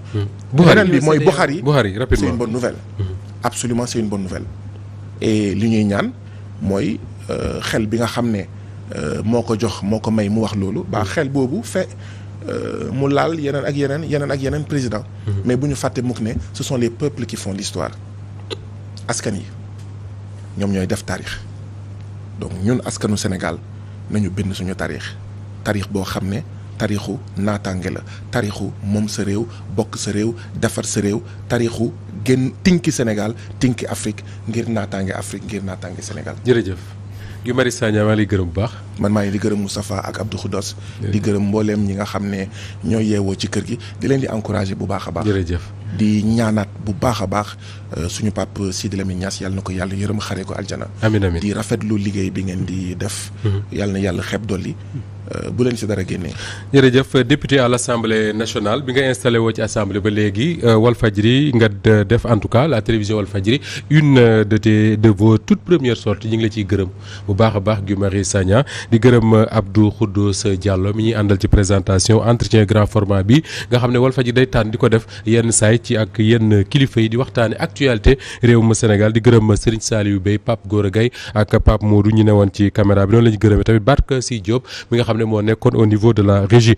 beneen bi mooy Buhari rapidement c'est une bonne nouvelle. absolument c'est une bonne nouvelle. et li ñuy ñaan mooy xel bi nga xam ne moo ko jox moo ko may mu wax loolu ba xel boobu mu laal yeneen ak yeneen président. mais bu ñu fàtte mukk ne ce sont les peuples qui font l'histoire askan yi ñoom ñooy def taarix donc ñun askanu Sénégal nañu bind suñu taarix boo xam ne taarixu naataange la taarixu moom sa réew bokk sa réew defar sa réew taarixu gën tinki Sénégal tinki Afrique ngir naataange Afrique ngir naataange Sénégal. jërëjëf Guy Marius Sagna maa ngi lay gërëm bu baax. man maa ngi di gërëm Moustapha ak Abdou Khoudoss. di gërëm mbooleem ñi nga xam ne ñoo yeewoo ci kër gi di leen di encourager bu baax a baax. jërëjëf di ñaanaat bu baax a baax suñu pap Sidi Lamine Niass yàlla na ko yàlla yërëm xare ko aljana. amiin amiin di rafetlu liggéey bi ngeen di def. yàlla na yàlla xeeb dolli. bu leen si dara génnee. jërëjëf député à l'Assemblée nationale bi nga installé woo ci assemblée ba léegi Walfadjri nga def en tout cas la télévision Walfadjri une de vos toutes premières sorties ñu ngi la ciy gërëm bu baax a baax Guy Marius Sagna di gërëm Abdou Khoudoss Diallo mi ñuy àndal ci présentation entretien grand format bi nga xam ne Walfadjri day tànn di ko def yenn saay ci ak yenn kilifa yi di waxtaane actualité réew ma Sénégal di gërëm Serigne Saliou Bey Pape Gora Gaye ak Pape Modou ñu ne woon ci caméra bi noonu la ñu gërëmee tamit Barke Si Diop mi nga xam ne moo nekkoon au niveau de la régie.